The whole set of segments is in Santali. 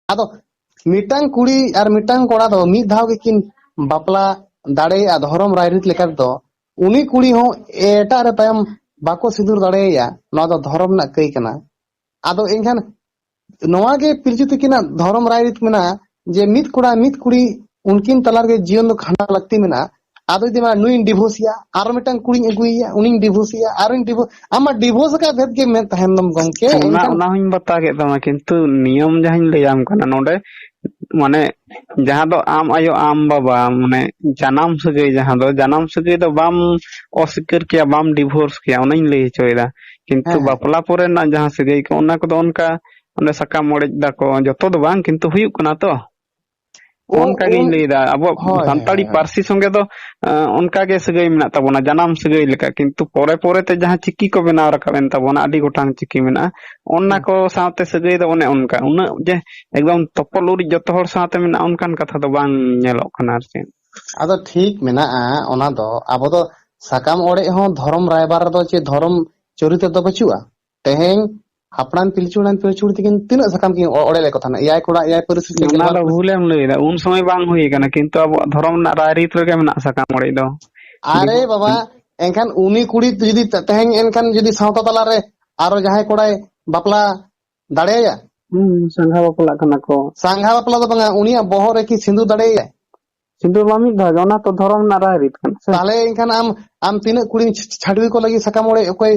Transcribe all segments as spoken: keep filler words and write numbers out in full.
ᱟᱫᱚ ᱢᱤᱫᱴᱟᱝ ᱠᱩᱲᱤ ᱟᱨ ᱢᱤᱫᱴᱟᱝ ᱠᱚᱲᱟ ᱫᱚ ᱢᱤᱫ ᱫᱷᱟᱣ ᱜᱮᱠᱤᱱ ᱵᱟᱯᱞᱟ ᱫᱟᱲᱮᱭᱟᱜᱼᱟ ᱫᱷᱚᱨᱚᱢ ᱨᱟᱭᱨᱤᱛ ᱞᱮᱠᱟ ᱛᱮᱫᱚ᱾ ᱩᱱᱤ ᱠᱩᱲᱤ ᱦᱚᱸ ᱮᱴᱟᱜ ᱨᱮ ᱛᱟᱭᱚᱢ ᱵᱟᱠᱚ ᱥᱤᱸᱫᱩᱨ ᱫᱟᱲᱮᱭᱟᱭᱟ, ᱱᱚᱣᱟ ᱫᱚ ᱫᱷᱚᱨᱚᱢ ᱨᱮᱱᱟᱜ ᱠᱟᱹᱭ ᱠᱟᱱᱟ᱾ ᱟᱫᱚ ᱮᱱᱠᱷᱟᱱ ᱱᱚᱣᱟ ᱜᱮ ᱯᱤᱞᱪᱩ ᱛᱤᱠᱤᱱᱟᱜ ᱫᱷᱚᱨᱚᱢ ᱨᱟᱭᱨᱤᱛ ᱢᱮᱱᱟᱜᱼᱟ ᱡᱮ ᱢᱤᱫ ᱠᱚᱲᱟ ᱢᱤᱫ ᱠᱩᱲᱤ ᱩᱱᱠᱤᱱ ᱛᱟᱞᱟ ᱨᱮᱜᱮ ᱡᱤᱭᱚᱱ ᱫᱚ ᱠᱷᱟᱸᱰᱟᱣ ᱞᱟᱹᱠᱛᱤ ᱢᱮᱱᱟᱜᱼᱟ᱾ ᱟᱫᱚ ᱡᱩᱫᱤ ᱢᱟ ᱱᱩᱭᱤᱧ ᱰᱤᱵᱷᱳᱨᱥ ᱮᱭᱟ, ᱟᱨᱚ ᱢᱤᱫᱴᱟᱝ ᱠᱩᱲᱤᱧ ᱟᱹᱜᱩᱭᱮᱭᱟ, ᱩᱱᱤᱧ ᱰᱤᱵᱷᱳᱨᱥ ᱮᱭᱟ, ᱟᱨᱚᱧ ᱰᱤᱵᱷᱳᱨᱥ, ᱟᱢ ᱢᱟ ᱰᱤᱵᱷᱳᱨᱥ ᱟᱠᱟᱫ ᱵᱷᱮᱫ ᱜᱮ ᱢᱮᱫ ᱛᱟᱦᱮᱱ ᱫᱚᱢ ᱜᱚᱢᱠᱮ᱾ ᱚᱱᱟ ᱮᱱᱠᱷᱟᱱ ᱚᱱᱟ ᱦᱚᱸᱧ ᱵᱟᱛᱟᱣ ᱠᱮᱫ ᱛᱟᱢᱟ, ᱠᱤᱱᱛᱩ ᱱᱤᱭᱚᱢ ᱡᱟᱦᱟᱸᱧ ᱞᱟᱹᱭᱟᱢ ᱠᱟᱱᱟ ᱱᱚᱰᱮ, ᱢᱟᱱᱮ ᱡᱟᱦᱟᱸ ᱫᱚ ᱟᱢ ᱟᱭᱳ ᱟᱢ ᱵᱟᱵᱟ, ᱢᱟᱱᱮ ᱡᱟᱱᱟᱢ ᱥᱟᱹᱜᱟᱹᱭ, ᱡᱟᱦᱟᱸ ᱫᱚ ᱡᱟᱱᱟᱢ ᱥᱟᱹᱜᱟᱹᱭ ᱫᱚ ᱵᱟᱢ ᱚᱥᱤᱠᱟᱹᱨ ᱠᱮᱭᱟ, ᱵᱟᱢ ᱰᱤᱵᱷᱳᱨᱥ ᱠᱮᱭᱟ, ᱚᱱᱟᱧ ᱞᱟᱹᱭ ᱦᱚᱪᱚᱭᱮᱫᱟ᱾ ᱠᱤᱱᱛᱩ ᱦᱮᱸ, ᱦᱮᱸ᱾ ᱵᱟᱯᱞᱟ ᱯᱚᱨᱮ ᱨᱮᱱᱟᱜ ᱡᱟᱦᱟᱸ ᱥᱟᱹᱜᱟᱹᱭ ᱠᱚ, ᱚᱱᱟ ᱠᱚᱫᱚ ᱚᱱᱠᱟ ᱚᱸᱰᱮ ᱥᱟᱠᱟᱢ ᱚᱲᱮᱡ ᱫᱟᱠᱚ, ᱡᱚᱛᱚ ᱫᱚ ᱵᱟᱝ, ᱠᱤᱱᱛᱩ ᱦᱩᱭᱩᱜ ᱠᱟᱱᱟ ᱛᱚ᱾ ᱚ, ᱚᱱᱠᱟ ᱜᱤᱧ ᱩᱱ-, ᱞᱟᱹᱭᱫᱟ, ᱟᱵᱚᱣᱟᱜ ᱦᱳᱭ, ᱦᱳᱭ, ᱥᱟᱱᱛᱟᱲᱤ ᱦᱳᱭ᱾ ᱯᱟᱹᱨᱥᱤ ᱥᱚᱸᱜᱮ ᱫᱚ, ᱟᱸ, ᱚᱱᱠᱟ ᱜᱮ ᱥᱟᱹᱜᱟᱹᱭ ᱢᱮᱱᱟᱜ ᱛᱟᱵᱚᱱᱟ, ᱡᱟᱱᱟᱢ ᱥᱟᱹᱜᱟᱹᱭ ᱞᱮᱠᱟ, ᱠᱤᱱᱛᱩ ᱯᱚᱨᱮ ᱯᱚᱨᱮ ᱛᱮ ᱡᱟᱦᱟᱸ ᱪᱤᱠᱤ ᱠᱚ ᱵᱮᱱᱟᱣ ᱨᱟᱠᱟᱵ ᱮᱱ ᱛᱟᱵᱚᱱᱟ, ᱟᱹᱰᱤ ᱜᱚᱴᱟᱝ ᱪᱤᱠᱤ ᱢᱮᱱᱟᱜᱼᱟ, ᱚᱱᱟ ᱦᱩᱸ᱾ ᱠᱚ ᱥᱟᱶᱛᱮ ᱥᱟᱹᱜᱟᱹᱭ ᱫᱚ ᱚᱱᱮ ᱚᱱᱠᱟ, ᱩᱱᱟᱹᱜ ᱡᱮ ᱮᱠᱫᱚᱢ ᱛᱚᱯᱚᱞ ᱩᱨᱤᱡ ᱡᱚᱛᱚ ᱦᱚᱲ ᱥᱟᱶᱛᱮ ᱢᱮᱱᱟᱜᱼᱟ, ᱚᱱᱠᱟᱱ ᱠᱟᱛᱷᱟ ᱫᱚ ᱵᱟᱝ ᱧᱮᱞᱚᱜ ᱠᱟᱱᱟ ᱟᱨ ᱪᱮᱫ᱾ ᱟᱫᱚ ᱴᱷᱤᱠ ᱢᱮᱱᱟᱜᱼᱟ, ᱚᱱᱟ ᱫᱚ ᱟᱵᱚ ᱫᱚ ᱥᱟᱠᱟᱢ ᱚᱲᱮᱡ ᱦᱚᱸ ᱫᱷᱚᱨᱚᱢ ᱨᱟᱭᱵᱟᱨ ᱨᱮᱫᱚ ᱪᱮ ᱫᱷᱚᱨᱚᱢ ᱪᱚᱨᱤᱛ ᱨᱮᱫᱚ ᱵᱟᱹᱪᱩᱜᱼᱟ᱾ ᱛᱮᱦᱮᱧ ᱦᱟᱯᱲᱟᱢ ᱯᱤᱞᱪᱩ ᱦᱟᱲᱟᱢ ᱯᱤᱞᱪᱩ ᱵᱩᱲᱦᱤ ᱛᱟᱹᱠᱤᱱ ᱛᱤᱱᱟᱹᱜ ᱥᱟᱠᱟᱢ ᱠᱤᱱ ᱚ-, ᱚᱲᱮᱡ ᱞᱮᱫ ᱠᱚ ᱛᱟᱦᱮᱱᱟ? ᱮᱭᱟᱭ ᱠᱚᱲᱟ, ᱮᱭᱟᱭ ᱯᱟᱹᱨᱤᱥ ᱥᱮ ᱪᱮᱫ ᱚᱱᱟ ᱜᱮᱞᱵᱟᱨ ᱫᱚ ᱯᱟᱹᱨᱤᱥ? ᱵᱷᱩᱞᱮᱢ ᱞᱟᱹᱭᱫᱟ, ᱩᱱ ᱥᱚᱢᱚᱭ ᱵᱟᱝ ᱦᱩᱭ ᱠᱟᱱᱟ, ᱠᱤᱱᱛᱩ ᱟᱵᱚᱣᱟᱜ ᱫᱷᱚᱨᱚᱢ ᱨᱮᱱᱟᱜ ᱨᱟᱭᱨᱤᱛ ᱨᱮᱜᱮ ᱢᱮᱱᱟᱜᱼᱟ ᱥᱟᱠᱟᱢ ᱚᱲᱮᱡ ᱫᱚ᱾ ᱟᱨᱮ ᱵᱤᱵᱚ-, ᱵᱟᱵᱟ, ᱮᱱᱠᱷᱟᱱ ᱩᱱᱤ ᱠᱩᱲᱤ ᱡᱩᱫᱤ ᱛᱮ-, ᱛᱮᱦᱮᱧ ᱮᱱᱠᱷᱟᱱ ᱡᱩᱫᱤ ᱥᱟᱶᱛᱟ ᱛᱟᱞᱟᱨᱮ ᱟᱨᱚ ᱡᱟᱦᱟᱸᱭ ᱠᱚᱲᱟᱭ ᱵᱟᱯᱞᱟ ᱫᱟᱲᱮᱭᱟᱭᱟ? ᱦᱩᱸ, ᱥᱟᱸᱜᱷᱟ ᱵᱟᱯᱞᱟᱜ ᱠᱟᱱᱟ ᱠᱚ᱾ ᱥᱟᱸᱜᱷᱟ ᱵᱟᱯᱞᱟ ᱫᱚ ᱵᱟᱝᱟ, ᱩᱱᱤᱭᱟᱜ ᱵᱚᱦᱚᱜ ᱨᱮ ᱠᱤ ᱥᱤᱸᱫᱩᱨ ᱫᱟᱲᱮᱭᱟᱭᱟ? ᱥᱤᱸᱫᱩᱨ ᱢᱟ ᱢᱤᱫ ᱫᱷᱟᱣ ᱜᱮ, ᱚᱱᱟ ᱛᱚ ᱫᱷᱚᱨᱚᱢ ᱨᱮᱱᱟᱜ ᱨᱟᱭᱨᱤᱛ ᱠᱟᱱᱟ ᱥᱮ᱾ ᱛᱟᱦᱞᱮ ᱮᱱᱠᱷᱟᱱ ᱟᱢ, ᱟᱢ ᱛᱤᱱᱟᱹᱜ ᱠᱩᱲᱤ ᱪᱷ-, ᱪᱷᱟᱹᱰᱣᱤ ᱠᱚ ᱞᱟᱹᱜᱤᱫ ᱥᱟᱠᱟᱢ ᱚᱲᱮᱡ ᱚᱠᱚᱭ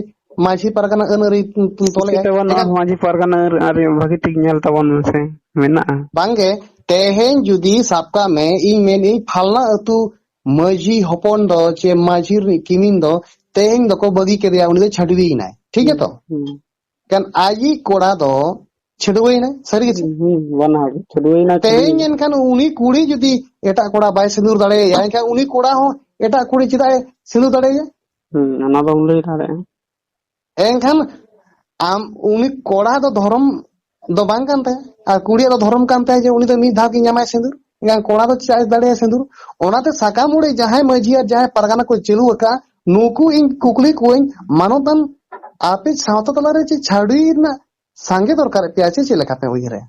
ᱢᱟᱹᱡᱷᱤ ᱯᱟᱨᱜᱟᱱᱟ ᱟᱹᱱ ᱟᱹᱨᱤ ᱛᱚᱞᱮᱜᱼᱟᱭ? ᱪᱤᱠᱟᱹᱛᱮ ᱵᱟᱹᱱᱩᱜᱼᱟ? ᱮᱱᱠᱷᱟᱱ ᱢᱟᱹᱡᱷᱤ ᱯᱟᱨᱜᱟᱱᱟ ᱟᱹᱱ ᱟᱹᱨᱤ ᱵᱷᱟᱹᱜᱤ ᱴᱷᱤᱠ ᱧᱮᱞ ᱛᱟᱵᱚᱱ ᱢᱮᱥᱮ, ᱢᱮᱱᱟᱜᱼᱟ᱾ ᱵᱟᱝᱜᱮ, ᱛᱮᱦᱮᱧ ᱡᱩᱫᱤ ᱥᱟᱵ ᱠᱟᱜ ᱢᱮ, ᱤᱧ ᱢᱮᱱᱮᱫ ᱯᱷᱟᱞᱱᱟ ᱟᱹᱛᱩ ᱢᱟᱹᱡᱷᱤ ᱦᱚᱯᱚᱱ ᱫᱚ ᱪᱮ ᱢᱟᱹᱡᱷᱤ ᱨᱤᱱᱤᱡ ᱠᱤᱢᱤᱱ ᱫᱚ ᱛᱮᱦᱮᱧ ᱫᱚᱠᱚ ᱵᱟᱹᱜᱤ ᱠᱮᱫᱮᱭᱟ, ᱩᱱᱤ ᱫᱚ ᱪᱷᱟᱹᱰᱣᱤᱭᱮᱱᱟᱭ, ᱴᱷᱤᱠ ᱜᱮᱛᱚ? ᱦᱩᱸ᱾ ᱠᱟᱱ ᱟᱡᱤᱡ ᱠᱚᱲᱟ ᱫᱚ ᱪᱷᱟᱹᱰᱣᱟᱹᱭᱮᱱᱟᱭ, ᱥᱟᱹᱨᱤ ᱜᱮᱥᱮ? ᱦᱩᱸ, ᱦᱩᱸ, ᱵᱟᱱᱟ ᱦᱚᱲ ᱪᱷᱟᱹᱰᱣᱟᱹᱭᱮᱱᱟᱭ, ᱮᱱᱠᱷᱟᱱ ᱪᱷᱟᱹᱰᱣᱟᱹᱭᱮᱱᱟᱭ᱾ ᱩᱱᱤ ᱠᱩᱲᱤ ᱡᱩᱫᱤ ᱮᱴᱟᱜ ᱠᱚᱲᱟ ᱵᱟᱭ ᱥᱤᱸᱫᱩᱨ ᱫᱟᱲᱮᱭᱟᱭᱟ, ᱮᱱᱠᱷᱟᱱ ᱩᱱᱤ ᱠᱚᱲᱟ ᱦᱚᱸ ᱮᱴᱟᱜ ᱠᱩᱲᱤ ᱪᱮᱫᱟᱜ ᱮ ᱥᱤᱸᱫᱩᱨ ᱫᱟᱲᱮᱭᱟᱭᱟ? ᱦᱩᱸ, ᱚᱱᱟ ᱫᱚᱢ ᱞᱟᱹᱭ ᱫᱟᱲᱮᱭᱟᱜᱼᱟ᱾ ᱮᱱᱠᱷᱟᱱ ᱟᱢ ᱩᱱᱤ ᱠᱚᱲᱟ ᱫᱚ ᱫᱷᱚᱨᱚᱢ ᱫᱚ ᱵᱟᱝ ᱠᱟᱱ ᱛᱟᱭᱟ, ᱟᱨ ᱠᱩᱲᱤᱭᱟᱜ ᱫᱚ ᱫᱷᱚᱨᱚᱢ ᱠᱟᱱ ᱛᱟᱭᱟ ᱡᱮ ᱩᱱᱤ ᱫᱚ ᱢᱤᱫ ᱫᱷᱟᱣ ᱜᱮ ᱧᱟᱢᱟᱭ ᱥᱤᱸᱫᱩᱨ᱾ ᱮᱱᱠᱷᱟᱱ ᱠᱚᱲᱟ ᱫᱚ ᱪᱮᱫᱟᱜ ᱮ ᱫᱟᱲᱮᱭᱟᱭᱟ ᱥᱤᱸᱫᱩᱨ? ᱚᱱᱟᱛᱮ ᱥᱟᱠᱟᱢ ᱚᱲᱮᱡ ᱡᱟᱦᱟᱸᱭ ᱢᱟᱹᱡᱷᱤ ᱟᱨ ᱡᱟᱦᱟᱸᱭ ᱯᱟᱨᱜᱟᱱᱟ ᱠᱚ ᱪᱟᱹᱞᱩ ᱟᱠᱟᱫᱼᱟ, ᱱᱩᱠᱩ ᱤᱧ ᱠᱩᱠᱞᱤ ᱠᱚᱣᱟᱹᱧ, ᱢᱟᱱᱚᱛᱟᱱ ᱟᱯᱮ ᱥᱟᱶᱛᱟ ᱛᱟᱞᱟᱨᱮ ᱪᱮᱫ ᱪᱷᱟᱹᱰᱣᱤ ᱨᱮᱱᱟᱜ ᱥᱟᱸᱜᱮ ᱫᱚᱨᱠᱟᱨᱮᱫ ᱯᱮᱭᱟ ᱪᱮ ᱪᱮᱫ ᱞᱮᱠᱟ ᱯᱮ ᱩᱭᱦᱟᱹᱨᱟ?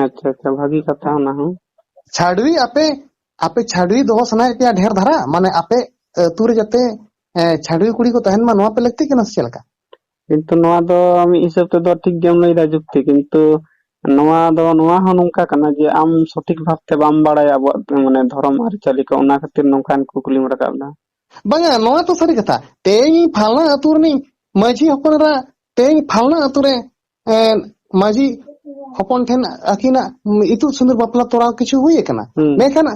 ᱟᱪᱪᱷᱟ, ᱟᱪᱪᱷᱟ, ᱵᱷᱟᱹᱜᱤ ᱠᱟᱛᱷᱟ ᱚᱱᱟ ᱦᱚᱸ᱾ ᱪᱷᱟᱹᱰᱣᱤ ᱟᱯᱮ, ᱟᱯᱮ ᱪᱷᱟᱹᱰᱣᱤ ᱫᱚᱦᱚ ᱥᱟᱱᱟᱭᱮᱫ ᱯᱮᱭᱟ ᱰᱷᱮᱨ ᱫᱷᱟᱨᱟ, ᱢᱟᱱᱮ ᱟᱯᱮ ᱟᱹᱛᱩ ᱨᱮ ᱡᱟᱛᱮ, ᱮ, ᱪᱷᱟᱹᱰᱣᱤ ᱠᱩᱲᱤ ᱠᱚ ᱛᱟᱦᱮᱱ ᱢᱟ, ᱱᱚᱣᱟ ᱯᱮ ᱞᱟᱹᱠᱛᱤᱜ ᱠᱟᱱᱟ ᱥᱮ ᱪᱮᱫ ᱞᱮᱠᱟ? ᱠᱤᱱᱛᱩ ᱱᱚᱣᱟ ᱫᱚ ᱢᱤᱫ ᱦᱤᱥᱟᱹᱵ ᱛᱮᱫᱚ ᱴᱷᱤᱠ ᱜᱮᱢ ᱞᱟᱹᱭᱫᱟ, ᱡᱩᱠᱛᱤ, ᱠᱤᱱᱛᱩ ᱱᱚᱣᱟ ᱫᱚ, ᱱᱚᱣᱟ ᱦᱚᱸ ᱱᱚᱝᱠᱟ ᱠᱟᱱᱟ ᱡᱮ ᱟᱢ ᱥᱚᱴᱷᱤᱠ ᱵᱷᱟᱵᱛᱮ ᱵᱟᱢ ᱵᱟᱲᱟᱭᱟ ᱟᱵᱚᱣᱟᱜ, ᱢᱟᱱᱮ, ᱫᱷᱚᱨᱚᱢ ᱟᱹᱨᱤᱪᱟᱹᱞᱤ ᱠᱚ, ᱚᱱᱟ ᱠᱷᱟᱹᱛᱤᱨ ᱱᱚᱝᱠᱟᱱ ᱠᱩᱠᱞᱤᱢ ᱨᱟᱠᱟᱵ ᱮᱫᱟ᱾ ᱵᱟᱝᱟ, ᱱᱚᱣᱟ ᱛᱚ ᱥᱟᱹᱨᱤ ᱠᱟᱛᱷᱟ᱾ ᱛᱮᱦᱮᱧ ᱯᱷᱟᱞᱱᱟ ᱟᱹᱛᱩ ᱨᱤᱱᱤᱡ ᱢᱟᱹᱡᱷᱤ ᱦᱚᱯᱚᱱ ᱮᱨᱟ, ᱛᱮᱦᱮᱧ ᱯᱷᱟᱞᱱᱟ ᱟᱹᱛᱩ ᱨᱮ, ᱮ, ᱢᱟᱹᱡᱷᱤ ᱦᱚᱯᱚᱱ ᱴᱷᱮᱱ ᱟᱹᱠᱤᱱᱟᱜ ᱤᱛᱩᱫ ᱥᱤᱸᱫᱩᱨ ᱵᱟᱯᱞᱟ ᱛᱚᱲᱟᱣ ᱠᱤᱪᱷᱩ ᱦᱩᱭ ᱟᱠᱟᱱᱟ᱾ ᱦᱩᱸ᱾ ᱢᱮᱱᱠᱷᱟᱱ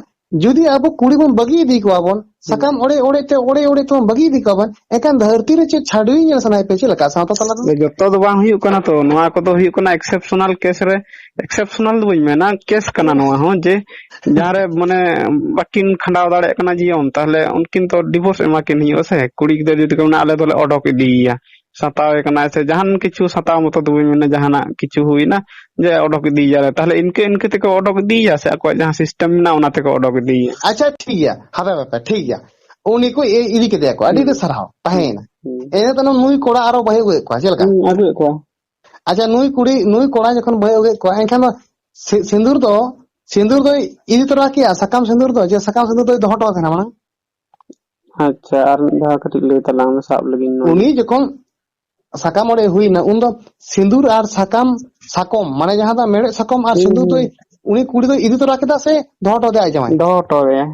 ᱡᱩᱫᱤ ᱟᱵᱚ ᱠᱩᱲᱤ ᱵᱚᱱ ᱵᱟᱹᱜᱤ ᱤᱫᱤ ᱠᱚᱣᱟ ᱵᱚᱱ, ᱥᱟᱠᱟᱢ ᱚᱲᱮᱡ ᱚᱲᱮᱡ ᱛᱮ, ᱚᱲᱮᱡ ᱚᱲᱮᱡ ᱛᱮᱵᱚᱱ ᱵᱟᱹᱜᱤ ᱤᱫᱤ ᱠᱚᱣᱟ ᱵᱚᱱ, ᱮᱱᱠᱷᱟᱱ ᱫᱷᱟᱹᱨᱛᱤ ᱨᱮ ᱪᱮᱫ ᱪᱷᱟᱹᱰᱣᱤ ᱧᱮᱞ ᱥᱟᱱᱟᱭᱮᱫ ᱯᱮ ᱪᱮᱫ ᱞᱮᱠᱟ ᱥᱟᱶᱛᱟ ᱛᱟᱞᱟ ᱨᱮ? ᱡᱚᱛᱚ ᱫᱚ ᱵᱟᱝ ᱦᱩᱭᱩᱜ ᱠᱟᱱᱟ ᱛᱚ, ᱱᱚᱣᱟ ᱠᱚᱫᱚ ᱦᱩᱭᱩᱜ ᱠᱟᱱᱟ exceptional case ᱨᱮ, exceptional ᱫᱚ ᱵᱟᱹᱧ ᱢᱮᱱᱟ, case ᱠᱟᱱᱟ ᱱᱚᱣᱟ ᱦᱚᱸ, ᱡᱮ ᱡᱟᱦᱟᱸ ᱨᱮ, ᱢᱟᱱᱮ, ᱵᱟᱹᱠᱤᱱ ᱠᱷᱟᱸᱰᱟᱣ ᱫᱟᱲᱮᱭᱟᱜ ᱠᱟᱱᱟ ᱡᱤᱭᱚᱱ, ᱛᱟᱦᱞᱮ ᱩᱱᱠᱤᱱ ᱛᱚ divorce ᱮᱢᱟ ᱠᱤᱱ ᱦᱩᱭᱩᱜᱼᱟ ᱥᱮ᱾ ᱠᱩᱲᱤ ᱜᱤᱫᱽᱨᱟᱹ ᱡᱩᱫᱤ ᱠᱚ ᱢᱮᱱᱟ, "ᱟᱞᱮ ᱫᱚᱞᱮ ᱚᱰᱚᱠ ᱤᱫᱤᱭᱮᱭᱟ", ᱥᱟᱛᱟᱣᱮ ᱠᱟᱱᱟᱭ ᱥᱮ ᱡᱟᱦᱟᱱ ᱠᱤᱪᱷᱩ ᱥᱟᱛᱟᱣ ᱢᱚᱛᱚ ᱫᱚ ᱵᱟᱹᱧ ᱢᱮᱱᱟ, ᱡᱟᱦᱟᱱᱟᱜ ᱠᱤᱪᱷᱩ ᱦᱩᱭᱱᱟ ᱡᱮ ᱚᱰᱚᱠ ᱤᱫᱤᱭᱮᱭᱟᱞᱮ, ᱛᱟᱦᱞᱮ ᱤᱱᱠᱟᱹ ᱤᱱᱠᱟᱹ ᱛᱮᱠᱚ ᱚᱰᱚᱠ ᱤᱫᱤᱭᱮᱭᱟ ᱥᱮ ᱟᱠᱚᱣᱟᱜ ᱡᱟᱦᱟᱸ system ᱢᱮᱱᱟᱜᱼᱟ ᱚᱱᱟ ᱛᱮᱠᱚ ᱚᱰᱚᱠ ᱤᱫᱤᱭᱮᱭᱟ? ᱟᱪᱪᱷᱟ, ᱴᱷᱤᱠ ᱜᱮᱭᱟ, ᱦᱟᱯᱮ ᱦᱟᱯᱮ, ᱴᱷᱤᱠ ᱜᱮᱭᱟ, ᱩᱱᱤ ᱠᱚ ᱤ-, ᱤᱫᱤ ᱠᱮᱫᱮᱭᱟ ᱠᱚ, ᱟᱹᱰᱤ ᱟᱹᱰᱤ ᱦᱩᱸ᱾ ᱥᱟᱨᱦᱟᱣ, ᱛᱟᱦᱮᱸᱭᱮᱱᱟ᱾ ᱦᱩᱸ᱾ ᱤᱱᱟᱹ ᱛᱟᱭᱱᱚᱢ ᱱᱩᱭ ᱠᱚᱲᱟ ᱟᱨᱚ ᱵᱟᱹᱦᱩ ᱟᱹᱜᱩᱭᱮᱫ ᱠᱚᱣᱟ, ᱪᱮᱫ ᱞᱮᱠᱟ? ᱦᱩᱸ, ᱟᱹᱜᱩᱭᱮᱫ ᱠᱚᱣᱟ᱾ ᱟᱪᱪᱷᱟ, ᱱᱩᱭ ᱠᱩᱲᱤ, ᱱᱩᱭ ᱠᱚᱲᱟ ᱡᱚᱠᱷᱚᱱ ᱵᱟᱹᱦᱩ ᱟᱹᱜᱩᱭᱮᱫ ᱠᱚᱣᱟ, ᱮᱱᱠᱷᱟᱱ ᱫᱚ ᱥᱤ-, ᱥᱤᱸᱫᱩᱨ ᱫᱚ, ᱥᱤᱸᱫᱩᱨ ᱫᱚᱭ ᱤᱫᱤ ᱛᱚᱨᱟ ᱠᱮᱜᱼᱟ, ᱥᱟᱠᱟᱢ ᱥᱤᱸᱫᱩᱨ ᱫᱚ, ᱡᱮ ᱥᱟᱠᱟᱢ ᱥᱤᱸᱫᱩᱨ ᱫᱚᱭ ᱫᱚᱦᱚ ᱦᱚᱴᱚ ᱟᱫᱮ ᱛᱟᱦᱮᱱᱟ ᱢᱟᱲᱟᱝ? ᱟᱪᱪᱷᱟ, ᱟᱨ ᱢᱤᱫ ᱫᱷᱟᱣ ᱠᱟᱹᱴᱤᱡ ᱞᱟᱹᱭ ᱛᱟᱞᱟᱝ ᱢᱮ, ᱥᱟᱵ ᱞᱟᱹᱜᱤᱫ ᱱᱚᱣᱟ᱾ ᱩᱱᱤ ᱡᱚᱠᱷᱚᱱ ᱥᱟᱠᱟᱢ ᱚᱲᱮᱡ ᱦᱩᱭᱱᱟ, ᱩᱱᱫᱚ ᱥᱤᱸᱫᱩᱨ ᱟᱨ ᱥᱟᱠᱟᱢ, ᱥᱟᱠᱚᱢ, ᱢᱟᱱᱮ ᱡᱟᱦᱟᱸ ᱫᱚ ᱢᱮᱲᱦᱮᱫ ᱥᱟᱠᱚᱢ ᱟᱨ ᱦᱩᱸ, ᱥᱤᱸᱫᱩᱨ ᱫᱚᱭ, ᱦᱩᱸ᱾ ᱩᱱᱤ ᱠᱩᱲᱤ ᱫᱚᱭ ᱤᱫᱤ ᱛᱚᱨᱟ ᱠᱮᱫᱟ ᱥᱮ ᱫᱚᱦᱚ ᱦᱚᱴᱚ ᱟᱫᱮᱭᱟ ᱟᱡ ᱡᱟᱶᱟᱭ? ᱫᱚᱦᱚ ᱦᱚᱴᱚ ᱟᱫᱮᱭᱟ᱾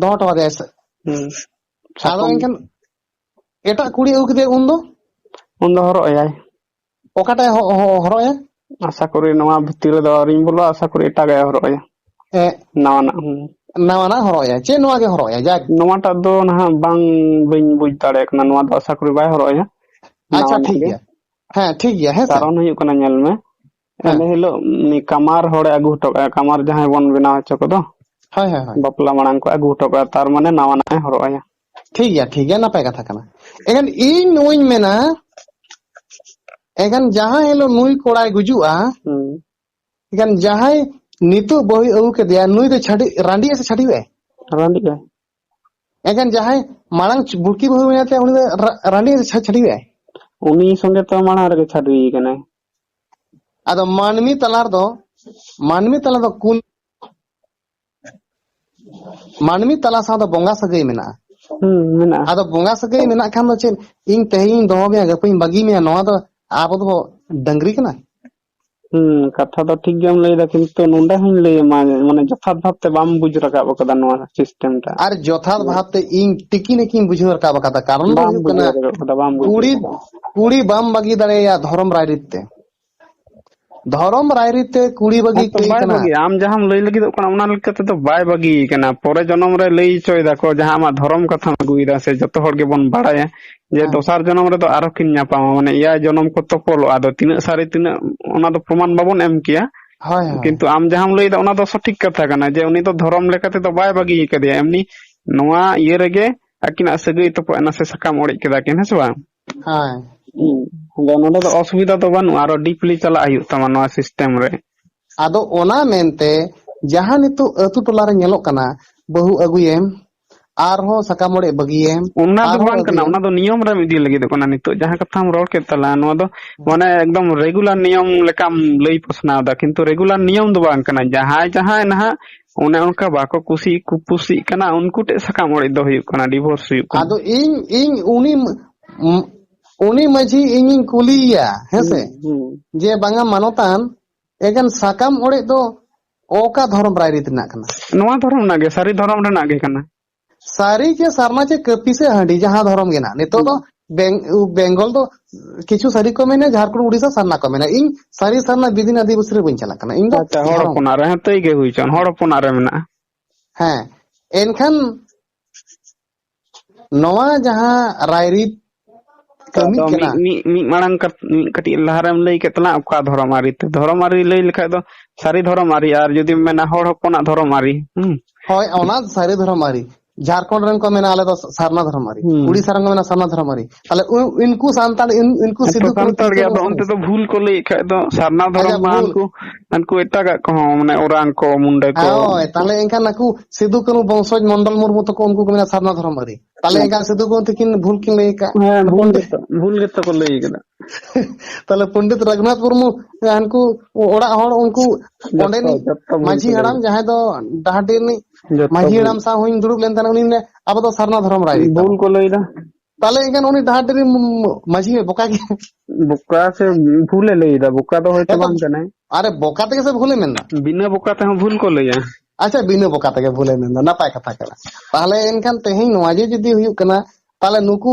ᱫᱚᱦᱚ ᱦᱚᱴᱚ ᱟᱫᱮᱭᱟᱭ ᱥᱮ? ᱦᱩᱸ᱾ ᱟᱫᱚ ᱥᱟᱠᱚᱢ ᱮᱱᱠᱷᱟᱱ ᱮᱴᱟᱜ ᱠᱩᱲᱤ ᱟᱹᱜᱩ ᱠᱮᱫᱮᱭᱟ ᱩᱱᱫᱚ? ᱩᱱᱫᱚ ᱦᱚᱨᱚᱜ ᱟᱭᱟᱭ᱾ ᱚᱠᱟᱴᱟᱜ ᱮ ᱦᱚ-, ᱦᱚ-, ᱦᱚᱨᱚᱜ ᱟᱭᱟ? ᱟᱥᱟ ᱠᱚᱨᱤ ᱱᱚᱣᱟ ᱵᱷᱤᱛᱤᱨ ᱨᱮᱫᱚ ᱟᱹᱣᱨᱤᱧ ᱵᱚᱞᱚᱜᱼᱟ, ᱟᱥᱟ ᱠᱚᱨᱤ ᱮᱴᱟᱜᱟᱜ ᱮ ᱦᱚᱨᱚᱜ ᱟᱭᱟ᱾ ᱮ, ᱱᱟᱣᱟᱱᱟᱜ, ᱦᱩᱸ᱾ ᱱᱟᱣᱟᱱᱟᱜ ᱦᱚᱨᱚᱜ ᱟᱭᱟ᱾ ᱪᱮᱫ ᱱᱚᱣᱟ ᱜᱮ ᱦᱚᱨᱚᱜ ᱟᱭᱟ, ᱡᱟᱠ᱾ ᱱᱚᱣᱟᱴᱟᱜ ᱫᱚ ᱱᱟᱦᱟᱜ ᱵᱟᱝ, ᱵᱟᱹᱧ ᱵᱩᱡᱽ ᱫᱟᱲᱮᱭᱟᱜ ᱠᱟᱱᱟ᱾ ᱱᱚᱣᱟ ᱫᱚ ᱟᱥᱟ ᱠᱚᱨᱤ ᱵᱟᱭ ᱦᱚᱨᱚᱜ ᱟᱭᱟ᱾ ᱟᱪᱪᱷᱟ, ᱱᱟᱣᱟᱱᱟᱜ ᱴᱷᱤᱠ ᱜᱮ᱾ ᱜᱮᱭᱟ᱾ ᱦᱮᱸ, ᱴᱷᱤᱠ ᱜᱮᱭᱟ, ᱦᱮᱸ ᱥᱮ? ᱠᱟᱨᱚᱱ ᱦᱩᱭᱩᱜ ᱠᱟᱱᱟ, ᱧᱮᱞ ᱢᱮ, ᱦᱮᱸ᱾ ᱮᱱ ᱦᱤᱞᱳᱜ ᱩᱱᱤ ᱠᱟᱢᱟᱨ ᱦᱚᱲᱮ ᱟᱹᱜᱩ ᱦᱚᱴᱚ ᱠᱟᱜᱼᱟ, ᱠᱟᱢᱟᱨ ᱡᱟᱦᱟᱸᱭ ᱵᱚᱱ ᱵᱮᱱᱟᱣ ᱦᱚᱪᱚ ᱠᱚᱫᱚ, ᱦᱳᱭ, ᱦᱳᱭ, ᱦᱳᱭ᱾ ᱵᱟᱯᱞᱟ ᱢᱟᱲᱟᱝ ᱠᱚ ᱟᱹᱜᱩ ᱦᱚᱴᱚ ᱠᱟᱜᱼᱟ, ᱛᱟᱨ ᱢᱟᱱᱮ ᱱᱟᱣᱟᱱᱟᱜ ᱮ ᱦᱚᱨᱚᱜ ᱟᱭᱟ᱾ ᱴᱷᱤᱠ ᱜᱮᱭᱟ, ᱴᱷᱤᱠ ᱜᱮᱭᱟ, ᱱᱟᱯᱟᱭ ᱠᱟᱛᱷᱟ ᱠᱟᱱᱟ᱾ ᱮᱱᱠᱷᱟᱱ ᱤᱧ ᱱᱚᱣᱟᱧ ᱢᱮᱱᱟ, ᱮᱱᱠᱷᱟᱱ ᱡᱟᱦᱟᱸ ᱦᱤᱞᱳᱜ ᱱᱩᱭ ᱠᱚᱲᱟᱭ ᱜᱩᱡᱩᱜᱼᱟ, ᱦᱩᱸ᱾ ᱮᱱᱠᱷᱟᱱ ᱡᱟᱦᱟᱸᱭ ᱱᱤᱛᱚᱜ ᱵᱟᱹᱦᱩᱭ ᱟᱹᱜᱩ ᱠᱮᱫᱮᱭᱟ, ᱱᱩᱭ ᱫᱚ ᱪᱷᱟᱹᱰᱤ-, ᱨᱟᱺᱰᱤᱜᱼᱟ ᱥᱮ ᱪᱷᱟᱹᱰᱤᱣᱟᱭ? ᱨᱟᱺᱰᱤᱜᱼᱟᱭ᱾ ᱮᱱᱠᱷᱟᱱ ᱡᱟᱦᱟᱸᱭ ᱢᱟᱲᱟᱝ ᱪ-, ᱵᱩᱲᱠᱤ ᱵᱟᱹᱦᱩ ᱢᱮᱱᱟᱭ ᱛᱟᱭᱟ, ᱩᱱᱤ ᱫᱚ ᱨᱟ-, ᱨᱟᱺᱰᱤ ᱥᱮ ᱪᱷᱟ-, ᱪᱷᱟᱹᱰᱣᱤ ᱟᱭ? ᱩᱱᱤ ᱥᱚᱸᱜᱮ ᱛᱚ ᱢᱟᱲᱟᱝ ᱨᱮᱜᱮ ᱪᱷᱟᱹᱰᱣᱤ ᱠᱟᱱᱟᱭ᱾ ᱟᱫᱚ ᱢᱟᱹᱱᱢᱤ ᱛᱟᱞᱟ ᱨᱮᱫᱚ ᱢᱟᱹᱱᱢᱤ ᱛᱟᱞᱟ ᱫᱚ ᱠᱩᱞ ᱢᱟᱹᱱᱢᱤ ᱛᱟᱞᱟ ᱥᱟᱶ ᱫᱚ ᱵᱚᱸᱜᱟ ᱥᱟᱹᱜᱟᱹᱭ ᱢᱮᱱᱟᱜᱼᱟ᱾ ᱦᱩᱸ, ᱢᱮᱱᱟᱜᱼᱟ᱾ ᱟᱫᱚ ᱵᱚᱸᱜᱟ ᱥᱟᱹᱜᱟᱹᱭ ᱢᱮᱱᱟᱜ ᱠᱷᱟᱱ ᱫᱚ ᱪᱮᱫ, ᱤᱧ ᱛᱮᱦᱮᱧ ᱤᱧ ᱫᱚᱦᱚ ᱢᱮᱭᱟ, ᱜᱟᱯᱟᱧ ᱵᱟᱹᱜᱤ ᱢᱮᱭᱟ, ᱱᱚᱣᱟ ᱫᱚ ᱟᱵᱚ ᱫᱚ ᱰᱟᱹᱝᱨᱤ ᱠᱟᱱᱟ? ᱦᱩᱸ, ᱠᱟᱛᱷᱟ ᱫᱚ ᱴᱷᱤᱠ ᱜᱮᱢ ᱞᱟᱹᱭ ᱫᱟ, ᱠᱤᱱᱛᱩ ᱱᱚᱸᱰᱮ ᱦᱚᱸᱧ ᱞᱟᱹᱭ ᱟᱢᱟ, ᱢᱟᱱᱮ ᱡᱚᱛᱷᱟᱛ ᱵᱷᱟᱵ ᱛᱮ ᱵᱟᱢ ᱵᱩᱡᱽ ᱨᱟᱠᱟᱵ ᱟᱠᱟᱫᱟ ᱱᱚᱣᱟ ᱥᱤᱥᱴᱮᱢ ᱴᱟᱜ᱾ ᱟᱨ ᱡᱚᱛᱷᱟᱛ ᱵᱷᱟᱵ ᱛᱮ ᱤᱧ ᱛᱤᱠᱤᱱ ᱤᱧ ᱵᱩᱡᱷᱟᱹᱣ ᱨᱟᱠᱟᱵ ᱟᱠᱟᱫᱟ, ᱠᱟᱨᱚᱱ ᱫᱚ ᱵᱟᱢ ᱦᱩᱭᱩᱜ ᱠᱟᱱᱟ, ᱵᱩᱡᱷᱟᱹᱣ ᱨᱟᱠᱟᱵ ᱟᱠᱟᱫᱟ, ᱵᱟᱢ ᱵᱩᱡᱷᱟᱹᱣ ᱠᱩᱲᱤ, ᱟᱠᱟᱫᱟ᱾ ᱠᱩᱲᱤ ᱵᱟᱢ ᱵᱟᱹᱜᱤ ᱫᱟᱲᱮᱭᱟᱭᱟ ᱫᱷᱚᱨᱚᱢ ᱨᱟᱭᱨᱤᱛ ᱛᱮ᱾ ᱫᱷᱚᱨᱚᱢ ᱨᱟᱭᱨᱤᱛ ᱛᱮ ᱠᱩᱲᱤ ᱵᱟᱹᱜᱤ ᱦᱮᱸ ᱛᱚ, ᱠᱟᱹᱭ ᱵᱟᱭ ᱠᱟᱱᱟ᱾ ᱵᱟᱹᱜᱤᱭᱟ᱾ ᱟᱢ ᱡᱟᱦᱟᱸᱢ ᱞᱟᱹᱭ ᱞᱟᱹᱜᱤᱫᱚᱜ ᱠᱟᱱᱟ, ᱚᱱᱟ ᱞᱮᱠᱟ ᱛᱮᱫᱚ ᱵᱟᱭ ᱵᱟᱹᱜᱤ ᱠᱟᱱᱟ᱾ ᱯᱚᱨᱮ ᱡᱚᱱᱚᱢ ᱨᱮ ᱞᱟᱹᱭ ᱦᱚᱪᱚᱭ ᱫᱟᱠᱚ, ᱡᱟᱦᱟᱸ ᱟᱢᱟᱜ ᱫᱷᱚᱨᱚᱢ ᱠᱟᱛᱷᱟᱢ ᱟᱹᱜᱩᱭᱮᱫᱟ, ᱥᱮ ᱡᱚᱛᱚ ᱦᱚᱲ ᱜᱮᱵᱚᱱ ᱵᱟᱲᱟᱭᱟ ᱡᱮ ᱦᱮᱸ᱾ ᱫᱚᱥᱟᱨ ᱡᱚᱱᱚᱢ ᱨᱮᱫᱚ ᱟᱨᱦᱚᱸ ᱠᱤᱱ ᱧᱟᱯᱟᱢᱟ, ᱢᱟᱱᱮ ᱮᱭᱟᱭ ᱡᱚᱱᱚᱢ ᱠᱚ ᱛᱚᱯᱚᱞᱚᱜᱼᱟ᱾ ᱟᱫᱚ ᱛᱤᱱᱟᱹᱜ ᱥᱟᱹᱨᱤ, ᱛᱤᱱᱟᱹᱜ, ᱚᱱᱟ ᱫᱚ ᱯᱨᱚᱢᱟᱱ ᱵᱟᱵᱚᱱ ᱮᱢ ᱠᱮᱭᱟ᱾ ᱦᱳᱭ, ᱦᱳᱭ᱾ ᱠᱤᱱᱛᱩ ᱟᱢ ᱡᱟᱦᱟᱸᱢ ᱞᱟᱹᱭᱫᱟ, ᱚᱱᱟ ᱫᱚ ᱥᱚᱴᱷᱤᱠ ᱠᱟᱛᱷᱟ ᱠᱟᱱᱟ ᱡᱮ ᱩᱱᱤ ᱫᱚ ᱫᱷᱚᱨᱚᱢ ᱞᱮᱠᱟ ᱛᱮᱫᱚ ᱵᱟᱭ ᱵᱟᱹᱜᱤ ᱠᱟᱫᱮᱭᱟ᱾ ᱮᱢᱱᱤ ᱱᱚᱣᱟ ᱤᱭᱟᱹ ᱨᱮᱜᱮ ᱟᱹᱠᱤᱱᱟᱜ ᱥᱟᱹᱜᱟᱹᱭ ᱛᱚᱯᱟᱜ ᱮᱱᱟ ᱥᱮ ᱥᱟᱠᱟᱢ ᱚᱲᱮᱡ ᱠᱮᱫᱟ ᱠᱤᱱ, ᱦᱮᱸ ᱥᱮ ᱵᱟᱝ? ᱦᱳᱭ᱾ ᱦᱩᱸ᱾ ᱟᱫᱚ ᱱᱚᱰᱮ ᱫᱚ ᱚᱥᱩᱵᱤᱫᱷᱟ ᱫᱚ ᱵᱟᱹᱱᱩᱜᱼᱟ, ᱟᱨᱚ deeply ᱪᱟᱞᱟᱜ ᱦᱩᱭᱩᱜ ᱛᱟᱢᱟ ᱱᱚᱣᱟ system ᱨᱮ᱾ ᱟᱫᱚ ᱚᱱᱟ ᱢᱮᱱᱛᱮ ᱡᱟᱦᱟᱸ ᱱᱤᱛᱚᱜ ᱟᱹᱛᱩ ᱴᱚᱞᱟ ᱨᱮ ᱧᱮᱞᱚᱜ ᱠᱟᱱᱟ, ᱵᱟᱹᱦᱩ ᱟᱹᱜᱩᱭᱮᱢ, ᱟᱨᱦᱚᱸ ᱥᱟᱠᱟᱢ ᱚᱲᱮᱡ ᱵᱟᱹᱜᱤᱭᱮᱢ, ᱚᱱᱟ ᱫᱚ ᱟᱨᱦᱚᱸ ᱵᱟᱝ ᱠᱟᱱᱟ, ᱟᱹᱜᱩᱭᱮᱢ᱾ ᱚᱱᱟ ᱫᱚ ᱱᱤᱭᱚᱢ ᱨᱮᱢ ᱤᱫᱤ ᱞᱟᱹᱜᱤᱫᱚᱜ ᱠᱟᱱᱟ᱾ ᱱᱤᱛᱚᱜ ᱡᱟᱦᱟᱸ ᱠᱟᱛᱷᱟᱢ ᱨᱚᱲ ᱠᱮᱫ ᱛᱟᱞᱟᱝ, ᱱᱚᱣᱟ ᱫᱚ ᱦᱩᱸ᱾ ᱢᱟᱱᱮ ᱮᱠᱫᱚᱢ regular ᱱᱤᱭᱚᱢ ᱞᱮᱠᱟᱢ ᱞᱟᱹᱭ ᱯᱟᱥᱱᱟᱣ ᱮᱫᱟ, ᱠᱤᱱᱛᱩ regular ᱱᱤᱭᱚᱢ ᱫᱚ ᱵᱟᱝ ᱠᱟᱱᱟ᱾ ᱡᱟᱦᱟᱸᱭ ᱡᱟᱦᱟᱸᱭ ᱱᱟᱦᱟᱜ ᱚᱱᱮ ᱚᱱᱠᱟ ᱵᱟᱠᱚ ᱠᱩᱥᱤ ᱠᱩᱯᱩᱥᱤᱜ ᱠᱟᱱᱟ, ᱩᱱᱠᱩ ᱴᱷᱮᱡ ᱥᱟᱠᱟᱢ ᱚᱲᱮᱡ ᱫᱚ ᱦᱩᱭᱩᱜ ᱠᱟᱱᱟ, divorce ᱦᱩᱭᱩᱜ ᱠᱟᱱᱟ᱾ ᱟᱫᱚ ᱤᱧ, ᱤᱧ ᱩᱱᱤ, ᱩᱱᱤ ᱢᱟᱹᱡᱷᱤ ᱤᱧᱤᱧ ᱠᱩᱞᱤᱭᱮᱭᱟ, ᱦᱮᱸ ᱥᱮ? ᱦᱩᱸ, ᱦᱩᱸ᱾ ᱡᱮ, "ᱵᱟᱝᱟ ᱢᱟᱱᱚᱛᱟᱱ, ᱮᱠᱮᱱ ᱥᱟᱠᱟᱢ ᱚᱲᱮᱡ ᱫᱚ ᱚᱠᱟ ᱫᱷᱚᱨᱚᱢ ᱨᱟᱭᱨᱤᱛ ᱨᱮᱱᱟᱜ ᱠᱟᱱᱟ?" ᱱᱚᱣᱟ ᱫᱷᱚᱨᱚᱢ ᱨᱮᱱᱟᱜ ᱜᱮ, ᱥᱟᱹᱨᱤ ᱫᱷᱚᱨᱚᱢ ᱨᱮᱱᱟᱜ ᱜᱮ ᱠᱟᱱᱟ᱾ ᱥᱟᱹᱨᱤ ᱪᱮ ᱥᱟᱨᱱᱟ ᱪᱮ ᱠᱟᱹᱯᱤ ᱥᱮ ᱦᱟᱺᱰᱤ, ᱡᱟᱦᱟᱸ ᱫᱷᱚᱨᱚᱢ ᱜᱮ ᱱᱟᱜ᱾ ᱱᱤᱛᱚᱜ ᱫᱚ ᱦᱩᱸ᱾ ᱵᱮᱝ-, ᱵᱮᱝᱜᱚᱞ ᱫᱚ ᱠᱤᱪᱷᱩ ᱥᱟᱹᱨᱤ ᱠᱚ ᱢᱮᱱᱟ, ᱡᱷᱟᱲᱠᱷᱚᱸᱰ, ᱩᱲᱤᱥᱥᱟ ᱥᱟᱨᱱᱟ ᱠᱚ ᱢᱮᱱᱟ᱾ ᱤᱧ ᱥᱟᱹᱨᱤ ᱥᱟᱨᱱᱟ ᱵᱤᱫᱤᱱ ᱟᱹᱫᱤᱵᱟᱹᱥᱤ ᱨᱮ ᱵᱟᱹᱧ ᱪᱟᱞᱟᱜ ᱠᱟᱱᱟ᱾ ᱤᱧ ᱫᱚ ᱟᱪᱪᱷᱟ, ᱦᱚᱲ ᱫᱷᱚᱨᱚᱢ᱾ ᱦᱚᱯᱚᱱᱟᱜ ᱨᱮ, ᱦᱮᱸ, ᱛᱟᱹᱭ ᱜᱮ ᱦᱩᱭ ᱪᱚᱝ, ᱦᱚᱲ ᱦᱚᱯᱚᱱᱟᱜ ᱨᱮ ᱢᱮᱱᱟᱜᱼᱟ᱾ ᱦᱮᱸ, ᱮᱱᱠᱷᱟᱱ ᱱᱚᱣᱟ ᱡᱟᱦᱟᱸ ᱨᱟᱭᱨᱤᱛ ᱠᱟᱹᱢᱤᱜ ᱟᱫᱚ ᱠᱟᱱᱟ᱾ ᱢᱤᱫ, ᱢᱤᱫ, ᱢᱤᱫ ᱢᱟᱲᱟᱝ ᱠᱟᱛ-, ᱢᱤᱫ ᱠᱟᱹᱴᱤᱡ ᱞᱟᱦᱟ ᱨᱮᱢ ᱞᱟᱹᱭ ᱠᱮᱫ ᱛᱟᱞᱟᱝ ᱚᱠᱟ ᱫᱷᱚᱨᱚᱢ ᱟᱹᱨᱤ ᱛᱮ᱾ ᱫᱷᱚᱨᱚᱢ ᱟᱹᱨᱤ ᱞᱟᱹᱭ ᱞᱮᱠᱷᱟᱡ ᱫᱚ ᱥᱟᱹᱨᱤ ᱫᱷᱚᱨᱚᱢ ᱟᱹᱨᱤ, ᱟᱨ ᱡᱩᱫᱤᱢ ᱢᱮᱱᱟ ᱦᱚᱲ ᱦᱚᱯᱚᱱᱟᱜ ᱫᱷᱚᱨᱚᱢ ᱟᱹᱨᱤ, ᱦᱩᱸ᱾ ᱦᱳᱭ, ᱚᱱᱟ ᱥᱟᱹᱨᱤ ᱫᱷᱚᱨᱚᱢ ᱟᱹᱨᱤ᱾ ᱡᱷᱟᱲᱠᱷᱚᱸᱰ ᱨᱮᱱ ᱠᱚ ᱢᱮᱱᱟ, "ᱟᱞᱮ ᱫᱚ ᱥᱟᱨᱱᱟ ᱫᱷᱚᱨᱚᱢ ᱟᱹᱨᱤ", ᱦᱩᱸ᱾ ᱩᱲᱤᱥᱥᱟ ᱨᱮᱱ ᱠᱚ ᱢᱮᱱᱟ, "ᱥᱟᱨᱱᱟ ᱫᱷᱚᱨᱚᱢ ᱟᱹᱨᱤ", ᱛᱟᱦᱞᱮ ᱩ-, ᱩᱱᱠᱩ ᱥᱟᱱᱛᱟᱲ, ᱩᱱ-, ᱩᱱᱠᱩ ᱦᱮᱸ, ᱛᱚ ᱥᱤᱫᱷᱩ ᱠᱟᱹᱱᱦᱩ ᱥᱟᱱᱛᱟᱲ ᱜᱮ᱾ ᱛᱤᱥ ᱠᱚ ᱟᱫᱚ ᱵᱚᱝᱥᱚ? ᱚᱱᱛᱮ ᱫᱚ ᱵᱷᱩᱞ ᱠᱚ ᱞᱟᱹᱭᱮᱫ ᱠᱷᱟᱡ ᱫᱚ ᱥᱟᱨᱱᱟ ᱫᱷᱚᱨᱚᱢ ᱟᱪᱪᱷᱟ, ᱢᱟ ᱵᱷᱩᱞ᱾ ᱩᱱᱠᱩ, ᱩᱱᱠᱩ ᱮᱴᱟᱜᱟᱜ ᱠᱚᱦᱚᱸ, ᱢᱟᱱᱮ ᱚᱨᱟᱝ ᱠᱚ, ᱢᱩᱱᱰᱟᱹ ᱠᱚ᱾ ᱦᱳᱭ, ᱛᱟᱦᱞᱮ ᱮᱱᱠᱷᱟᱱ ᱱᱟᱠᱩ ᱥᱤᱫᱷᱩ ᱠᱟᱹᱱᱦᱩ ᱵᱚᱝᱥᱚᱡᱽ ᱢᱚᱱᱰᱚᱞ ᱢᱩᱨᱢᱩ ᱛᱟᱠᱚ, ᱩᱱᱠᱩ ᱠᱚ ᱢᱮᱱᱟ ᱥᱟᱨᱱᱟ ᱫᱷᱚᱨᱚᱢ ᱟᱹᱨᱤ᱾ ᱛᱟᱦᱞᱮ ᱦᱮᱸ᱾ ᱮᱱᱠᱷᱟᱱ ᱥᱤᱫᱷᱩ ᱠᱟᱹᱱᱦᱩ ᱛᱤᱠᱤᱱ ᱵᱷᱩᱞ ᱠᱤᱱ ᱞᱟᱹᱭ ᱟᱠᱟᱫ᱾ ᱦᱮᱸ, ᱵᱷᱩᱞ ᱜᱮᱛᱚ, ᱵᱷᱩᱞ ᱜᱮᱛᱚ ᱠᱚ ᱞᱟᱹᱭ ᱟᱠᱟᱫᱟ᱾ ᱛᱟᱦᱞᱮ ᱯᱚᱱᱰᱤᱛ ᱨᱟᱹᱜᱷᱩᱱᱟᱛᱷ ᱢᱩᱨᱢᱩ, ᱦᱟᱱᱠᱩ ᱚᱲᱟᱜ ᱦᱚᱲ, ᱩᱱᱠᱩ ᱡᱚᱛᱚ, ᱚᱸᱰᱮᱱᱤᱡ ᱡᱚᱛᱚ ᱵᱷᱩᱞ ᱢᱟᱹᱡᱷᱤ ᱠᱚ ᱦᱟᱲᱟᱢ, ᱞᱟᱹᱭᱟ᱾ ᱡᱟᱦᱟᱸᱭ ᱫᱚ ᱰᱟᱦᱟᱨᱰᱤ ᱨᱤᱱᱤᱡ ᱡᱚᱛᱚ ᱢᱟᱹᱡᱷᱤ ᱵᱷᱩᱞ᱾ ᱦᱟᱲᱟᱢ ᱥᱟᱶ ᱦᱚᱧ ᱫᱩᱲᱩᱵ ᱞᱮᱱ ᱛᱟᱦᱮᱱᱟ, ᱩᱱᱤ ᱢᱮᱱᱟ, "ᱟᱵᱚ ᱫᱚ ᱥᱟᱨᱱᱟ ᱫᱷᱚᱨᱚᱢ ᱨᱟᱭᱨᱤᱛ ᱵᱷᱩᱞ ᱛᱟᱵᱚᱱ᱾" ᱠᱚ ᱞᱟᱹᱭ ᱮᱫᱟ᱾ ᱛᱟᱦᱞᱮ ᱮᱱᱠᱷᱟᱱ ᱩᱱᱤ ᱰᱟᱦᱟᱨᱰᱤ ᱨᱤᱱ ᱢᱟᱹᱡᱷᱤ ᱵᱚᱠᱟ ᱜᱮ᱾ ᱵᱚᱠᱟ ᱥᱮ ᱵᱷᱩᱞᱮ ᱞᱟᱹᱭ ᱮᱫᱟ, ᱵᱚᱠᱟ ᱫᱚ ᱦᱚᱭᱛᱚ ᱦᱮᱸᱛᱚ, ᱵᱟᱝ ᱠᱟᱱᱟᱭ᱾ ᱟᱨᱮ, ᱵᱚᱠᱟ ᱛᱮᱜᱮ ᱥᱮ ᱵᱷᱩᱞᱮ ᱢᱮᱱᱫᱟ᱾ ᱵᱤᱱᱟᱹ ᱵᱚᱠᱟ ᱛᱮᱦᱚᱸ ᱵᱷᱩᱞ ᱠᱚ ᱞᱟᱹᱭᱟ᱾ ᱟᱪᱪᱷᱟ, ᱵᱤᱱᱟᱹ ᱵᱚᱠᱟ ᱛᱮᱜᱮ ᱵᱷᱩᱞᱮ ᱢᱮᱱᱫᱟ, ᱱᱟᱯᱟᱭ ᱠᱟᱛᱷᱟ ᱠᱟᱱᱟ᱾ ᱛᱟᱦᱞᱮ ᱮᱱᱠᱷᱟᱱ ᱛᱮᱦᱮᱧ ᱱᱚᱣᱟ ᱜᱮ ᱡᱩᱫᱤ ᱦᱩᱭᱩᱜ ᱠᱟᱱᱟ, ᱛᱟᱦᱞᱮ ᱱᱩᱠᱩ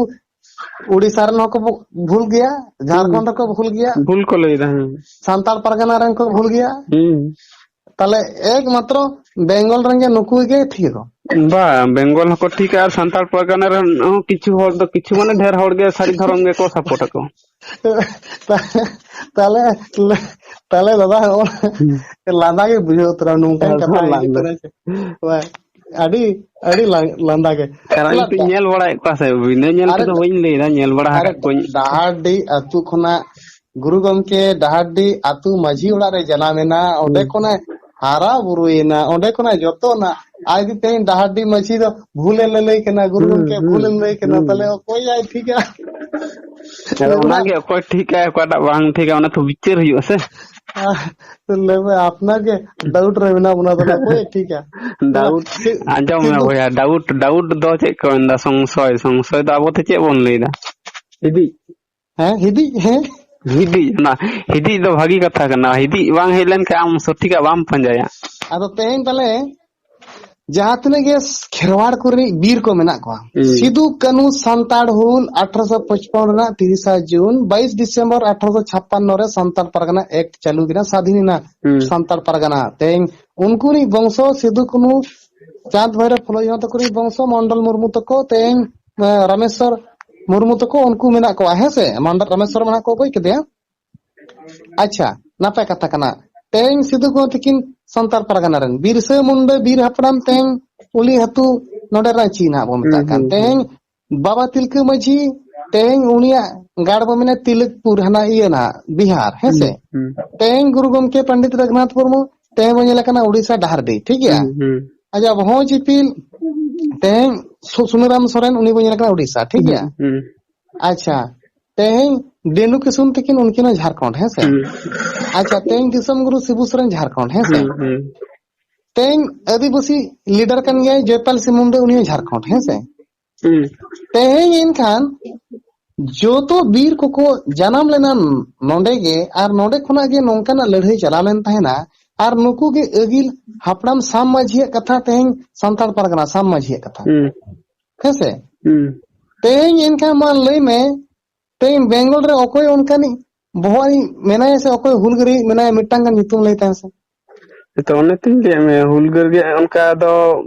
ᱩᱲᱤᱥᱥᱟ ᱨᱮᱱ ᱦᱚᱸᱠᱚ ᱵᱷᱩ-, ᱵᱷᱩᱞ ᱜᱮᱭᱟ, ᱡᱷᱟᱲᱠᱷᱚᱸᱰ ᱦᱩᱸ᱾ ᱦᱚᱸᱠᱚ ᱵᱷᱩᱞ ᱜᱮᱭᱟ, ᱵᱷᱩᱞ ᱠᱚ ᱞᱟᱹᱭ ᱮᱫᱟ, ᱦᱮᱸ᱾ ᱥᱟᱱᱛᱟᱲ ᱯᱟᱨᱜᱟᱱᱟ ᱨᱮᱱ ᱠᱚ ᱵᱷᱩᱞ ᱜᱮᱭᱟ᱾ ᱦᱩᱸ᱾ ᱛᱟᱦᱞᱮ ᱮᱠᱢᱟᱛᱨᱚ ᱵᱮᱝᱜᱚᱞ ᱨᱮᱱ ᱜᱮ ᱱᱩᱠᱩ ᱜᱮ ᱴᱷᱤᱠ ᱟᱠᱚ᱾ ᱵᱟ, ᱵᱮᱝᱜᱚᱞ ᱦᱚᱸᱠᱚ ᱴᱷᱤᱠᱟ ᱟᱨ ᱥᱟᱱᱛᱟᱲ ᱯᱟᱨᱜᱟᱱᱟ ᱨᱮᱱ ᱦᱚᱸ ᱠᱤᱪᱷᱩ ᱦᱚᱲ ᱫᱚ, ᱠᱤᱪᱷᱩ ᱢᱟᱱᱮ ᱰᱷᱮᱨ ᱦᱚᱲ ᱜᱮ ᱥᱟᱹᱨᱤ ᱫᱷᱚᱨᱚᱢ ᱜᱮᱠᱚ ᱥᱟᱯᱳᱨᱴ ᱟᱠᱚ᱾ ᱛᱟᱦᱞᱮ, ᱛᱟᱦᱞᱮ ᱫᱟᱫᱟ, ᱦᱚᱸᱜᱼᱚ ᱦᱩᱸ᱾ ᱞᱟᱸᱫᱟ ᱜᱮ ᱵᱩᱡᱷᱟᱹᱣ ᱩᱛᱟᱹᱨᱟ ᱱᱚᱝᱠᱟᱱ ᱟᱨ ᱠᱟᱛᱷᱟ ᱦᱚᱸ ᱦᱤᱡᱩᱜ ᱞᱟᱸᱫᱟ᱾ ᱠᱟᱱᱟ ᱥᱮ᱾ ᱵᱟᱝ, ᱟᱹᱰᱤ, ᱟᱹᱰᱤ ᱞᱟᱸ-, ᱞᱟᱸᱫᱟ ᱜᱮ᱾ ᱠᱟᱨᱚᱱ ᱛᱟᱦᱞᱮ ᱤᱧ ᱛᱚᱧ ᱧᱮᱞ ᱵᱟᱲᱟᱭᱮᱫ ᱠᱚᱣᱟ ᱥᱮ, ᱵᱤᱱᱟᱹ ᱧᱮᱞ ᱟᱨᱮ, ᱛᱮᱫᱚ ᱵᱟᱹᱧ ᱞᱟᱹᱭᱫᱟ, ᱧᱮᱞ ᱵᱟᱲᱟ ᱟᱨᱮ ᱟᱠᱟᱫ ᱠᱚᱣᱟᱧ᱾ ᱰᱟᱦᱟᱨᱰᱤ ᱟᱹᱛᱩ ᱠᱷᱚᱱᱟᱜ ᱜᱩᱨᱩ ᱜᱚᱢᱠᱮ ᱰᱟᱦᱟᱨᱰᱤ ᱟᱹᱛᱩ ᱢᱟᱹᱡᱷᱤ ᱚᱲᱟᱜ ᱨᱮ ᱡᱟᱱᱟᱢᱮᱱᱟ, ᱚᱸᱰᱮ ᱦᱩᱸ᱾ ᱠᱷᱚᱱᱟᱜ ᱦᱟᱨᱟ ᱵᱩᱨᱩᱭᱮᱱᱟ, ᱚᱸᱰᱮ ᱠᱷᱚᱱᱟᱜ ᱡᱚᱛᱚᱱᱟ᱾ ᱟᱨ ᱡᱩᱫᱤ ᱛᱮᱦᱮᱧ ᱰᱟᱦᱟᱨᱰᱤ ᱢᱟᱹᱡᱷᱤ ᱫᱚ ᱵᱷᱩᱞᱮ ᱞᱟᱹᱞᱟᱹᱭ ᱠᱟᱱᱟ, ᱜᱩᱨᱩ ᱦᱩᱸ, ᱜᱚᱢᱠᱮ ᱦᱩᱸ, ᱵᱷᱩᱞᱮ ᱞᱟᱹᱭ ᱠᱟᱱᱟ, ᱦᱩᱸ᱾ ᱛᱟᱦᱞᱮ ᱚᱠᱚᱭ ᱟᱭ ᱴᱷᱤᱠᱟ? ᱟᱫᱚ ᱞᱟᱹᱭ ᱢᱮ, ᱚᱱᱟᱜᱮ ᱚᱠᱚᱭ ᱴᱷᱤᱠᱟᱭ, ᱚᱠᱟᱴᱟᱜ ᱵᱟᱝ ᱴᱷᱤᱠᱟ, ᱚᱱᱟ ᱛᱚ ᱵᱤᱪᱟᱹᱨ ᱦᱩᱭᱩᱜᱼᱟ ᱥᱮ᱾ ᱞᱟᱹᱭ ᱢᱮ, ᱟᱯᱱᱟᱨ ᱜᱮ ᱰᱟᱣᱩᱴ ᱨᱮ ᱢᱮᱱᱟᱜ ᱵᱚᱱᱟ, ᱛᱟᱦᱞᱮ ᱚᱠᱚᱭ ᱴᱷᱤᱠᱟ? ᱰᱟᱣᱩᱴ, ᱥᱤ-, ᱟᱸᱡᱚᱢ ᱢᱮ ᱥᱤᱫᱷᱩ ᱵᱚᱭᱦᱟ, ᱰᱟᱣᱩᱴ, ᱰᱟᱣᱩᱴ ᱫᱚ ᱪᱮᱫ ᱠᱚ ᱢᱮᱱᱫᱟ? ᱥᱚᱝᱥᱚᱭ, ᱥᱚᱝᱥᱚᱭ ᱫᱚ ᱟᱵᱚ ᱛᱮ ᱪᱮᱫ ᱵᱚᱱ ᱞᱟᱹᱭᱫᱟ? ᱦᱤᱫᱤᱡ᱾ ᱦᱮᱸ, ᱦᱤᱫᱤᱡ, ᱦᱮᱸ᱾ ᱦᱤᱫᱤᱡ, ᱚᱱᱟ ᱦᱤᱫᱤᱡ ᱫᱚ ᱵᱷᱟᱹᱜᱤ ᱠᱟᱛᱷᱟ ᱠᱟᱱᱟ᱾ ᱦᱤᱫᱤᱡ ᱵᱟᱝ ᱦᱮᱡ ᱞᱮᱱᱠᱷᱟᱱ ᱟᱢ ᱥᱚᱴᱷᱤᱠᱟᱜ ᱵᱟᱢ ᱯᱟᱸᱡᱟᱭᱟ᱾ ᱟᱫᱚ ᱛᱮᱦᱮᱧ ᱛᱟᱦᱞᱮ ᱡᱟᱦᱟᱸ ᱛᱤᱱᱟᱹᱜ ᱜᱮ ᱠᱷᱮᱨᱣᱟᱲ ᱠᱚᱨᱮᱱᱤᱡ ᱵᱤᱨ ᱠᱚ ᱢᱮᱱᱟᱜ ᱠᱚᱣᱟ, ᱦᱩᱸ᱾ ᱥᱤᱫᱩ ᱠᱟᱹᱱᱦᱩ ᱥᱟᱱᱛᱟᱲ ᱦᱩᱞ ᱟᱴᱷᱨᱚᱥᱚ ᱯᱚᱪᱯᱚᱱ ᱨᱮᱱᱟᱜ ᱛᱤᱨᱤᱥᱟ ᱡᱩᱱ, ᱵᱟᱭᱤᱥ ᱰᱤᱥᱮᱢᱵᱚᱨ ᱟᱴᱷᱨᱚᱥᱚ ᱪᱷᱟᱯᱯᱟᱱᱱᱚ ᱨᱮ ᱥᱟᱱᱛᱟᱲ ᱯᱟᱨᱜᱟᱱᱟ ᱮᱠᱴ ᱪᱟᱹᱞᱩ ᱠᱮᱫᱟ, ᱥᱟᱫᱷᱤᱱ ᱮᱱᱟ ᱦᱩᱸ᱾ ᱥᱟᱱᱛᱟᱲ ᱯᱟᱨᱜᱟᱱᱟ᱾ ᱛᱮᱦᱮᱧ ᱩᱱᱠᱩᱨᱤᱡ ᱵᱚᱝᱥᱚ ᱥᱤᱫᱩ ᱠᱟᱹᱱᱦᱩ, ᱪᱟᱸᱫ ᱵᱷᱟᱭᱨᱚ ᱯᱷᱩᱞᱳ ᱡᱷᱟᱱᱚ ᱛᱟᱠᱚᱨᱤᱡ ᱵᱚᱝᱥᱚ ᱢᱚᱱᱰᱚᱞ ᱢᱩᱨᱢᱩ ᱛᱟᱠᱚ, ᱛᱮᱦᱮᱧ, ᱮ, ᱨᱟᱢᱮᱥᱣᱚᱨ ᱢᱩᱨᱢᱩ ᱛᱟᱠᱚ, ᱩᱱᱠᱩ ᱢᱮᱱᱟᱜ ᱠᱚᱣᱟ, ᱦᱮᱸ ᱥᱮ? ᱢᱚᱱᱰᱚᱞ ᱨᱟᱢᱮᱥᱣᱚᱨ ᱢᱟᱦᱟ ᱠᱚ ᱜᱚᱡ ᱠᱮᱫᱮᱭᱟ᱾ ᱟᱪᱪᱷᱟ, ᱱᱟᱯᱟᱭ ᱠᱟᱛᱷᱟ ᱠᱟᱱᱟ᱾ ᱛᱮᱦᱮᱧ ᱥᱤᱫᱩ ᱠᱟᱹᱱᱦᱩ ᱛᱟᱹᱠᱤᱱ ᱥᱟᱱᱛᱟᱲ ᱯᱟᱨᱜᱟᱱᱟ ᱨᱮᱱ, ᱵᱤᱨᱥᱟᱹ ᱢᱩᱱᱰᱟᱹ ᱵᱤᱨ ᱦᱟᱯᱲᱟᱢ ᱛᱮᱦᱮᱧ ᱩᱞᱤ ᱦᱟᱹᱛᱩ ᱱᱚᱰᱮ ᱨᱟᱺᱪᱤ ᱱᱟᱦᱟᱜ ᱵᱚᱱ ᱢᱮᱛᱟᱜ ᱦᱩᱸ, ᱠᱟᱱ᱾ ᱦᱩᱸ, ᱛᱮᱦᱮᱧ ᱦᱩᱸ᱾ ᱵᱟᱵᱟ ᱛᱤᱞᱠᱟᱹ ᱢᱟᱹᱡᱷᱤ, ᱛᱮᱦᱮᱧ ᱩᱱᱤᱭᱟᱜ ᱜᱟᱲ ᱵᱚ ᱢᱮᱱᱟ ᱛᱤᱞᱚᱠᱯᱩᱨ, ᱦᱟᱱᱟ ᱤᱭᱟᱹ ᱱᱟᱦᱟᱜ ᱵᱤᱦᱟᱨ, ᱦᱮᱸ ᱥᱮ? ᱦᱩᱸ, ᱦᱩᱸ᱾ ᱛᱮᱦᱮᱧ ᱜᱩᱨᱩ ᱜᱚᱢᱠᱮ ᱯᱚᱱᱰᱤᱛ ᱨᱚᱜᱷᱩᱱᱟᱛᱷ ᱢᱩᱨᱢᱩ, ᱛᱮᱦᱮᱧ ᱵᱚᱱ ᱧᱮᱞᱮ ᱠᱟᱱᱟ ᱩᱲᱤᱥᱥᱟ ᱰᱟᱦᱟᱨᱰᱤ, ᱴᱷᱤᱠ ᱜᱮᱭᱟ? ᱦᱩᱸ, ᱦᱩᱸ᱾ ᱟᱪᱪᱷᱟ, ᱵᱷᱚᱸᱡᱽ ᱤᱯᱤᱞ, ᱛᱮᱦᱮᱧ ᱥᱩ-, ᱥᱩᱱᱟᱹᱨᱟᱢ ᱥᱚᱨᱮᱱ, ᱩᱱᱤ ᱵᱚᱱ ᱧᱮᱞᱮ ᱠᱟᱱᱟ ᱩᱲᱤᱥᱥᱟ, ᱴᱷᱤᱠ ᱜᱮᱭᱟ? ᱦᱩᱸ, ᱦᱩᱸ᱾ ᱟᱪᱪᱷᱟ, ᱛᱮᱦᱮᱧ ᱰᱮᱱᱩ ᱠᱤᱥᱩᱱ ᱛᱟᱹᱠᱤᱱ, ᱩᱱᱠᱤᱱ ᱦᱚᱸ ᱡᱷᱟᱲᱠᱷᱚᱸᱰ, ᱦᱮᱸ ᱥᱮ? ᱦᱩᱸ᱾ ᱟᱪᱪᱷᱟ, ᱛᱮᱦᱮᱧ ᱫᱤᱥᱚᱢ ᱜᱩᱨᱩ ᱥᱤᱵᱩ ᱥᱚᱨᱮᱱ ᱡᱷᱟᱲᱠᱷᱚᱸᱰ, ᱦᱮᱸ ᱥᱮ? ᱦᱩᱸ, ᱦᱩᱸ᱾ ᱛᱮᱦᱮᱧ ᱟᱹᱫᱤᱵᱟᱹᱥᱤ ᱞᱤᱰᱟᱨ ᱠᱟᱱ ᱜᱮᱭᱟᱭ ᱡᱚᱭᱯᱟᱞ ᱥᱤᱝ ᱢᱩᱱᱰᱟ, ᱩᱱᱤ ᱦᱚᱸ ᱡᱷᱟᱲᱠᱷᱚᱸᱰ, ᱦᱮᱸ ᱥᱮ? ᱦᱩᱸ᱾ ᱛᱮᱦᱮᱧ ᱮᱱᱠᱷᱟᱱ ᱡᱚᱛᱚ ᱵᱤᱨ ᱠᱚᱠᱚ ᱡᱟᱱᱟᱢ ᱞᱮᱱᱟ ᱱᱚᱰᱮ ᱜᱮ, ᱟᱨ ᱱᱚᱰᱮ ᱠᱷᱚᱱᱟᱜ ᱜᱮ ᱱᱚᱝᱠᱟᱱᱟᱜ ᱞᱟᱹᱲᱦᱟᱹᱭ ᱪᱟᱞᱟᱣ ᱞᱮᱱ ᱛᱟᱦᱮᱱᱟ, ᱟᱨ ᱱᱩᱠᱩ ᱜᱮ ᱟᱹᱜᱤᱞ ᱦᱟᱯᱲᱟᱢ ᱥᱟᱢ ᱢᱟᱹᱡᱷᱤᱭᱟᱜ ᱠᱟᱛᱷᱟ, ᱛᱮᱦᱮᱧ ᱥᱟᱱᱛᱟᱲ ᱯᱟᱨᱜᱟᱱᱟ ᱥᱟᱢ ᱢᱟᱹᱡᱷᱤᱭᱟᱜ ᱠᱟᱛᱷᱟ, ᱦᱩᱸ᱾ ᱦᱮᱸ ᱥᱮ? ᱦᱩᱸ᱾ ᱛᱮᱦᱮᱧ ᱮᱱᱠᱷᱟᱱ ᱢᱟ ᱞᱟᱹᱭ ᱢᱮ, ᱛᱮᱦᱮᱧ ᱵᱮᱝᱜᱚᱞ ᱨᱮ ᱚᱠᱚᱭ ᱚᱱᱠᱟᱱᱤᱡ ᱵᱚᱦᱚᱜ ᱟᱹᱱᱤᱡ ᱢᱮᱱᱟᱭᱟ ᱥᱮ ᱚᱠᱚᱭ ᱦᱩᱞᱜᱟᱹᱨᱤᱭᱟᱹ ᱢᱮᱱᱟᱭᱟ, ᱢᱤᱫᱴᱟᱝ ᱜᱟᱱ ᱧᱩᱛᱩᱢ ᱞᱟᱹᱭ ᱛᱟᱭᱟ ᱥᱮ? ᱛᱚ ᱚᱱᱮ ᱛᱤᱧ ᱞᱟᱹᱭᱟᱫ ᱢᱮᱭᱟ, ᱦᱩᱞᱜᱟᱹᱨᱤᱭᱟᱹ ᱚᱱᱠᱟ ᱫᱚ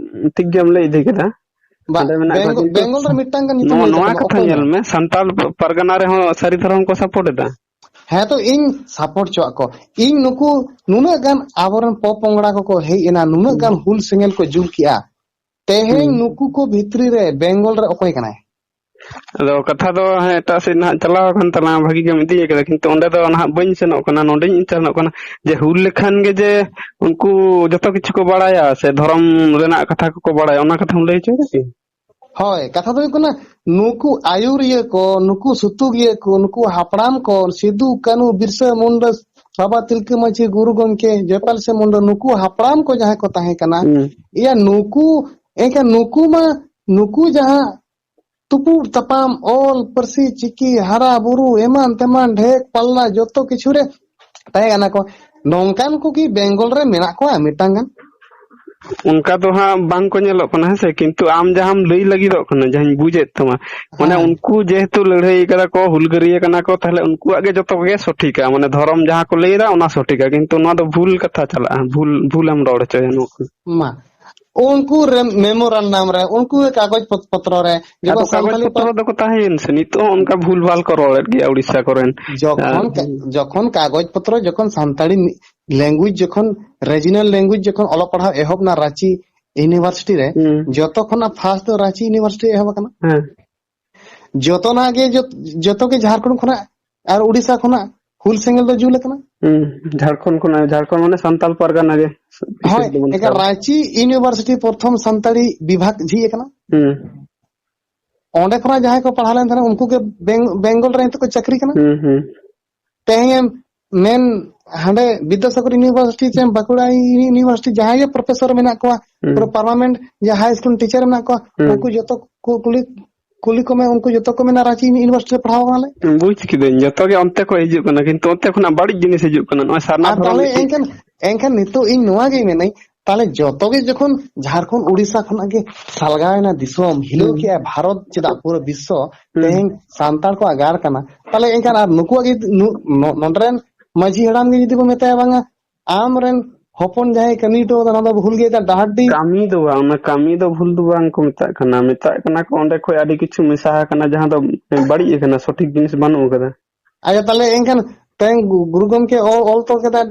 ᱴᱷᱤᱠ ᱜᱮᱢ ᱞᱟᱹᱭ ᱤᱫᱤ ᱠᱮᱫᱟ᱾ ᱵᱟ, ᱚᱸᱰᱮ ᱢᱮᱱᱟᱜ ᱠᱚᱣᱟ, ᱵᱮᱝᱜᱚ-, ᱠᱤᱱᱛᱩ ᱵᱮᱝᱜᱚᱞ ᱨᱮ ᱢᱤᱫᱴᱟᱝ ᱜᱟᱱ ᱧᱩᱛᱩᱢ ᱱᱚᱣᱟ, ᱞᱟᱹᱭ ᱱᱚᱣᱟ ᱛᱟᱠᱚ ᱢᱮ, ᱠᱟᱛᱷᱟ ᱚᱠᱚᱭ ᱧᱮᱞ ᱢᱮ? ᱢᱮ, ᱥᱟᱱᱛᱟᱲ ᱯᱟᱨᱜᱟᱱᱟ ᱨᱮᱦᱚᱸ ᱥᱟᱹᱨᱤ ᱫᱷᱚᱨᱚᱢ ᱠᱚ ᱥᱟᱯᱳᱨᱴ ᱮᱫᱟ᱾ ᱦᱮᱸ, ᱛᱚ ᱤᱧ ᱥᱟᱯᱳᱨᱴ ᱪᱚᱣᱟᱜ ᱠᱚ, ᱤᱧ ᱱᱩᱠᱩ ᱱᱩᱱᱟᱹᱜ ᱜᱟᱱ ᱟᱵᱚᱨᱮᱱ ᱯᱚᱯᱚᱝᱲᱟ ᱠᱚᱠᱚ ᱦᱮᱡ ᱮᱱᱟ, ᱱᱩᱱᱟᱹᱜ ᱜᱟᱱ ᱦᱩᱞ ᱥᱮᱸᱜᱮᱞ ᱠᱚ ᱡᱩᱞ ᱠᱮᱜᱼᱟ, ᱛᱮᱦᱮᱧ ᱦᱩᱸ᱾ ᱱᱩᱠᱩ ᱠᱚ ᱵᱷᱤᱛᱨᱤ ᱨᱮ ᱵᱮᱝᱜᱚᱞ ᱨᱮ ᱚᱠᱚᱭ ᱠᱟᱱᱟᱭ? ᱟᱫᱚ ᱠᱟᱛᱷᱟ ᱫᱚ ᱦᱮᱸ ᱮᱴᱟᱜ ᱥᱮᱫ ᱱᱟᱦᱟᱜ ᱪᱟᱞᱟᱣ ᱟᱠᱟᱱ ᱛᱟᱞᱟᱝᱟ, ᱵᱷᱟᱹᱜᱤ ᱜᱮᱢ ᱤᱫᱤᱭ ᱟᱠᱟᱫᱟ, ᱠᱤᱱᱛᱩ ᱚᱸᱰᱮ ᱫᱚ ᱱᱟᱦᱟᱜ ᱵᱟᱹᱧ ᱥᱮᱱᱚᱜ ᱠᱟᱱᱟ, ᱱᱚᱸᱰᱮᱧ ᱥᱮᱱᱚᱜ ᱠᱟᱱᱟ ᱡᱮ ᱦᱩᱞ ᱞᱮᱠᱷᱟᱱ ᱜᱮ ᱡᱮ ᱩᱱᱠᱩ ᱡᱚᱛᱚ ᱠᱤᱪᱷᱩ ᱠᱚ ᱵᱟᱲᱟᱭᱟ ᱥᱮ ᱫᱷᱚᱨᱚᱢ ᱨᱮᱱᱟᱜ ᱠᱟᱛᱷᱟ ᱠᱚᱠᱚ ᱵᱟᱲᱟᱭᱟ, ᱚᱱᱟ ᱠᱟᱛᱷᱟᱢ ᱞᱟᱹᱭ ᱦᱚᱪᱚᱭᱮᱫᱟ ᱠᱤ? ᱦᱳᱭ, ᱠᱟᱛᱷᱟ ᱫᱚ ᱦᱩᱭᱩᱜ ᱠᱟᱱᱟ, ᱱᱩᱠᱩ ᱟᱹᱭᱩᱨᱤᱭᱟᱹ ᱠᱚ, ᱱᱩᱠᱩ ᱥᱩᱛᱩᱜᱤᱭᱟᱹ ᱠᱚ, ᱱᱩᱠᱩ ᱦᱟᱯᱲᱟᱢ ᱠᱚ, ᱥᱤᱫᱩ, ᱠᱟᱹᱱᱦᱩ, ᱵᱤᱨᱥᱟᱹ ᱢᱩᱱᱰᱟ, ᱵᱟᱵᱟ ᱛᱤᱞᱠᱟᱹ ᱢᱟᱹᱡᱷᱤ, ᱜᱩᱨᱩ ᱜᱚᱢᱠᱮ ᱡᱚᱭᱯᱟᱞ ᱥᱤᱝ ᱢᱩᱱᱰᱟ, ᱱᱩᱠᱩ ᱦᱟᱯᱲᱟᱢ ᱠᱚ ᱡᱟᱦᱟᱸᱭ ᱠᱚ ᱛᱟᱦᱮᱸ ᱠᱟᱱᱟ, ᱦᱩᱸ᱾ ᱤᱭᱟ ᱱᱩᱠᱩ, ᱮᱱᱠᱷᱟᱱ ᱱᱩᱠᱩ ᱢᱟ, ᱱᱩᱠᱩ ᱡᱟᱦᱟᱸ ᱛᱩᱯᱩᱫ ᱛᱟᱯᱟᱢ, ᱚᱞ, ᱯᱟᱹᱨᱥᱤ, ᱪᱤᱠᱤ, ᱦᱟᱨᱟ ᱵᱩᱨᱩ, ᱮᱢᱟᱱ ᱛᱮᱢᱟᱱ, ᱰᱷᱮᱠ ᱯᱟᱞᱞᱟ, ᱡᱚᱛᱚ ᱠᱤᱪᱷᱩ ᱨᱮ ᱛᱟᱦᱮᱸ ᱠᱟᱱᱟ ᱠᱚ᱾ ᱱᱚᱝᱠᱟᱱ ᱠᱚ ᱠᱤ ᱵᱮᱝᱜᱚᱞ ᱨᱮ ᱢᱮᱱᱟᱜ ᱠᱚᱣᱟ ᱢᱤᱫᱴᱟᱝ ᱜᱟᱱ? ᱚᱱᱠᱟ ᱫᱚ ᱦᱟᱸᱜ ᱵᱟᱝ ᱠᱚ ᱧᱮᱞᱚᱜ ᱠᱟᱱᱟ, ᱦᱮᱸ ᱥᱮ? ᱠᱤᱱᱛᱩ ᱟᱢ ᱡᱟᱦᱟᱸᱢ ᱞᱟᱹᱭ ᱞᱟᱹᱜᱤᱫᱚᱜ ᱠᱟᱱᱟ, ᱡᱟᱦᱟᱸᱧ ᱵᱩᱡᱮᱫ ᱛᱟᱢᱟ, ᱢᱟᱱᱮ ᱦᱮᱸ᱾ ᱩᱱᱠᱩ ᱡᱮᱦᱮᱛᱩ ᱞᱟᱹᱲᱦᱟᱹᱭ ᱠᱟᱫᱟ ᱠᱚ, ᱦᱩᱞᱜᱟᱹᱨᱤᱭᱟᱹ ᱠᱟᱱᱟ ᱠᱚ, ᱛᱟᱦᱞᱮ ᱩᱱᱠᱩᱣᱟᱜ ᱜᱮ ᱡᱚᱛᱚ ᱜᱮ ᱥᱚᱴᱷᱤᱠᱟ, ᱢᱟᱱᱮ ᱫᱷᱚᱨᱚᱢ ᱡᱟᱦᱟᱸ ᱠᱚ ᱞᱟᱹᱭ ᱮᱫᱟ ᱚᱱᱟ ᱥᱚᱴᱷᱤᱠᱟ, ᱠᱤᱱᱛᱩ ᱱᱚᱣᱟ ᱫᱚ ᱵᱷᱩᱞ ᱠᱟᱛᱷᱟ ᱪᱟᱞᱟᱜᱼᱟ, ᱵᱷᱩᱞ, ᱵᱷᱩᱞᱮᱢ ᱨᱚᱲ ᱦᱚᱪᱚᱭᱟ ᱱᱚᱣᱟ ᱠᱚ᱾ ᱢᱟ, ᱩᱱᱠᱩ ᱨᱮ ᱢᱮᱢᱳᱨᱟᱱᱰᱟᱢ ᱨᱮ, ᱩᱱᱠᱩ ᱜᱮ ᱠᱟᱜᱚᱡᱽ ᱯᱚᱛ-, ᱯᱚᱛᱨᱚ ᱨᱮ, ᱟᱫᱚ ᱡᱮᱢᱚᱱ ᱠᱟᱜᱚᱡᱽ ᱥᱟᱱᱛᱟᱞᱤ ᱯᱚᱛᱨᱚ ᱯᱟᱹᱨ- ᱫᱚᱠᱚ ᱛᱟᱦᱮᱸᱭᱮᱱ ᱥᱮ, ᱱᱤᱛᱚᱜ ᱦᱚᱸ ᱚᱱᱠᱟ ᱵᱷᱩᱞ ᱵᱷᱟᱞ ᱠᱚ ᱨᱚᱲᱮᱫ ᱜᱮᱭᱟ ᱩᱲᱤᱥᱥᱟ ᱠᱚᱨᱮᱱ᱾ ᱡᱚᱠᱷᱚᱱ ᱟᱨ ᱠᱟ-, ᱡᱚᱠᱷᱚᱱ ᱠᱟᱜᱚᱡᱽ ᱯᱚᱛᱨᱚ, ᱡᱚᱠᱷᱚᱱ ᱥᱟᱱᱛᱟᱲᱤ ᱢᱤ-, language, ᱡᱚᱠᱷᱚᱱ regional language, ᱡᱚᱠᱷᱚᱱ ᱚᱞᱚᱜ ᱯᱟᱲᱦᱟᱣ ᱮᱦᱚᱵ ᱮᱱᱟ ᱨᱟᱸᱪᱤ university ᱨᱮ, ᱦᱩᱸ᱾ ᱡᱚᱛᱚ ᱠᱷᱚᱱᱟᱜ first ᱫᱚ ᱨᱟᱸᱪᱤ university ᱮᱦᱚᱵ ᱟᱠᱟᱱᱟ᱾ ᱦᱮᱸ᱾ ᱡᱚᱛᱚᱱᱟᱜ ᱜᱮ, ᱡᱚᱛ-, ᱡᱚᱛᱚ ᱜᱮ ᱡᱷᱟᱲᱠᱷᱚᱸᱰ ᱠᱷᱚᱱᱟᱜ ᱟᱨ ᱩᱲᱤᱥᱥᱟ ᱠᱷᱚᱱᱟᱜ ᱦᱩᱞ ᱥᱮᱸᱜᱮᱞ ᱫᱚ ᱡᱩᱞ ᱟᱠᱟᱱᱟ᱾ ᱦᱩᱸ, ᱡᱷᱟᱲᱠᱷᱚᱸᱰ ᱠᱷᱚᱱᱟᱜ, ᱡᱷᱟᱲᱠᱷᱚᱸᱰ ᱢᱟᱱᱮ ᱥᱟᱱᱛᱟᱞ ᱯᱟᱨᱜᱟᱱᱟ ᱜᱮ ᱵᱤᱥᱮᱥ ᱦᱳᱭ, ᱫᱚᱵᱚᱱ ᱮᱱᱠᱷᱟᱱ ᱢᱮᱛᱟᱜᱼᱟ᱾ ᱨᱟᱸᱪᱤ university ᱯᱨᱚᱛᱷᱚᱢ ᱥᱟᱱᱛᱟᱲᱤ ᱵᱤᱵᱷᱟᱜᱽ ᱡᱷᱤᱡ ᱟᱠᱟᱱᱟ᱾ ᱦᱩᱸ᱾ ᱚᱸᱰᱮ ᱠᱷᱚᱱᱟᱜ ᱡᱟᱦᱟᱸᱭ ᱠᱚ ᱯᱟᱲᱦᱟᱣ ᱞᱮᱱ ᱛᱟᱦᱮᱸᱱᱟ, ᱩᱱᱠᱩ ᱜᱮ ᱵᱮᱝ-, ᱵᱮᱝᱜᱚᱞ ᱨᱮ ᱱᱤᱛᱚᱜ ᱠᱚ ᱪᱟᱹᱠᱨᱤ ᱠᱟᱱᱟ᱾ ᱦᱩᱸ, ᱦᱩᱸ᱾ ᱛᱮᱦᱮᱧ ᱮᱢ ᱢᱮᱱ ᱦᱟᱸᱰᱮ ᱵᱤᱫᱽᱫᱟᱥᱟᱜᱚᱨ ᱤᱭᱩᱱᱤᱵᱷᱟᱨᱥᱤᱴᱤ ᱥᱮ ᱵᱟᱸᱠᱩᱲᱟ ᱤᱭᱩᱱᱤᱵᱷᱟᱨᱥᱤᱴᱤ, ᱡᱟᱦᱟᱸᱭ ᱜᱮ ᱯᱨᱚᱯᱷᱮᱥᱚᱨ ᱢᱮᱱᱟᱜ ᱠᱚᱣᱟ, ᱦᱩᱸ᱾ ᱯᱩᱨᱟᱹ ᱯᱟᱨᱢᱟᱱᱮᱱᱴ ᱡᱟᱦᱟᱸᱭ ᱦᱟᱭ ᱥᱠᱩᱞ ᱴᱤᱪᱟᱨ ᱢᱮᱱᱟᱜ ᱠᱚᱣᱟ, ᱦᱩᱸ᱾ ᱩᱱᱠᱩ ᱡᱚᱛᱚ ᱠᱚ ᱠᱩᱞᱤ, ᱠᱩᱞᱤ ᱠᱚᱢᱮ, ᱩᱱᱠᱩ ᱡᱚᱛᱚ ᱠᱚ ᱢᱮᱱᱟ ᱨᱟᱸᱪᱤ ᱤᱭᱩᱱᱤᱵᱷᱟᱨᱥᱤᱴᱤ ᱨᱮ ᱯᱟᱲᱦᱟᱣ ᱠᱟᱱᱟᱞᱮ᱾ ᱵᱩᱡᱽ ᱠᱤᱫᱟᱹᱧ, ᱡᱚᱛᱚ ᱜᱮ ᱚᱱᱛᱮ ᱠᱚ ᱦᱤᱡᱩᱜ ᱠᱟᱱᱟ, ᱠᱤᱱᱛᱩ ᱚᱱᱛᱮ ᱠᱷᱚᱱᱟᱜ ᱵᱟᱹᱲᱤᱡ ᱡᱤᱱᱤᱥ ᱦᱤᱡᱩᱜ ᱠᱟᱱᱟ᱾ ᱱᱚᱜᱼᱚᱭ ᱥᱟᱨᱱᱟ ᱟᱨ ᱫᱷᱚᱨᱚᱢ ᱛᱟᱦᱞᱮ ᱢᱤᱫᱴᱤᱡ ᱮᱱᱠᱷᱟᱱ, ᱮᱱᱠᱷᱟᱱ ᱱᱤᱛᱚᱜ ᱤᱧ ᱱᱚᱣᱟ ᱜᱮ ᱢᱮᱱᱟᱹᱧ, ᱛᱟᱦᱞᱮ ᱡᱚᱛᱚ ᱜᱮ ᱡᱚᱠᱷᱚᱱ ᱡᱷᱟᱲᱠᱷᱚᱸᱰ ᱩᱲᱤᱥᱥᱟ ᱠᱷᱚᱱᱟᱜ ᱜᱮ ᱥᱟᱞᱜᱟᱣ ᱮᱱᱟ ᱫᱤᱥᱚᱢ, ᱦᱤᱞᱟᱹᱣ ᱦᱩᱸ᱾ ᱠᱮᱜᱼᱟ ᱵᱷᱟᱨᱚᱛ, ᱪᱮᱫᱟᱜ ᱯᱩᱨᱟᱹ ᱵᱤᱥᱥᱚ, ᱦᱩᱸ᱾ ᱛᱮᱦᱮᱧ ᱥᱟᱱᱛᱟᱲ ᱠᱚᱣᱟᱜ ᱜᱟᱲ ᱠᱟᱱᱟ᱾ ᱛᱟᱦᱞᱮ ᱮᱱᱠᱷᱟᱱ ᱟᱨ ᱱᱩᱠᱩᱣᱟᱜ ᱜᱮ ᱱᱩ-, ᱱᱚ-, ᱱᱚᱰᱮ ᱨᱮᱱ ᱢᱟᱹᱡᱷᱤ ᱦᱟᱲᱟᱢ ᱜᱮ ᱡᱩᱫᱤ ᱠᱚ ᱢᱮᱛᱟᱭᱟ, "ᱵᱟᱝᱟ, ᱟᱢ ᱨᱮᱱ ᱦᱚᱯᱚᱱ ᱡᱟᱦᱟᱸᱭ ᱠᱟᱹᱢᱤ ᱦᱚᱴᱚ ᱠᱟᱫᱟ, ᱚᱱᱟ ᱫᱚ ᱵᱷᱩᱞ ᱜᱮᱭᱟ, ᱮᱴᱟᱜ ᱰᱟᱦᱟᱨ ᱰᱤ-" ᱠᱟᱹᱢᱤ ᱫᱚ ᱵᱟᱝ, ᱚᱱᱟ ᱠᱟᱹᱢᱤ ᱫᱚ ᱵᱷᱩᱞ ᱫᱚ ᱵᱟᱝ ᱠᱚ ᱢᱮᱛᱟᱜ ᱠᱟᱱᱟ᱾ ᱢᱮᱛᱟᱜ ᱠᱟᱱᱟ ᱠᱚ ᱚᱸᱰᱮ ᱠᱷᱚᱡ ᱟᱹᱰᱤ ᱠᱤᱪᱷᱩ ᱢᱮᱥᱟ ᱟᱠᱟᱱᱟ, ᱡᱟᱦᱟᱸ ᱫᱚ ᱵᱟᱹᱲᱤᱡ ᱟᱠᱟᱱᱟ, ᱥᱚᱴᱷᱤᱠ ᱡᱤᱱᱤᱥ ᱵᱟᱹᱱᱩᱜ ᱟᱠᱟᱫᱟ᱾ ᱟᱪᱪᱷᱟ, ᱛᱟᱦᱞᱮ ᱮᱱᱠᱷᱟᱱ ᱛᱮᱦᱮᱧ ᱜᱩ-, ᱜᱩᱨᱩ ᱜᱚᱢᱠᱮ ᱚᱞ, ᱚᱞ ᱛᱚᱞ ᱠᱮᱫᱟ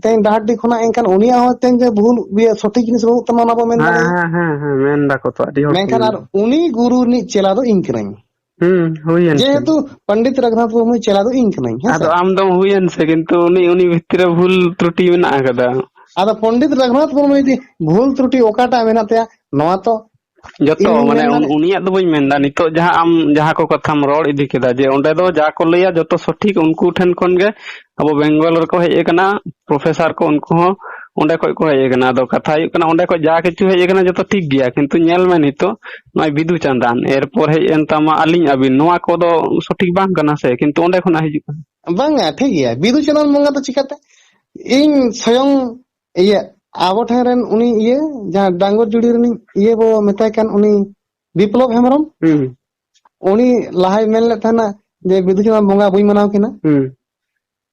ᱛᱮᱦᱮᱧ ᱰᱟᱦᱟᱨᱰᱤ ᱠᱷᱚᱱᱟᱜ, ᱮᱱᱠᱷᱟᱱ ᱩᱱᱤᱭᱟᱜ ᱦᱚᱸ ᱛᱮᱦᱮᱧ ᱡᱮ ᱵᱷᱩᱞ, ᱤᱭᱟᱹ, ᱥᱚᱴᱷᱤᱠ ᱡᱤᱱᱤᱥ ᱵᱟᱹᱱᱩᱜ ᱛᱟᱢᱟ, ᱚᱱᱟ ᱵᱚ ᱢᱮᱱ ᱦᱮᱸ, ᱫᱟᱲᱮᱭᱟᱜᱼᱟ᱾ ᱦᱮᱸ, ᱦᱮᱸ, ᱦᱮᱸ, ᱢᱮᱱ ᱫᱟᱠᱚ ᱛᱚ, ᱟᱹᱰᱤ ᱦᱚᱲ ᱠᱚ ᱢᱮᱱᱠᱷᱟᱱ ᱢᱮᱱ ᱟᱨ ᱫᱟ᱾ ᱩᱱᱤ ᱜᱩᱨᱩ ᱨᱤᱱᱤᱡ ᱪᱮᱞᱟ ᱫᱚ ᱤᱧ ᱠᱟᱹᱱᱟᱹᱧ᱾ ᱦᱩᱸ, ᱦᱩᱭᱮᱱ ᱥᱮ᱾ ᱡᱮᱦᱮᱛᱩ ᱯᱚᱱᱰᱤᱛ ᱨᱚᱜᱷᱩᱱᱟᱛᱷ ᱢᱩᱨᱢᱩᱭ ᱪᱮᱞᱟ ᱫᱚ ᱤᱧ ᱠᱟᱹᱱᱟᱹᱧ, ᱦᱮᱸ ᱥᱮ? ᱟᱫᱚ ᱟᱢ ᱫᱚᱢ ᱦᱩᱭᱮᱱ ᱥᱮ, ᱠᱤᱱᱛᱩ ᱩᱱᱤ, ᱩᱱᱤ ᱵᱷᱤᱛᱨᱤ ᱨᱮ ᱵᱷᱩᱞ ᱛᱨᱩᱴᱤ ᱢᱮᱱᱟᱜ ᱟᱠᱟᱫᱟ᱾ ᱟᱫᱚ ᱯᱚᱱᱰᱤᱛ ᱨᱚᱜᱷᱩᱱᱟᱛᱷ ᱢᱩᱨᱢᱩ ᱡᱩᱫᱤ ᱵᱷᱩᱞ ᱛᱨᱩᱴᱤ ᱚᱠᱟᱴᱟᱜ ᱢᱮᱱᱟᱜ ᱛᱟᱭᱟ, ᱱᱚᱣᱟ ᱛᱚ ᱡᱚᱛᱚ, ᱤᱧ ᱢᱟᱱᱮ, ᱢᱮᱱ ᱩᱱ-, ᱫᱟᱲᱮ- ᱩᱱᱤᱭᱟᱜ ᱫᱚ ᱵᱟᱹᱧ ᱢᱮᱱᱫᱟ, ᱱᱤᱛᱚᱜ ᱡᱟᱦᱟᱸ ᱟᱢ ᱡᱟᱦᱟᱸ ᱠᱚ ᱠᱟᱛᱷᱟᱢ ᱨᱚᱲ ᱤᱫᱤ ᱠᱮᱫᱟ, ᱡᱮ ᱚᱸᱰᱮ ᱫᱚ ᱡᱟ ᱠᱚ ᱞᱟᱹᱭᱟ ᱡᱚᱛᱚ ᱥᱚᱴᱷᱤᱠ, ᱩᱱᱠᱩ ᱴᱷᱮᱱ ᱠᱷᱚᱱ ᱜᱮ ᱟᱵᱚ ᱵᱮᱝᱜᱚᱞ ᱨᱮᱠᱚ ᱦᱮᱡ ᱟᱠᱟᱱᱟ, ᱯᱨᱚᱯᱷᱮᱥᱟᱨ ᱠᱚ, ᱩᱱᱠᱩ ᱦᱚᱸ ᱚᱸᱰᱮ ᱠᱷᱚᱡ ᱠᱚ ᱦᱮᱡ ᱟᱠᱟᱱᱟ᱾ ᱟᱫᱚ ᱠᱟᱛᱷᱟ ᱦᱩᱭᱩᱜ ᱠᱟᱱᱟ, ᱚᱸᱰᱮ ᱠᱷᱚᱡ ᱡᱟ ᱠᱤᱪᱷᱩ ᱦᱮᱡ ᱟᱠᱟᱱᱟ, ᱡᱚᱛᱚ ᱴᱷᱤᱠ ᱜᱮᱭᱟ, ᱠᱤᱱᱛᱩ ᱧᱮᱞ ᱢᱮ, ᱱᱤᱛᱚᱜ ᱱᱚᱜᱼᱚᱭ ᱵᱤᱫᱩ ᱪᱟᱸᱫᱟᱱ, ᱮᱨᱯᱚᱨ ᱦᱮᱡ ᱮᱱ ᱛᱟᱢᱟ ᱟᱹᱞᱤᱧ ᱟᱹᱵᱤᱱ, ᱱᱚᱣᱟ ᱠᱚᱫᱚ ᱥᱚᱴᱷᱤᱠ ᱵᱟᱝ ᱠᱟᱱᱟ ᱥᱮ, ᱠᱤᱱᱛᱩ ᱚᱸᱰᱮ ᱠᱷᱚᱱᱟᱜ ᱦᱤᱡᱩᱜ ᱠᱟᱱᱟ᱾ ᱵᱟᱝᱟ, ᱴᱷᱤᱠ ᱜᱮᱭᱟ, ᱵᱤᱫᱩ ᱪᱟᱸᱫᱟᱱ ᱵᱚᱸᱜᱟ ᱫᱚ ᱪᱤᱠᱟᱹᱛᱮ? ᱤᱧ ᱥᱚᱭᱚᱝ ᱤᱭᱟᱹ ᱟᱵᱚ ᱴᱷᱮᱱ ᱨᱮᱱ ᱩᱱᱤ ᱤᱭᱟᱹ, ᱡᱟᱦᱟᱸ ᱰᱟᱝᱜᱚᱨ ᱡᱩᱲᱤ ᱨᱤᱱᱤᱡ ᱤᱭᱟᱹ ᱵᱚ ᱢᱮᱛᱟᱭ ᱠᱟᱱ, ᱩᱱᱤ ᱵᱤᱯᱞᱚᱵ ᱦᱮᱢᱵᱨᱚᱢ, ᱦᱩᱸ᱾ ᱩᱱᱤ ᱞᱟᱦᱟᱭ ᱢᱮᱱ ᱞᱮᱫ ᱛᱟᱦᱮᱱᱟ ᱡᱮ ᱵᱤᱫᱩ ᱪᱟᱸᱫᱟᱱ ᱵᱚᱸᱜᱟ ᱵᱟᱹᱧ ᱢᱟᱱᱟᱣ ᱠᱤᱱᱟ᱾ ᱦᱩᱸ᱾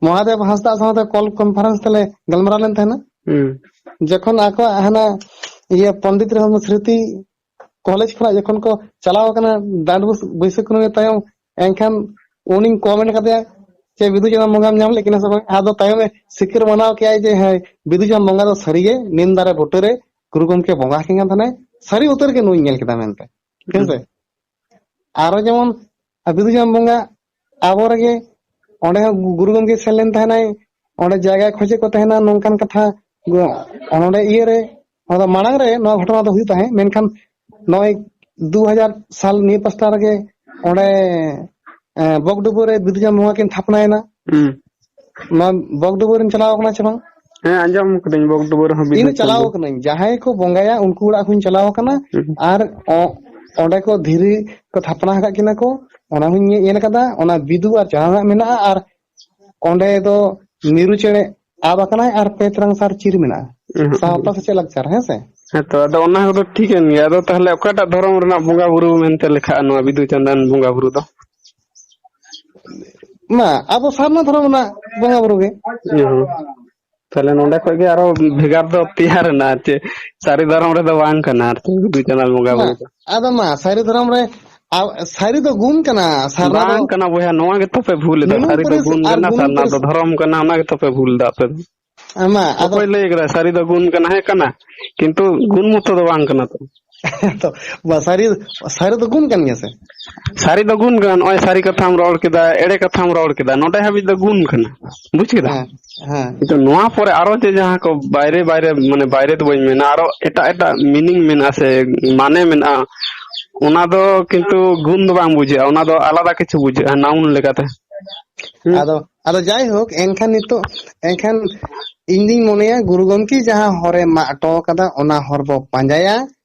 ᱢᱚᱦᱟᱫᱮᱵ ᱦᱟᱸᱥᱫᱟ ᱥᱟᱶᱛᱮ ᱠᱚᱞ ᱠᱚᱱᱯᱷᱟᱨᱮᱱᱥ ᱛᱮᱞᱮ ᱜᱟᱞᱢᱟᱨᱟᱣ ᱞᱮᱱ ᱛᱟᱦᱮᱱᱟ᱾ ᱦᱩᱸ᱾ ᱡᱚᱠᱷᱚᱱ ᱟᱠᱚᱣᱟᱜ ᱦᱟᱱᱟ ᱤᱭᱟᱹ ᱯᱚᱱᱰᱤᱛ ᱨᱚᱜᱷᱩᱱᱟᱛᱷ ᱥᱢᱨᱤᱛᱤ ᱠᱚᱞᱮᱡᱽ ᱠᱷᱚᱱᱟᱜ ᱡᱚᱠᱷᱚᱱ ᱠᱚ ᱪᱟᱞᱟᱣ ᱟᱠᱟᱱᱟ ᱰᱟᱸᱰᱵᱳᱥ ᱵᱟᱹᱭᱥᱟᱹᱠᱷ ᱠᱩᱱᱟᱹᱢᱤ ᱛᱟᱭᱚᱢ, ᱮᱱᱠᱷᱟᱱ ᱩᱱᱤᱧ ᱠᱚᱢᱮᱱᱴ ᱠᱟᱫᱮᱭᱟ, "ᱪᱮ ᱵᱤᱫᱩ ᱪᱟᱸᱫᱟᱱ ᱵᱚᱸᱜᱟᱢ ᱧᱟᱢ ᱞᱮᱫ ᱠᱤᱱᱟ ᱥᱮ ᱵᱟᱝ?" ᱟᱫᱚ ᱛᱟᱭᱚᱢᱮ ᱥᱤᱠᱟᱹᱨ ᱢᱟᱱᱟᱣ ᱠᱮᱜᱼᱟᱭ ᱡᱮ, "ᱦᱮᱸ, ᱵᱤᱫᱩ ᱪᱟᱸᱫᱟᱱ ᱵᱚᱸᱜᱟ ᱫᱚ ᱥᱟᱹᱨᱤᱜᱮ ᱱᱤᱢ ᱫᱟᱨᱮ ᱵᱩᱴᱟᱹᱨᱮ ᱜᱩᱨᱩ ᱜᱚᱢᱠᱮ ᱵᱚᱸᱜᱟ ᱟᱹᱠᱤᱱ ᱠᱟᱱ ᱛᱟᱦᱮᱱᱟᱭ, ᱥᱟᱹᱨᱤ ᱩᱛᱟᱹᱨ ᱜᱮ ᱱᱩᱭ ᱧᱮᱞ ᱠᱮᱫᱟ" ᱢᱮᱱᱛᱮ᱾ ᱦᱮᱸ ᱥᱮ? ᱦᱩᱸ᱾ ᱟᱨᱚ ᱡᱮᱢᱚᱱ ᱵᱤᱫᱩ ᱪᱟᱸᱫᱟᱱ ᱵᱚᱸᱜᱟ ᱟᱵᱚ ᱨᱮᱜᱮ, ᱚᱸᱰᱮ ᱦᱚᱸ ᱜᱩ-, ᱜᱩᱨᱩ ᱜᱚᱢᱠᱮ ᱥᱮᱱ ᱞᱮᱱ ᱛᱟᱦᱮᱱᱟᱭ, ᱚᱸᱰᱮ ᱡᱟᱭᱜᱟᱭ ᱠᱷᱚᱡᱮᱫ ᱠᱚ ᱛᱟᱦᱮᱱᱟ, ᱱᱚᱝᱠᱟᱱ ᱠᱟᱛᱷᱟ ᱜᱚ-, ᱚᱸᱰᱮ ᱤᱭᱟᱹᱨᱮ, ᱚᱱᱟ ᱫᱚ ᱢᱟᱲᱟᱝ ᱨᱮ ᱱᱚᱣᱟ ᱜᱷᱚᱴᱚᱱᱟ ᱫᱚ ᱦᱩᱭᱩᱜ ᱛᱟᱦᱮᱸᱫ, ᱢᱮᱱᱠᱷᱟᱱ ᱱᱚᱜᱼᱚᱭ ᱫᱩ ᱦᱟᱡᱟᱨ ᱥᱟᱞ ᱱᱤᱭᱟᱹ ᱯᱟᱥᱴᱟ ᱨᱮᱜᱮ ᱚᱸᱰᱮ, ᱮᱸ, ᱵᱚᱠᱰᱩᱵᱟᱹ ᱨᱮ ᱵᱤᱫᱩ ᱪᱟᱸᱫᱟᱱ ᱵᱚᱸᱜᱟ ᱠᱤᱱ ᱛᱷᱟᱯᱱᱟᱭᱮᱱᱟ᱾ ᱦᱩᱸ᱾ ᱱᱚᱣᱟ ᱵᱚᱠᱰᱩᱵᱟᱹ ᱨᱮᱢ ᱪᱟᱞᱟᱣ ᱟᱠᱟᱱᱟ ᱪᱮ ᱵᱟᱝ? ᱦᱮᱸ, ᱟᱸᱡᱚᱢ ᱠᱟᱹᱫᱟᱹᱧ, ᱵᱚᱠᱰᱩᱵᱟᱹ ᱨᱮᱦᱚᱸ ᱤᱧ ᱵᱤᱫᱩ ᱫᱚ ᱪᱟᱞᱟᱣ ᱪᱟᱸᱫᱟᱱ᱾ ᱟᱠᱟᱱᱟᱹᱧ, ᱡᱟᱦᱟᱸᱭ ᱠᱚ ᱵᱚᱸᱜᱟᱭᱟ ᱩᱱᱠᱩ ᱚᱲᱟᱜ ᱦᱚᱸᱧ ᱪᱟᱞᱟᱣ ᱟᱠᱟᱱᱟ᱾ ᱦᱩᱸ᱾ ᱟᱨ ᱚ-, ᱚᱸᱰᱮ ᱠᱚ ᱫᱷᱤᱨᱤ ᱠᱚ ᱛᱷᱟᱯᱱᱟ ᱟᱠᱟᱫ ᱠᱤᱱᱟ ᱠᱚ, ᱚᱱᱟ ᱦᱚᱸᱧ ᱧᱮ-, ᱧᱮᱞ ᱟᱠᱟᱫᱟ᱾ ᱚᱱᱟ ᱵᱤᱫᱩ ᱟᱨ ᱪᱟᱸᱫᱟᱱ ᱢᱮᱱᱟᱜᱼᱟ᱾ ᱟᱨ ᱚᱸᱰᱮ ᱫᱚ ᱢᱤᱨᱩ ᱪᱮᱬᱮ ᱟᱵ ᱟᱠᱟᱱᱟᱭ ᱟᱨ ᱯᱮ ᱛᱟᱨᱟᱝ ᱥᱟᱨ ᱪᱤᱨ ᱢᱮᱱᱟᱜᱼᱟ᱾ ᱦᱩᱸ᱾ ᱥᱟᱶᱛᱟ ᱥᱮᱪᱮᱫ ᱞᱟᱠᱪᱟᱨ, ᱦᱮᱸ ᱥᱮ? ᱦᱮᱸ ᱛᱚ, ᱟᱫᱚ ᱚᱱᱟ ᱠᱚᱫᱚ ᱴᱷᱤᱠ ᱮᱱ ᱜᱮᱭᱟ᱾ ᱟᱫᱚ ᱛᱟᱦᱚᱞᱮ ᱚᱠᱟᱴᱟᱜ ᱫᱷᱚᱨᱚᱢ ᱨᱮᱱᱟᱜ ᱵᱚᱸᱜᱟ ᱵᱩᱨᱩ ᱢᱮᱱᱛᱮ ᱞᱮᱠᱷᱟᱜᱼᱟ ᱱᱚᱣᱟ ᱵᱤᱫᱩ ᱪᱟᱸᱫᱟᱱ ᱵᱚᱸᱜᱟ ᱵᱩᱨᱩ ᱫᱚ? ᱢᱟ, ᱟᱵᱚ ᱥᱟᱨᱱᱟ ᱫᱷᱚᱨᱚᱢ ᱨᱮᱱᱟᱜ ᱵᱚᱸᱜᱟ ᱵᱩᱨᱩ ᱜᱮ᱾ ᱦᱩᱸ᱾ ᱛᱟᱦᱚᱞᱮ ᱱᱚᱸᱰᱮ ᱠᱷᱚᱡ ᱜᱮ ᱟᱨᱚ ᱵᱷᱮᱜᱟᱨ ᱫᱚ ᱛᱮᱭᱟᱨ ᱮᱱᱟ, ᱪᱮ ᱥᱟᱹᱨᱤ ᱫᱷᱚᱨᱚᱢ ᱨᱮᱫᱚ ᱵᱟᱝ ᱠᱟᱱᱟ ᱟᱨ ᱪᱮᱫ ᱵᱤᱫᱩ ᱪᱟᱸᱫᱟᱱ ᱵᱚᱸᱜᱟ ᱢᱟ, ᱵᱩᱨᱩ ᱫᱚ᱾ ᱟᱫᱚ ᱢᱟ, ᱥᱟᱹᱨᱤ ᱫᱷᱚᱨᱚᱢ ᱨᱮ, ᱟ-, ᱥᱟᱹᱨᱤ ᱫᱚ ᱜᱩᱱ ᱠᱟᱱᱟ, ᱥᱟᱨᱱᱟ ᱫᱚ ᱵᱟᱝ ᱠᱟᱱᱟ ᱵᱚᱭᱦᱟ, ᱱᱚᱣᱟ ᱜᱮᱛᱚ ᱯᱮ ᱵᱷᱩᱞ ᱮᱫᱟ᱾ ᱧᱩᱦᱩᱢ ᱥᱟᱹᱨᱤ ᱫᱚ ᱯᱟᱹᱨᱤᱥ ᱜᱩᱱ ᱟᱨ ᱠᱟᱱᱟ, ᱜᱩᱱ ᱥᱟᱨᱱᱟ ᱯᱟᱹᱨᱤᱥ᱾ ᱫᱚ ᱫᱷᱚᱨᱚᱢ ᱠᱟᱱᱟ, ᱚᱱᱟ ᱜᱮᱛᱚ ᱯᱮ ᱵᱷᱩᱞ ᱮᱫᱟ ᱟᱯᱮ ᱫᱚ᱾ ᱢᱟ, ᱟᱫᱚ ᱚᱠᱚᱭ ᱞᱟᱹᱭ ᱠᱟᱫᱟ ᱥᱟᱹᱨᱤ ᱫᱚ ᱜᱩᱱ ᱠᱟᱱᱟ? ᱦᱮᱸ ᱠᱟᱱᱟ, ᱠᱤᱱᱛᱩ ᱜᱩᱱ ᱢᱚᱛᱚ ᱫᱚ ᱵᱟᱝ ᱠᱟᱱᱟ ᱛᱚ᱾ ᱛᱚ, ᱵᱟ, ᱥᱟᱹᱨᱤ, ᱥᱟᱹᱨᱤ ᱫᱚ ᱜᱩᱱ ᱠᱟᱱ ᱜᱮᱭᱟ ᱥᱮ? ᱥᱟᱹᱨᱤ ᱫᱚ ᱜᱩᱱ ᱠᱟᱱᱟ, ᱱᱚᱜᱼᱚᱭ ᱥᱟᱹᱨᱤ ᱠᱟᱛᱷᱟᱢ ᱨᱚᱲ ᱠᱮᱫᱟ, ᱮᱲᱮ ᱠᱟᱛᱷᱟᱢ ᱨᱚᱲ ᱠᱮᱫᱟ, ᱱᱚᱸᱰᱮ ᱦᱟᱹᱵᱤᱡ ᱫᱚ ᱜᱩᱱ ᱠᱟᱱᱟ, ᱵᱩᱡ ᱠᱮᱫᱟ? ᱦᱮᱸ, ᱦᱮᱸ᱾ ᱠᱤᱱᱛᱩ ᱱᱚᱣᱟ ᱯᱚᱨᱮ ᱟᱨᱚ ᱡᱮ ᱡᱟᱦᱟᱸ ᱠᱚ ᱵᱟᱭᱨᱮ ᱵᱟᱭᱨᱮ, ᱢᱟᱱᱮ ᱵᱟᱭᱨᱮ ᱫᱚ ᱵᱟᱹᱧ ᱢᱮᱱᱟ, ᱟᱨᱚ ᱮᱴᱟᱜ ᱮᱴᱟᱜ meaning ᱢᱮᱱᱟᱜᱼᱟ ᱥᱮ ᱢᱟᱱᱮ ᱢᱮᱱᱟᱜᱼᱟ, ᱚᱱᱟ ᱫᱚ ᱠᱤᱱᱛᱩ ᱜᱩᱱ ᱫᱚ ᱵᱟᱝ ᱵᱩᱡᱷᱟᱹᱜᱼᱟ, ᱚᱱᱟ ᱫᱚ ᱟᱞᱟᱫᱟ ᱠᱤᱪᱷᱩ ᱵᱩᱡᱷᱟᱹᱜᱼᱟ noun ᱞᱮᱠᱟᱛᱮ᱾ ᱦᱩᱸ᱾ ᱟᱫᱚ, ᱟᱫᱚ ᱡᱟᱭᱦᱳᱠ, ᱮᱱᱠᱷᱟᱱ ᱱᱤᱛᱚᱜ, ᱮᱱᱠᱷᱟᱱ ᱤᱧ ᱫᱩᱧ ᱢᱚᱱᱮᱭᱟ ᱜᱩᱨᱩ ᱜᱚᱢᱠᱮ ᱡᱟᱦᱟᱸ ᱦᱚᱨᱮ ᱢᱟᱜ ᱦᱚᱴᱚ ᱠᱟᱫᱟ, ᱚᱱᱟ ᱦᱚᱨ ᱵᱚ ᱯᱟᱸᱡᱟᱭᱟ,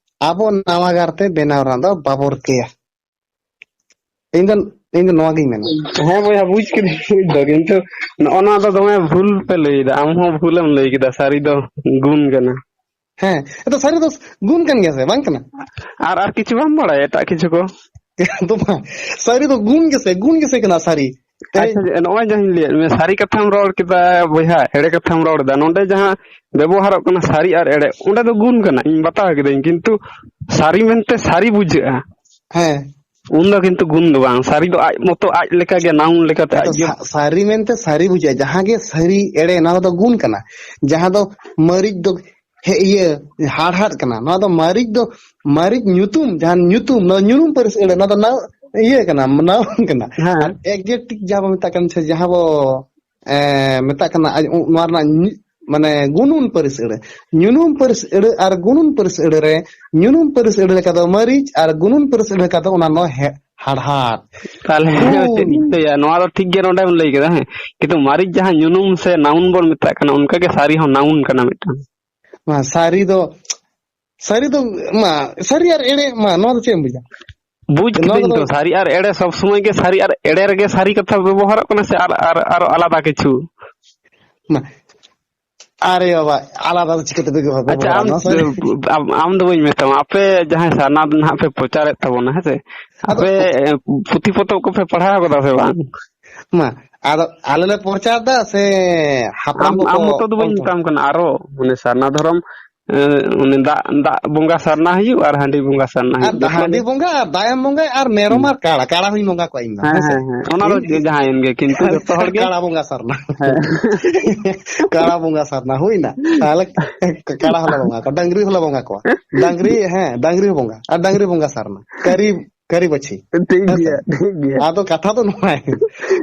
ᱟᱵᱚ ᱱᱟᱣᱟ ᱜᱟᱨᱛᱮ ᱵᱮᱱᱟᱣ ᱨᱮᱱᱟᱜ ᱫᱚ ᱵᱟᱵᱚ ᱨᱤᱠᱟᱹᱭᱟ᱾ ᱤᱧ ᱫᱚ, ᱤᱧ ᱫᱚ ᱱᱚᱣᱟ ᱜᱤᱧ ᱢᱮᱱᱟ᱾ ᱦᱮᱸ ᱵᱚᱭᱦᱟ, ᱵᱩᱡ ᱠᱤᱫᱟᱹᱧ, ᱵᱩᱡ ᱫᱚ, ᱠᱤᱱᱛᱩ ᱱᱚᱜᱼᱚ ᱱᱚᱣᱟ ᱫᱚ ᱫᱚᱢᱮ ᱵᱷᱩᱞ ᱯᱮ ᱞᱟᱹᱭ ᱮᱫᱟ᱾ ᱟᱢ ᱦᱚᱸ ᱵᱷᱩᱞᱮᱢ ᱞᱟᱹᱭ ᱠᱮᱫᱟ, ᱥᱟᱹᱨᱤ ᱫᱚ ᱜᱩᱱ ᱠᱟᱱᱟ᱾ ᱦᱮᱸ, ᱟᱫᱚ ᱥᱟᱹᱨᱤ ᱫᱚ ᱜᱩᱱ ᱠᱟᱱ ᱜᱮᱭᱟ ᱥᱮ, ᱵᱟᱝ ᱠᱟᱱᱟ? ᱟᱨ, ᱟᱨ ᱠᱤᱪᱷᱩ ᱵᱟᱢ ᱵᱟᱲᱟᱭᱟ ᱮᱴᱟᱜ ᱠᱤᱪᱷᱩ ᱠᱚ? ᱫᱚ ᱵᱟᱝ, ᱥᱟᱹᱨᱤ ᱫᱚ ᱜᱩᱱ ᱜᱮᱥᱮ, ᱜᱩᱱ ᱜᱮᱥᱮ ᱠᱟᱱᱟ ᱥᱟᱹᱨᱤ᱾ ᱛᱮᱦᱮᱧ ᱟᱪᱪᱷᱟ, ᱱᱚᱜᱼᱚᱭ ᱡᱟᱦᱟᱸᱧ ᱞᱟᱹᱭᱟᱫ ᱢᱮᱭᱟ, ᱥᱟᱹᱨᱤ ᱠᱟᱛᱷᱟᱢ ᱨᱚᱲ ᱠᱮᱫᱟ ᱵᱚᱭᱦᱟ, ᱮᱲᱮ ᱠᱟᱛᱷᱟᱢ ᱨᱚᱲ ᱮᱫᱟ᱾ ᱱᱚᱸᱰᱮ ᱡᱟᱦᱟᱸ ᱵᱮᱵᱚᱦᱟᱨᱚᱜ ᱠᱟᱱᱟ ᱥᱟᱹᱨᱤ ᱟᱨ ᱮᱲᱮ, ᱚᱸᱰᱮ ᱫᱚ ᱜᱩᱱ ᱠᱟᱱᱟ, ᱤᱧ ᱵᱟᱛᱟᱣ ᱠᱤᱫᱟᱹᱧ, ᱠᱤᱱᱛᱩ ᱥᱟᱹᱨᱤ ᱢᱮᱱᱛᱮ ᱥᱟᱹᱨᱤ ᱵᱩᱡᱷᱟᱹᱜᱼᱟ᱾ ᱦᱮᱸ᱾ ᱩᱱ ᱫᱚ ᱠᱤᱱᱛᱩ ᱜᱩᱱ ᱫᱚ ᱵᱟᱝ, ᱥᱟᱹᱨᱤ ᱫᱚ ᱟᱡ ᱢᱚᱛᱚ ᱟᱡ ᱞᱮᱠᱟ ᱜᱮ, noun ᱞᱮᱠᱟᱛᱮ ᱟᱡ ᱟᱫᱚ ᱜᱮ᱾ ᱥᱟ-, ᱥᱟᱹᱨᱤ ᱢᱮᱱᱛᱮ ᱥᱟᱹᱨᱤ ᱵᱩᱡᱷᱟᱹᱜᱼᱟ, ᱡᱟᱦᱟᱸ ᱜᱮ ᱥᱟᱹᱨᱤ ᱮᱲᱮ, ᱱᱚᱣᱟ ᱫᱚ ᱜᱩᱱ ᱠᱟᱱᱟ᱾ ᱡᱟᱦᱟᱸ ᱫᱚ ᱢᱟᱹᱨᱤᱪ ᱫᱚ ᱦᱮ-, ᱤᱭᱟᱹ, ᱦᱟᱲᱦᱟᱫ ᱠᱟᱱᱟ᱾ ᱱᱚᱣᱟ ᱫᱚ ᱢᱟᱹᱨᱤᱪ ᱫᱚ, ᱢᱟᱹᱨᱤᱪ ᱧᱩᱛᱩᱢ, ᱡᱟᱦᱟᱸ ᱧᱩᱛᱩᱢ, ᱱᱚᱣᱟ ᱧᱩᱛᱩᱢ ᱯᱟᱹᱨᱤᱥ ᱮᱲᱮ, ᱱᱚᱣᱟ ᱫᱚ ᱱᱟᱣ-, ᱤᱭᱟᱹ ᱠᱟᱱᱟ, noun ᱠᱟᱱᱟ᱾ ᱦᱮᱸ᱾ ᱟᱨ adjective ᱡᱟᱦᱟᱸ ᱵᱚ ᱢᱮᱛᱟᱜ ᱠᱟᱱ, ᱥᱮ ᱡᱟᱦᱟᱸ ᱵᱚ, ᱮ, ᱢᱮᱛᱟᱜ ᱠᱟᱱᱟ, ᱟᱡ, ᱱᱚᱣᱟ ᱨᱮᱱᱟᱜ ᱧᱩ-, ᱢᱟᱱᱮ ᱜᱩᱱᱩᱱ ᱯᱟᱹᱨᱤᱥ ᱟᱹᱲᱟᱹ᱾ ᱧᱩᱱᱩᱢ ᱯᱟᱹᱨᱤᱥ ᱟᱹᱲᱟᱹ ᱟᱨ ᱜᱩᱱᱩᱱ ᱯᱟᱹᱨᱤᱥ ᱟᱹᱲᱟᱹ ᱨᱮ, ᱧᱩᱱᱩᱢ ᱯᱟᱹᱨᱤᱥ ᱟᱹᱲᱟᱹ ᱞᱮᱠᱟ ᱫᱚ ᱢᱟᱹᱨᱤᱪ ᱟᱨ ᱜᱩᱱᱩᱱ ᱯᱟᱹᱨᱤᱥ ᱟᱹᱲᱟᱹ ᱞᱮᱠᱟ ᱫᱚ ᱚᱱᱟ ᱱᱚ ᱦᱮ-, ᱦᱟᱲᱦᱟᱫ᱾ ᱛᱟᱦᱞᱮ ᱜᱩᱱ᱾ ᱪᱮᱫ ᱤᱧ ᱞᱟᱹᱭᱟ, ᱱᱚᱣᱟ ᱫᱚ ᱴᱷᱤᱠ ᱜᱮ ᱱᱚᱰᱮᱢ ᱞᱟᱹᱭ ᱠᱮᱫᱟ, ᱦᱮᱸ, ᱠᱤᱱᱛᱩ ᱢᱟᱹᱨᱤᱪ ᱡᱟᱦᱟᱸ ᱧᱩᱱᱩᱢ ᱥᱮ ᱱᱟᱣᱩᱱ ᱵᱚᱱ ᱢᱮᱛᱟᱜ ᱠᱟᱱᱟ, ᱚᱱᱠᱟ ᱜᱮ ᱥᱟᱹᱨᱤ ᱦᱚᱸ ᱱᱟᱣᱩᱱ ᱠᱟᱱᱟ ᱢᱤᱫᱴᱟᱝ᱾ ᱢᱟ ᱥᱟᱹᱨᱤ ᱫᱚ, ᱥᱟᱹᱨᱤ ᱫᱚ, ᱢᱟ ᱥᱟᱹᱨᱤ ᱟᱨ ᱮᱲᱮ, ᱢᱟ ᱱᱚᱣᱟ ᱫᱚ ᱪᱮᱫ ᱮᱢ ᱵᱩᱡᱟ? ᱵᱩᱡᱽ ᱱᱚᱣᱟ ᱠᱤᱫᱟᱹᱧ ᱠᱚᱫᱚ ᱛᱚ, ᱥᱟᱹᱨᱤ ᱟᱨ ᱮᱲᱮ ᱥᱚᱵ ᱥᱚᱢᱚᱭ ᱜᱮ ᱥᱟᱹᱨᱤ ᱟᱨ ᱮᱲᱮ ᱨᱮᱜᱮ ᱥᱟᱹᱨᱤ ᱠᱟᱛᱷᱟ ᱵᱮᱵᱚᱦᱟᱨᱚᱜ ᱠᱟᱱᱟ ᱥᱮ ᱟᱨ, ᱟᱨ, ᱟᱨᱚ ᱟᱞᱟᱫᱟ ᱠᱤᱪᱷᱩ? ᱢᱟ, ᱟᱨᱮ ᱵᱟᱵᱟ, ᱟᱞᱟᱫᱟ ᱫᱚ ᱪᱤᱠᱟᱹᱛᱮ ᱵᱮᱵᱚᱦᱟᱨ, ᱟᱪᱪᱷᱟ, ᱵᱮᱵᱚᱦᱟᱨᱟ? ᱟᱢ, ᱱᱚᱣᱟ ᱥᱟᱹᱨᱤ᱾ ᱟᱢ, ᱟᱢ ᱫᱚ ᱵᱟᱹᱧ ᱢᱮᱛᱟᱢᱟ, ᱟᱯᱮ ᱡᱟᱦᱟᱸᱭ ᱥᱟᱨᱱᱟ ᱫᱚ ᱱᱟᱦᱟᱜ ᱯᱮ ᱯᱨᱚᱪᱟᱨᱮᱫ ᱛᱟᱵᱚᱱᱟ, ᱦᱮᱸ ᱥᱮ? ᱟᱫᱚ ᱟᱯᱮ, ᱮ, ᱯᱩᱛᱷᱤ ᱯᱚᱛᱚᱵ ᱠᱚᱯᱮ ᱯᱟᱲᱦᱟᱣ ᱠᱟᱫᱟ ᱥᱮ ᱵᱟᱝ? ᱢᱟ, ᱟᱫᱚ ᱟᱞᱮ ᱞᱮ ᱯᱨᱚᱪᱟᱨ ᱫᱟ ᱥᱮ ᱦᱟᱯᱲᱟᱢ ᱟᱢ, ᱠᱚᱠᱚ ᱟᱢ ᱢᱚᱛᱚ ᱫᱚ ᱚᱞ ᱵᱟᱹᱧ ᱛᱚ? ᱢᱮᱛᱟᱢ ᱠᱟᱱᱟ, ᱟᱨᱚ, ᱢᱟᱱᱮ, ᱥᱟᱨᱱᱟ ᱫᱷᱚᱨᱚᱢ, ᱮ, ᱩᱱᱤ ᱫᱟᱜ, ᱫᱟᱜ ᱵᱚᱸᱜᱟ ᱥᱟᱨᱱᱟ ᱦᱩᱭᱩᱜ ᱟᱨ ᱦᱟᱺᱰᱤ ᱵᱚᱸᱜᱟ ᱥᱟᱨᱱᱟ ᱟᱨ ᱦᱩᱭᱩᱜ, ᱫᱟ-, ᱡᱚᱛᱚ ᱦᱟᱺᱰᱤ ᱫᱚ ᱵᱚᱸᱜᱟ ᱟᱨ ᱫᱟᱭᱟᱢ ᱵᱚᱸᱜᱟ ᱟᱨ ᱢᱮᱨᱚᱢ ᱦᱩᱸ᱾ ᱟᱨ ᱠᱟᱲᱟ, ᱠᱟᱲᱟ ᱦᱚᱸᱧ ᱵᱚᱸᱜᱟ ᱠᱚᱣᱟ ᱤᱧ ᱫᱚ, ᱦᱮᱸ, ᱦᱮᱸ ᱥᱮ? ᱦᱮᱸ, ᱦᱮᱸ᱾ ᱚᱱᱟ ᱫᱚ ᱤᱧ ᱡᱟᱦᱟᱸᱭᱮᱱ ᱜᱮ, ᱠᱤᱱᱛᱩ ᱡᱚᱛᱚ ᱦᱚᱲ ᱜᱮ ᱠᱟᱲᱟ ᱵᱚᱸᱜᱟ ᱥᱟᱨᱱᱟ᱾ ᱦᱮᱸ᱾ ᱠᱟᱲᱟ ᱵᱚᱸᱜᱟ ᱥᱟᱨᱱᱟ ᱦᱩᱭᱱᱟ᱾ ᱛᱟᱦᱞᱮ ᱠᱟᱲᱟ ᱦᱚᱸᱞᱮ ᱵᱚᱸᱜᱟ ᱠᱚᱣᱟ, ᱰᱟᱝᱨᱤ ᱦᱚᱸᱞᱮ ᱵᱚᱸᱜᱟ ᱠᱚᱣᱟ᱾ ᱰᱟᱝᱨᱤ, ᱦᱮᱸ, ᱰᱟᱝᱨᱤ ᱦᱚᱸ ᱵᱚᱸᱜᱟ᱾ ᱟᱨ ᱰᱟᱝᱨᱤ ᱵᱚᱸᱜᱟ ᱥᱟᱨᱱᱟ᱾ ᱠᱟᱹᱨᱤ, ᱠᱟᱹᱨᱤ ᱵᱟᱹᱪᱷᱤ᱾ ᱴᱷᱤᱠ ᱦᱮᱸ ᱥᱮ? ᱜᱮᱭᱟ, ᱴᱷᱤᱠ ᱜᱮᱭᱟ᱾ ᱟᱫᱚ ᱠᱟᱛᱷᱟ ᱫᱚ ᱱᱚᱣᱟ,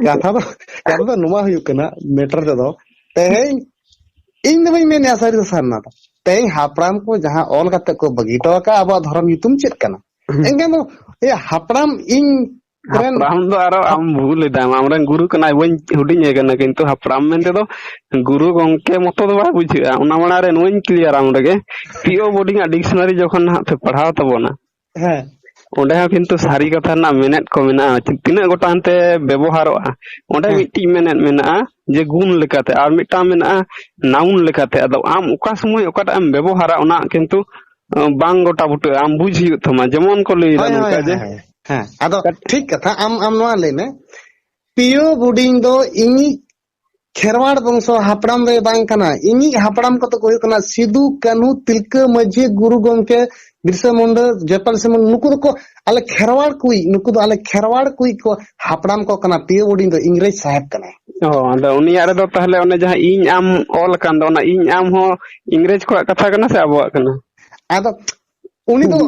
ᱠᱟᱛᱷᱟ ᱫᱚ, ᱠᱟᱛᱷᱟ ᱫᱚ ᱱᱚᱣᱟ ᱦᱩᱭᱩᱜ ᱠᱟᱱᱟ, ᱢᱮᱴᱟᱨ ᱛᱮᱫᱚ, ᱛᱮᱦᱮᱧ ᱤᱧ ᱫᱚ ᱵᱟᱹᱧ ᱢᱮᱱᱮᱜᱼᱟ ᱥᱟᱹᱨᱤ ᱫᱚ ᱥᱟᱨᱱᱟ ᱫᱚ᱾ ᱛᱮᱦᱮᱧ ᱦᱟᱯᱲᱟᱢ ᱠᱚ ᱡᱟᱦᱟᱸ ᱚᱞ ᱠᱟᱛᱮ ᱠᱚ ᱵᱟᱹᱜᱤ ᱦᱚᱴᱚ ᱟᱠᱟᱫ ᱟᱵᱚᱣᱟᱜ ᱫᱷᱚᱨᱚᱢ ᱧᱩᱛᱩᱢ ᱪᱮᱫ ᱠᱟᱱᱟ? ᱦᱩᱸ᱾ ᱮᱱᱠᱷᱟᱱ ᱫᱚ, ᱮᱭᱟ ᱦᱟᱯᱲᱟᱢ ᱤᱧ ᱨᱮᱱ ᱦᱟᱯᱲᱟᱢ ᱫᱚ ᱟᱨᱚ ᱟᱢ ᱵᱷᱩᱞ ᱮᱫᱟᱢ, ᱟᱢᱨᱮᱱ ᱜᱩᱨᱩ ᱠᱟᱱᱟᱭ, ᱵᱟᱹᱧ ᱦᱩᱰᱤᱧ ᱮ ᱠᱟᱱᱟ, ᱠᱤᱱᱛᱩ ᱦᱟᱯᱲᱟᱢ ᱢᱮᱱᱛᱮ ᱫᱚ ᱜᱩᱨᱩ ᱜᱚᱝᱠᱮ ᱢᱚᱛᱚ ᱫᱚ ᱵᱟᱭ ᱵᱩᱡᱷᱟᱹᱜᱼᱟ᱾ ᱚᱱᱟ ᱢᱟᱲᱟᱝ ᱨᱮ ᱱᱚᱣᱟᱧ ᱠᱞᱤᱭᱟᱨᱟ ᱚᱸᱰᱮ ᱜᱮ, ᱯᱤ ᱳ ᱵᱳᱰᱤᱝ ᱟᱜ ᱰᱤᱠᱥᱱᱟᱨᱤ ᱡᱚᱠᱷᱚᱱ ᱱᱟᱦᱟᱜ ᱯᱮ ᱯᱟᱲᱦᱟᱣ ᱛᱟᱵᱚᱱᱟ, ᱦᱮᱸ᱾ ᱚᱸᱰᱮ ᱦᱚᱸ ᱠᱤᱱᱛᱩ ᱥᱟᱹᱨᱤ ᱠᱟᱛᱷᱟ ᱨᱮᱱᱟᱜ ᱢᱮᱱᱮᱫ ᱠᱚ ᱢᱮᱱᱟᱜᱼᱟ, ᱛᱤᱱᱟᱹᱜ ᱜᱚᱴᱟᱝ ᱛᱮ ᱵᱮᱵᱚᱦᱟᱨᱚᱜᱼᱟ᱾ ᱚᱸᱰᱮ ᱦᱮᱸ᱾ ᱢᱤᱫᱴᱤᱡ ᱢᱮᱱᱮᱫ ᱢᱮᱱᱟᱜᱼᱟ ᱡᱮ ᱜᱩᱱ ᱞᱮᱠᱟᱛᱮ, ᱟᱨ ᱢᱤᱫᱴᱟᱝ ᱢᱮᱱᱟᱜᱼᱟ ᱱᱟᱣᱩᱱ ᱞᱮᱠᱟᱛᱮ᱾ ᱟᱫᱚ ᱟᱢ ᱚᱠᱟ ᱥᱚᱢᱚᱭ ᱚᱠᱟᱴᱟᱜ ᱮᱢ ᱵᱮᱵᱚᱦᱟᱨᱟ, ᱚᱱᱟ ᱠᱤᱱᱛᱩ, ᱟᱸ, ᱵᱟᱝ ᱜᱚᱴᱟ ᱵᱩᱴᱟᱹᱜᱼᱟ, ᱟᱢ ᱵᱩᱡᱽ ᱦᱩᱭᱩᱜ ᱛᱟᱢᱟ᱾ ᱡᱮᱢᱚᱱ ᱠᱚ ᱞᱟᱹᱭ ᱮᱫᱟ ᱦᱳᱭ, ᱦᱳᱭ, ᱱᱚᱝᱠᱟ ᱡᱮ ᱦᱳᱭ, ᱦᱳᱭ᱾ ᱦᱮᱸ, ᱟᱫᱚ ᱠᱟᱹᱴ- ᱴᱷᱤᱠ ᱠᱟᱛᱷᱟ, ᱟᱢ, ᱟᱢ ᱱᱚᱣᱟ ᱞᱟᱹᱭ ᱢᱮ, ᱯᱤᱭᱳ ᱵᱳᱰᱤᱝ ᱫᱚ ᱤᱧᱤᱡ ᱠᱷᱮᱨᱣᱟᱲ ᱵᱚᱝᱥᱚ ᱦᱟᱯᱲᱟᱢ ᱫᱚᱭ ᱵᱟᱝ ᱠᱟᱱᱟ, ᱤᱧᱤᱡ ᱦᱟᱯᱲᱟᱢ ᱠᱚᱫᱚ ᱠᱚ ᱦᱩᱭᱩᱜ ᱠᱟᱱᱟ ᱥᱤᱫᱩ, ᱠᱟᱹᱱᱦᱩ, ᱛᱤᱞᱠᱟᱹ ᱢᱟᱹᱡᱷᱤ, ᱜᱩᱨᱩ ᱜᱚᱢᱠᱮ ᱵᱤᱨᱥᱟ ᱢᱩᱱᱰᱟᱹ, ᱡᱚᱭᱯᱟᱞ ᱥᱤᱝ ᱢᱩᱨᱢᱩ, ᱱᱩᱠᱩ ᱫᱚᱠᱚ ᱟᱞᱮ ᱠᱷᱮᱨᱣᱟᱲ ᱠᱚᱭᱤᱡ, ᱱᱩᱠᱩ ᱫᱚ ᱟᱞᱮ ᱠᱷᱮᱨᱣᱟᱲ ᱠᱚᱭᱤᱡ ᱠᱚ ᱦᱟᱯᱲᱟᱢ ᱠᱚ ᱠᱟᱱᱟ, ᱯᱤᱭᱳ ᱵᱳᱰᱤᱝ ᱫᱚ ᱤᱝᱨᱮᱡᱽ ᱥᱟᱦᱮᱵᱽ ᱠᱟᱱᱟᱭ᱾ ᱚ, ᱟᱫᱚ ᱩᱱᱤᱭᱟᱜ ᱨᱮᱫᱚ ᱛᱟᱦᱞᱮ ᱚᱱᱮ ᱡᱟᱦᱟᱸ ᱤᱧ ᱟᱢ ᱚᱞ ᱟᱠᱟᱱ ᱫᱚ, ᱚᱱᱟ ᱤᱧ ᱟᱢ ᱦᱚᱸ ᱤᱝᱨᱮᱡᱽ ᱠᱚᱣᱟᱜ ᱠᱟᱛᱷᱟ ᱠᱟᱱᱟ ᱥᱮ ᱟᱵᱚᱣᱟᱜ ᱠᱟᱱᱟ? ᱟᱫᱚ ᱩᱱᱤ ᱫᱚ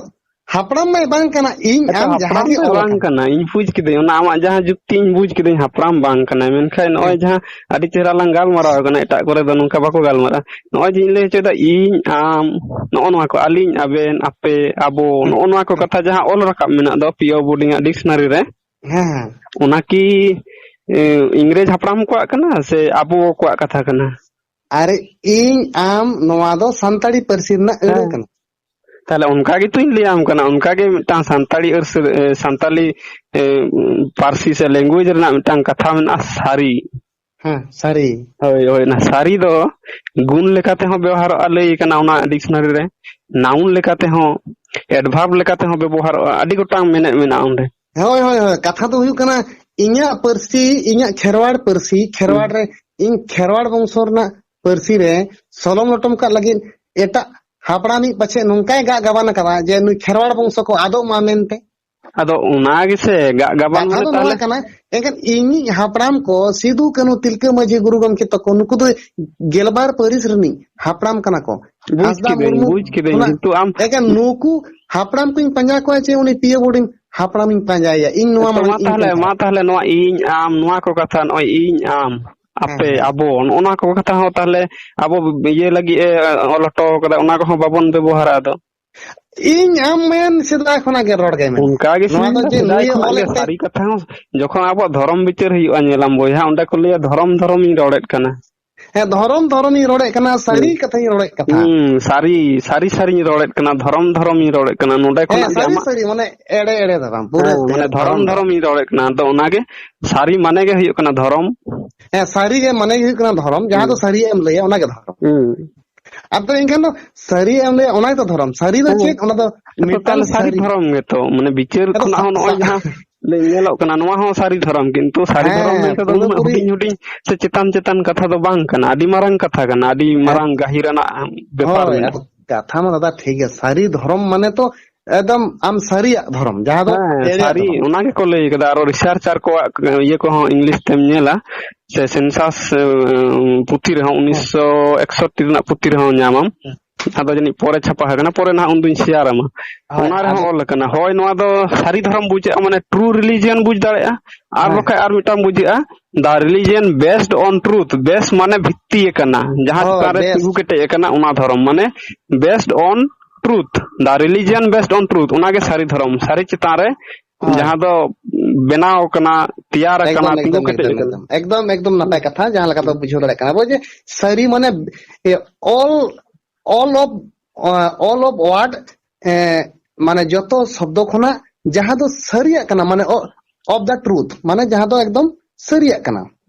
ᱦᱟᱯᱲᱟᱢ ᱢᱟᱭ ᱵᱟᱝ ᱠᱟᱱᱟ, ᱤᱧ ᱟᱪᱪᱷᱟ, ᱟᱢ ᱡᱟᱦᱟᱸ ᱦᱟᱯᱲᱟᱢ ᱜᱮ ᱫᱚ ᱚᱞ ᱵᱟᱝ ᱟᱠᱟᱱ᱾ ᱠᱟᱱᱟ, ᱤᱧ ᱵᱩᱡᱽ ᱠᱤᱫᱟᱹᱧ, ᱚᱱᱟ ᱟᱢᱟᱜ ᱡᱟᱦᱟᱸ ᱡᱩᱠᱛᱤ ᱤᱧ ᱵᱩᱡᱽ ᱠᱤᱫᱟᱹᱧ, ᱦᱟᱯᱲᱟᱢ ᱵᱟᱝ ᱠᱟᱱᱟᱭ᱾ ᱢᱮᱱᱠᱷᱟᱱ ᱱᱚᱜᱼᱚᱭ ᱦᱮᱸ᱾ ᱡᱟᱦᱟᱸ ᱟᱹᱰᱤ ᱪᱮᱦᱨᱟ ᱞᱟᱝ ᱜᱟᱞᱢᱟᱨᱟᱣ ᱠᱟᱱᱟ, ᱮᱴᱟᱜ ᱠᱚᱨᱮ ᱫᱚ ᱱᱚᱝᱠᱟ ᱵᱟᱠᱚ ᱜᱟᱞᱢᱟᱨᱟᱜᱼᱟ᱾ ᱱᱚᱜᱼᱚᱭ ᱡᱮᱧ ᱞᱟᱹᱭ ᱦᱚᱪᱚᱭᱮᱫᱟ, ᱤᱧ, ᱟᱢ, ᱱᱚᱜᱼᱚ ᱱᱚᱣᱟ ᱠᱚ, ᱟᱹᱞᱤᱧ, ᱟᱵᱮᱱ, ᱟᱯᱮ, ᱟᱵᱚ, ᱦᱮᱸ᱾ ᱱᱚᱜᱼᱚ ᱱᱚᱣᱟ ᱠᱚ ᱦᱮᱸ᱾ ᱠᱟᱛᱷᱟ ᱡᱟᱦᱟᱸ ᱚᱞ ᱨᱟᱠᱟᱵ ᱢᱮᱱᱟᱜ ᱫᱚ ᱯᱤ ᱳ ᱵᱳᱨᱰᱤᱝ ᱟᱜ ᱰᱤᱠᱥᱱᱟᱨᱤ ᱨᱮ, ᱦᱮᱸ, ᱦᱮᱸ᱾ ᱚᱱᱟ ᱠᱤ, ᱮ, ᱤᱝᱨᱮᱡᱽ ᱦᱟᱯᱲᱟᱢ ᱠᱚᱣᱟᱜ ᱠᱟᱱᱟ ᱥᱮ ᱟᱵᱚ ᱠᱚᱣᱟᱜ ᱠᱟᱛᱷᱟ ᱠᱟᱱᱟ? ᱟᱨ ᱤᱧ, ᱟᱢ, ᱱᱚᱣᱟ ᱫᱚ ᱥᱟᱱᱛᱟᱲᱤ ᱯᱟᱹᱨᱥᱤ ᱨᱮᱱᱟᱜ ᱟᱹᱲᱟᱹ ᱦᱮᱸ᱾ ᱠᱟᱱᱟ᱾ ᱛᱟᱦᱞᱮ ᱚᱱᱠᱟ ᱜᱮᱛᱚᱧ ᱞᱟᱹᱭᱟᱢ ᱠᱟᱱᱟ, ᱚᱱᱠᱟ ᱜᱮ ᱢᱤᱫᱴᱟᱝ ᱥᱟᱱᱛᱟᱲᱤ ᱟᱹᱨᱥᱟᱹ-, ᱮ, ᱥᱟᱱᱛᱟᱲᱤ, ᱮ, ᱯᱟᱹᱨᱥᱤ ᱥᱮ language ᱨᱮᱱᱟᱜ ᱢᱤᱫᱴᱟᱝ ᱠᱟᱛᱷᱟ ᱢᱮᱱᱟᱜᱼᱟ, ᱥᱟᱹᱨᱤ᱾ ᱦᱮᱸ, ᱥᱟᱹᱨᱤ᱾ ᱦᱳᱭ, ᱦᱳᱭ, ᱚᱱᱟ ᱥᱟᱹᱨᱤ ᱫᱚ ᱜᱩᱱ ᱞᱮᱠᱟ ᱛᱮᱦᱚᱸ ᱵᱮᱣᱦᱟᱨᱚᱜᱼᱟ, ᱞᱟᱹᱭ ᱠᱟᱱᱟ ᱚᱱᱟ ᱰᱤᱠᱥᱱᱟᱨᱤ ᱨᱮ, noun ᱞᱮᱠᱟ ᱛᱮᱦᱚᱸ, adverb ᱞᱮᱠᱟ ᱛᱮᱦᱚᱸ ᱵᱮᱵᱚᱦᱟᱨᱚᱜᱼᱟ, ᱟᱹᱰᱤ ᱜᱚᱴᱟᱝ ᱢᱮᱱᱮᱫ ᱢᱮᱱᱟᱜᱼᱟ ᱚᱸᱰᱮ᱾ ᱦᱳᱭ, ᱦᱳᱭ, ᱦᱳᱭ, ᱠᱟᱛᱷᱟ ᱫᱚ ᱦᱩᱭᱩᱜ ᱠᱟᱱᱟ, ᱤᱧᱟᱹᱜ ᱯᱟᱹᱨᱥᱤ, ᱤᱧᱟᱹᱜ ᱠᱷᱮᱨᱣᱟᱲ ᱯᱟᱹᱨᱥᱤ, ᱠᱷᱮᱨᱣᱟᱲ ᱦᱩᱸ᱾ ᱨᱮ, ᱤᱧ ᱠᱷᱮᱨᱣᱟᱲ ᱵᱚᱝᱥᱚ ᱨᱮᱱᱟᱜ ᱯᱟᱹᱨᱥᱤ ᱨᱮ ᱥᱚᱞᱚᱢ ᱞᱚᱴᱚᱢ ᱠᱟᱜ ᱞᱟᱹᱜᱤᱫ ᱮᱴᱟᱜ ᱦᱟᱯᱲᱟᱢᱤᱡ ᱯᱟᱪᱷᱮ ᱱᱚᱝᱠᱟᱭ ᱜᱟᱜ ᱜᱟᱵᱟᱱ ᱟᱠᱟᱫᱟ ᱡᱮ ᱱᱩᱭ ᱠᱷᱮᱨᱣᱟᱲ ᱵᱚᱝᱥᱚ ᱠᱚ ᱟᱫᱚᱜ ᱢᱟ ᱢᱮᱱᱛᱮ᱾ ᱟᱫᱚ ᱚᱱᱟ ᱜᱮᱥᱮ ᱜᱟᱜ ᱜᱟᱵᱟᱱ ᱠᱟᱛᱷᱟ ᱢᱟᱱᱮ ᱫᱚ ᱱᱚᱣᱟ ᱛᱟᱦᱞᱮ ᱠᱟᱱᱟ, ᱮᱱᱠᱷᱟᱱ ᱤᱧᱤᱡ ᱦᱟᱯᱲᱟᱢ ᱠᱚ ᱥᱤᱫᱩ, ᱠᱟᱹᱱᱦᱩ, ᱛᱤᱞᱠᱟᱹ ᱢᱟᱹᱡᱷᱤ, ᱜᱩᱨᱩ ᱜᱚᱢᱠᱮ ᱛᱟᱠᱚ, ᱱᱩᱠᱩ ᱫᱚ ᱜᱮᱞᱵᱟᱨ ᱯᱟᱹᱨᱤᱥ ᱨᱤᱱᱤᱡ ᱦᱟᱯᱲᱟᱢ ᱠᱟᱱᱟ ᱠᱚ᱾ ᱵᱩᱡᱽ ᱦᱟᱸᱥᱫᱟ ᱠᱤᱫᱟᱹᱧ, ᱢᱩᱨᱢᱩ ᱵᱩᱡᱽ ᱠᱤᱫᱟᱹᱧ, ᱠᱷᱚᱱᱟᱜ ᱠᱤᱱᱛᱩ ᱟᱢ ᱮᱱᱠᱷᱟᱱ ᱱᱩᱠᱩ ᱦᱟᱯᱲᱟᱢ ᱠᱚᱧ ᱯᱟᱸᱡᱟ ᱠᱚᱣᱟ ᱪᱮ ᱩᱱᱤ ᱯᱤᱭᱳ ᱵᱳᱨᱰᱤᱝ ᱦᱟᱯᱲᱟᱢᱤᱧ ᱯᱟᱸᱡᱟᱭᱮᱭᱟ? ᱤᱧ ᱱᱚᱣᱟ ᱛᱚ ᱢᱟᱲᱟᱝ ᱢᱟ ᱤᱧ ᱛᱟᱦᱞᱮ, ᱯᱟᱸᱡᱟᱭᱟ᱾ ᱢᱟ ᱛᱟᱦᱞᱮ ᱱᱚᱣᱟ ᱤᱧ ᱟᱢ, ᱱᱚᱣᱟ ᱠᱚ ᱠᱟᱛᱷᱟ, ᱱᱚᱜᱼᱚᱭ ᱤᱧ ᱟᱢ, ᱦᱮᱸ, ᱟᱯᱮ, ᱦᱮᱸ᱾ ᱟᱵᱚ, ᱱᱚᱜᱼᱚ ᱱᱚᱣᱟ ᱠᱚ ᱠᱟᱛᱷᱟ ᱦᱚᱸ ᱛᱟᱦᱞᱮ ᱟᱵᱚ ᱤᱭᱟᱹ ᱞᱟᱹᱜᱤᱫ ᱮ ᱚᱞ ᱦᱚᱴᱚ ᱠᱟᱫᱟ, ᱚᱱᱟ ᱠᱚᱦᱚᱸ ᱵᱟᱵᱚᱱ ᱵᱮᱵᱚᱦᱟᱨᱟ ᱟᱫᱚ᱾ ᱤᱧ ᱟᱢ ᱢᱮᱱ ᱥᱮᱫᱟᱭ ᱠᱷᱚᱱᱟᱜ ᱜᱮ ᱨᱚᱲ ᱜᱮ ᱢᱮᱱᱟᱜᱼᱟ᱾ ᱚᱱᱠᱟ ᱜᱮ ᱱᱚᱣᱟ ᱥᱮᱧ ᱫᱚ ᱢᱮᱱᱫᱟ, ᱡᱮ ᱥᱮᱫᱟᱭ ᱱᱩᱭᱮ ᱠᱷᱚᱱᱟᱜ ᱜᱮ ᱚᱞᱮᱫ ᱛᱮ ᱥᱟᱹᱨᱤ ᱠᱟᱛᱷᱟ ᱦᱚᱸ ᱡᱚᱠᱷᱚᱱ ᱟᱵᱚᱣᱟᱜ ᱫᱷᱚᱨᱚᱢ ᱵᱤᱪᱟᱹᱨ ᱦᱩᱭᱩᱜᱼᱟ, ᱧᱮᱞᱟᱢ ᱵᱚᱭᱦᱟ, ᱚᱸᱰᱮ ᱠᱚ ᱞᱟᱹᱭᱟ ᱫᱷᱚᱨᱚᱢ, ᱫᱷᱚᱨᱚᱢ ᱤᱧ ᱨᱚᱲᱮᱫ ᱠᱟᱱᱟ᱾ ᱦᱮᱸ, ᱫᱷᱚᱨᱚᱢ, ᱫᱷᱚᱨᱚᱢ ᱤᱧ ᱨᱚᱲᱮᱫ ᱠᱟᱱᱟ, ᱥᱟᱹᱨᱤ ᱦᱩᱸ᱾ ᱠᱟᱛᱷᱟᱧ ᱨᱚᱲᱮᱫ ᱠᱟᱛᱷᱟ᱾ ᱦᱩᱸ, ᱥᱟᱹᱨᱤ, ᱥᱟᱹᱨᱤ, ᱥᱟᱹᱨᱤᱧ ᱨᱚᱲᱮᱫ ᱠᱟᱱᱟ, ᱫᱷᱚᱨᱚᱢ, ᱫᱷᱚᱨᱚᱢ ᱤᱧ ᱨᱚᱲᱮᱫ ᱠᱟᱱᱟ᱾ ᱱᱚᱸᱰᱮ ᱦᱮᱸ, ᱠᱷᱚᱱᱟᱜ ᱜᱮ ᱥᱟᱹᱨᱤ, ᱟᱢᱟᱜ ᱥᱟᱹᱨᱤ, ᱢᱟᱱᱮ ᱮᱲᱮ, ᱮᱲᱮ ᱫᱚ ᱵᱟᱝ, ᱯᱩᱨᱟᱹ ᱦᱮᱸ, ᱢᱟᱱᱮ ᱫᱷᱚᱨᱚᱢ, ᱫᱷᱚᱨᱚᱢ ᱫᱚ᱾ ᱫᱷᱚᱨᱚᱢ ᱤᱧ ᱨᱚᱲᱮᱫ ᱠᱟᱱᱟ᱾ ᱟᱫᱚ ᱚᱱᱟᱜᱮ ᱥᱟᱹᱨᱤ ᱢᱟᱱᱮ ᱜᱮ ᱦᱩᱭᱩᱜ ᱠᱟᱱᱟ ᱫᱷᱚᱨᱚᱢ᱾ ᱦᱮᱸ, ᱥᱟᱹᱨᱤ ᱜᱮ ᱢᱟᱱᱮ ᱜᱮ ᱦᱩᱭᱩᱜ ᱠᱟᱱᱟ ᱫᱷᱚᱨᱚᱢ, ᱡᱟᱦᱟᱸ ᱫᱚ ᱦᱩᱸ᱾ ᱥᱟᱹᱨᱤᱭᱟᱜ ᱮᱢ ᱞᱟᱹᱭᱟ, ᱚᱱᱟ ᱜᱮ ᱫᱷᱚᱨᱚᱢ᱾ ᱦᱩᱸ᱾ ᱟᱫᱚ ᱮᱱᱠᱷᱟᱱ ᱫᱚ ᱥᱟᱹᱨᱤᱭᱟᱜ ᱮᱢ ᱞᱟᱹᱭᱟ, ᱚᱱᱟ ᱜᱮᱛᱚ ᱫᱷᱚᱨᱚᱢ᱾ ᱥᱟᱹᱨᱤ ᱫᱚ ᱦᱮᱸ᱾ ᱪᱮᱫ? ᱚᱱᱟ ᱫᱚ ᱟᱫᱚ ᱢᱤᱫᱴᱟᱝ ᱛᱟᱦᱞᱮ ᱥᱟᱹᱨᱤ ᱥᱟᱹᱨᱤ᱾ ᱫᱷᱚᱨᱚᱢ ᱜᱮᱛᱚ, ᱢᱟᱱᱮ ᱵᱤᱪᱟᱹᱨ ᱟᱫᱚ ᱠᱷᱚᱱᱟᱜ ᱥᱟ-, ᱦᱚᱸ ᱱᱚᱜᱼᱚᱭ ᱥᱟ-, ᱡᱟᱦᱟᱸ ᱞᱟᱹᱭ ᱧᱮᱞᱚᱜ ᱠᱟᱱᱟ, ᱱᱚᱣᱟ ᱦᱚᱸ ᱥᱟᱹᱨᱤ ᱫᱷᱚᱨᱚᱢ, ᱠᱤᱱᱛᱩ ᱥᱟᱹᱨᱤ ᱦᱮᱸ, ᱫᱷᱚᱨᱚᱢ ᱢᱮᱱᱛᱮ ᱫᱚ ᱩᱱᱟᱹᱜ ᱯᱩᱨᱟᱹᱯᱩᱨᱤ᱾ ᱦᱩᱰᱤᱧ ᱦᱩᱰᱤᱧ ᱥᱮ ᱪᱮᱛᱟᱱ ᱪᱮᱛᱟᱱ ᱠᱟᱛᱷᱟ ᱫᱚ ᱵᱟᱝ ᱠᱟᱱᱟ, ᱟᱹᱰᱤ ᱢᱟᱨᱟᱝ ᱠᱟᱛᱷᱟ ᱠᱟᱱᱟ, ᱟᱹᱰᱤ ᱦᱮᱸ᱾ ᱢᱟᱨᱟᱝ ᱜᱟᱹᱦᱤᱨ ᱟᱱᱟᱜ ᱵᱮᱯᱟᱨ ᱦᱳᱭ, ᱢᱮᱱᱟᱜᱼᱟ᱾ ᱟᱫᱚ ᱠᱟᱛᱷᱟ ᱢᱟ ᱫᱟᱫᱟ ᱴᱷᱤᱠ ᱜᱮᱭᱟ, ᱥᱟᱹᱨᱤ ᱫᱷᱚᱨᱚᱢ ᱢᱟᱱᱮ ᱛᱚ ᱮᱠᱫᱚᱢ ᱟᱢ ᱥᱟᱹᱨᱤᱭᱟᱜ ᱫᱷᱚᱨᱚᱢ, ᱡᱟᱦᱟᱸ ᱫᱚ ᱦᱮᱸ, ᱮᱲᱮᱭᱟᱜ ᱫᱚ ᱥᱟᱹᱨᱤ, ᱵᱟᱝ᱾ ᱚᱱᱟ ᱜᱮᱠᱚ ᱞᱟᱹᱭ ᱠᱟᱫᱟ, ᱟᱨᱚ ᱨᱤᱥᱟᱨᱪᱟᱨ ᱠᱚᱣᱟᱜ ᱤᱭᱟᱹ ᱠᱚᱦᱚᱸ ᱤᱝᱞᱤᱥ ᱛᱮᱢ ᱧᱮᱞᱟ, ᱥᱮ ᱥᱮᱱᱥᱟᱥ, ᱮ, ᱯᱩᱛᱷᱤ ᱨᱮᱦᱚᱸ ᱦᱮᱸ᱾ ᱩᱱᱤᱥᱥᱚ ᱮᱠᱥᱚᱴᱴᱤ ᱨᱮᱱᱟᱜ ᱯᱩᱛᱷᱤ ᱨᱮᱦᱚᱸ ᱧᱟᱢᱟᱢ᱾ ᱦᱮᱸ᱾ ᱟᱫᱚ ᱡᱟᱹᱱᱤᱡ ᱯᱚᱨᱮ ᱪᱷᱟᱯᱟ ᱟᱠᱟᱱᱟ, ᱯᱚᱨᱮ ᱱᱟᱦᱟᱜ ᱩᱱᱫᱩᱧ ᱥᱮᱭᱟᱨ ᱟᱢᱟ᱾ ᱦᱳᱭ, ᱚᱱᱟ ᱨᱮᱦᱚᱸ ᱟᱫᱚ ᱚᱞ ᱟᱠᱟᱱᱟ, ᱦᱳᱭ, ᱱᱚᱣᱟ ᱫᱚ ᱥᱟᱹᱨᱤ ᱫᱷᱚᱨᱚᱢ ᱵᱩᱡᱷᱟᱹᱜᱼᱟ, ᱢᱟᱱᱮ true religion ᱵᱩᱡᱽ ᱫᱟᱲᱮᱭᱟᱜᱼᱟ, ᱟᱨ ᱦᱮᱸ᱾ ᱵᱟᱠᱷᱟᱡ ᱟᱨ ᱢᱤᱫᱴᱟᱝ ᱵᱩᱡᱷᱟᱹᱜᱼᱟ, the religion based on truth, base ᱢᱟᱱᱮ ᱵᱷᱤᱛᱛᱤ ᱟᱠᱟᱱᱟ, ᱡᱟᱦᱟᱸ ᱦᱳᱭ, ᱪᱮᱛᱟᱱ ᱨᱮ base᱾ ᱛᱤᱸᱜᱩ ᱠᱮᱴᱮᱡ ᱟᱠᱟᱱᱟ ᱚᱱᱟ ᱫᱷᱚᱨᱚᱢ, ᱢᱟᱱᱮ based on truth, the religion based on truth, ᱚᱱᱟᱜᱮ ᱥᱟᱹᱨᱤ ᱫᱷᱚᱨᱚᱢ, ᱥᱟᱹᱨᱤ ᱪᱮᱛᱟᱱ ᱨᱮ ᱦᱳᱭ᱾ ᱡᱟᱦᱟᱸ ᱫᱚ ᱵᱮᱱᱟᱣ ᱟᱠᱟᱱᱟ, ᱛᱮᱭᱟᱨ ᱟᱠᱟᱱᱟ, ᱮᱠᱫᱚᱢ, ᱛᱤᱸᱜᱩ ᱮᱠᱫᱚᱢ, ᱠᱮᱴᱮᱡ ᱮᱠᱫᱚᱢ, ᱟᱠᱟᱱᱟ᱾ ᱮᱠᱫᱚᱢ, ᱮᱠᱫᱚᱢ ᱱᱟᱯᱟᱭ ᱠᱟᱛᱷᱟ, ᱡᱟᱦᱟᱸ ᱞᱮᱠᱟ ᱫᱚ ᱵᱩᱡᱷᱟᱹᱣ ᱫᱟᱲᱮᱭᱟᱜ ᱠᱟᱱᱟ ᱵᱚ ᱡᱮ ᱥᱟᱹᱨᱤ ᱢᱟᱱᱮ, ᱮ, all, all of, ᱟ, all of word, ᱮ, ᱢᱟᱱᱮ ᱡᱚᱛᱚ ᱥᱚᱵᱫᱚ ᱠᱷᱚᱱᱟᱜ ᱡᱟᱦᱟᱸ ᱫᱚ ᱥᱟᱹᱨᱤᱭᱟᱜ ᱠᱟᱱᱟ, ᱢᱟᱱᱮ ᱚ-, of the truth, ᱢᱟᱱᱮ ᱡᱟᱦᱟᱸ ᱫᱚ ᱮᱠᱫᱚᱢ ᱥᱟᱹᱨᱤᱭᱟᱜ ᱠᱟᱱᱟ᱾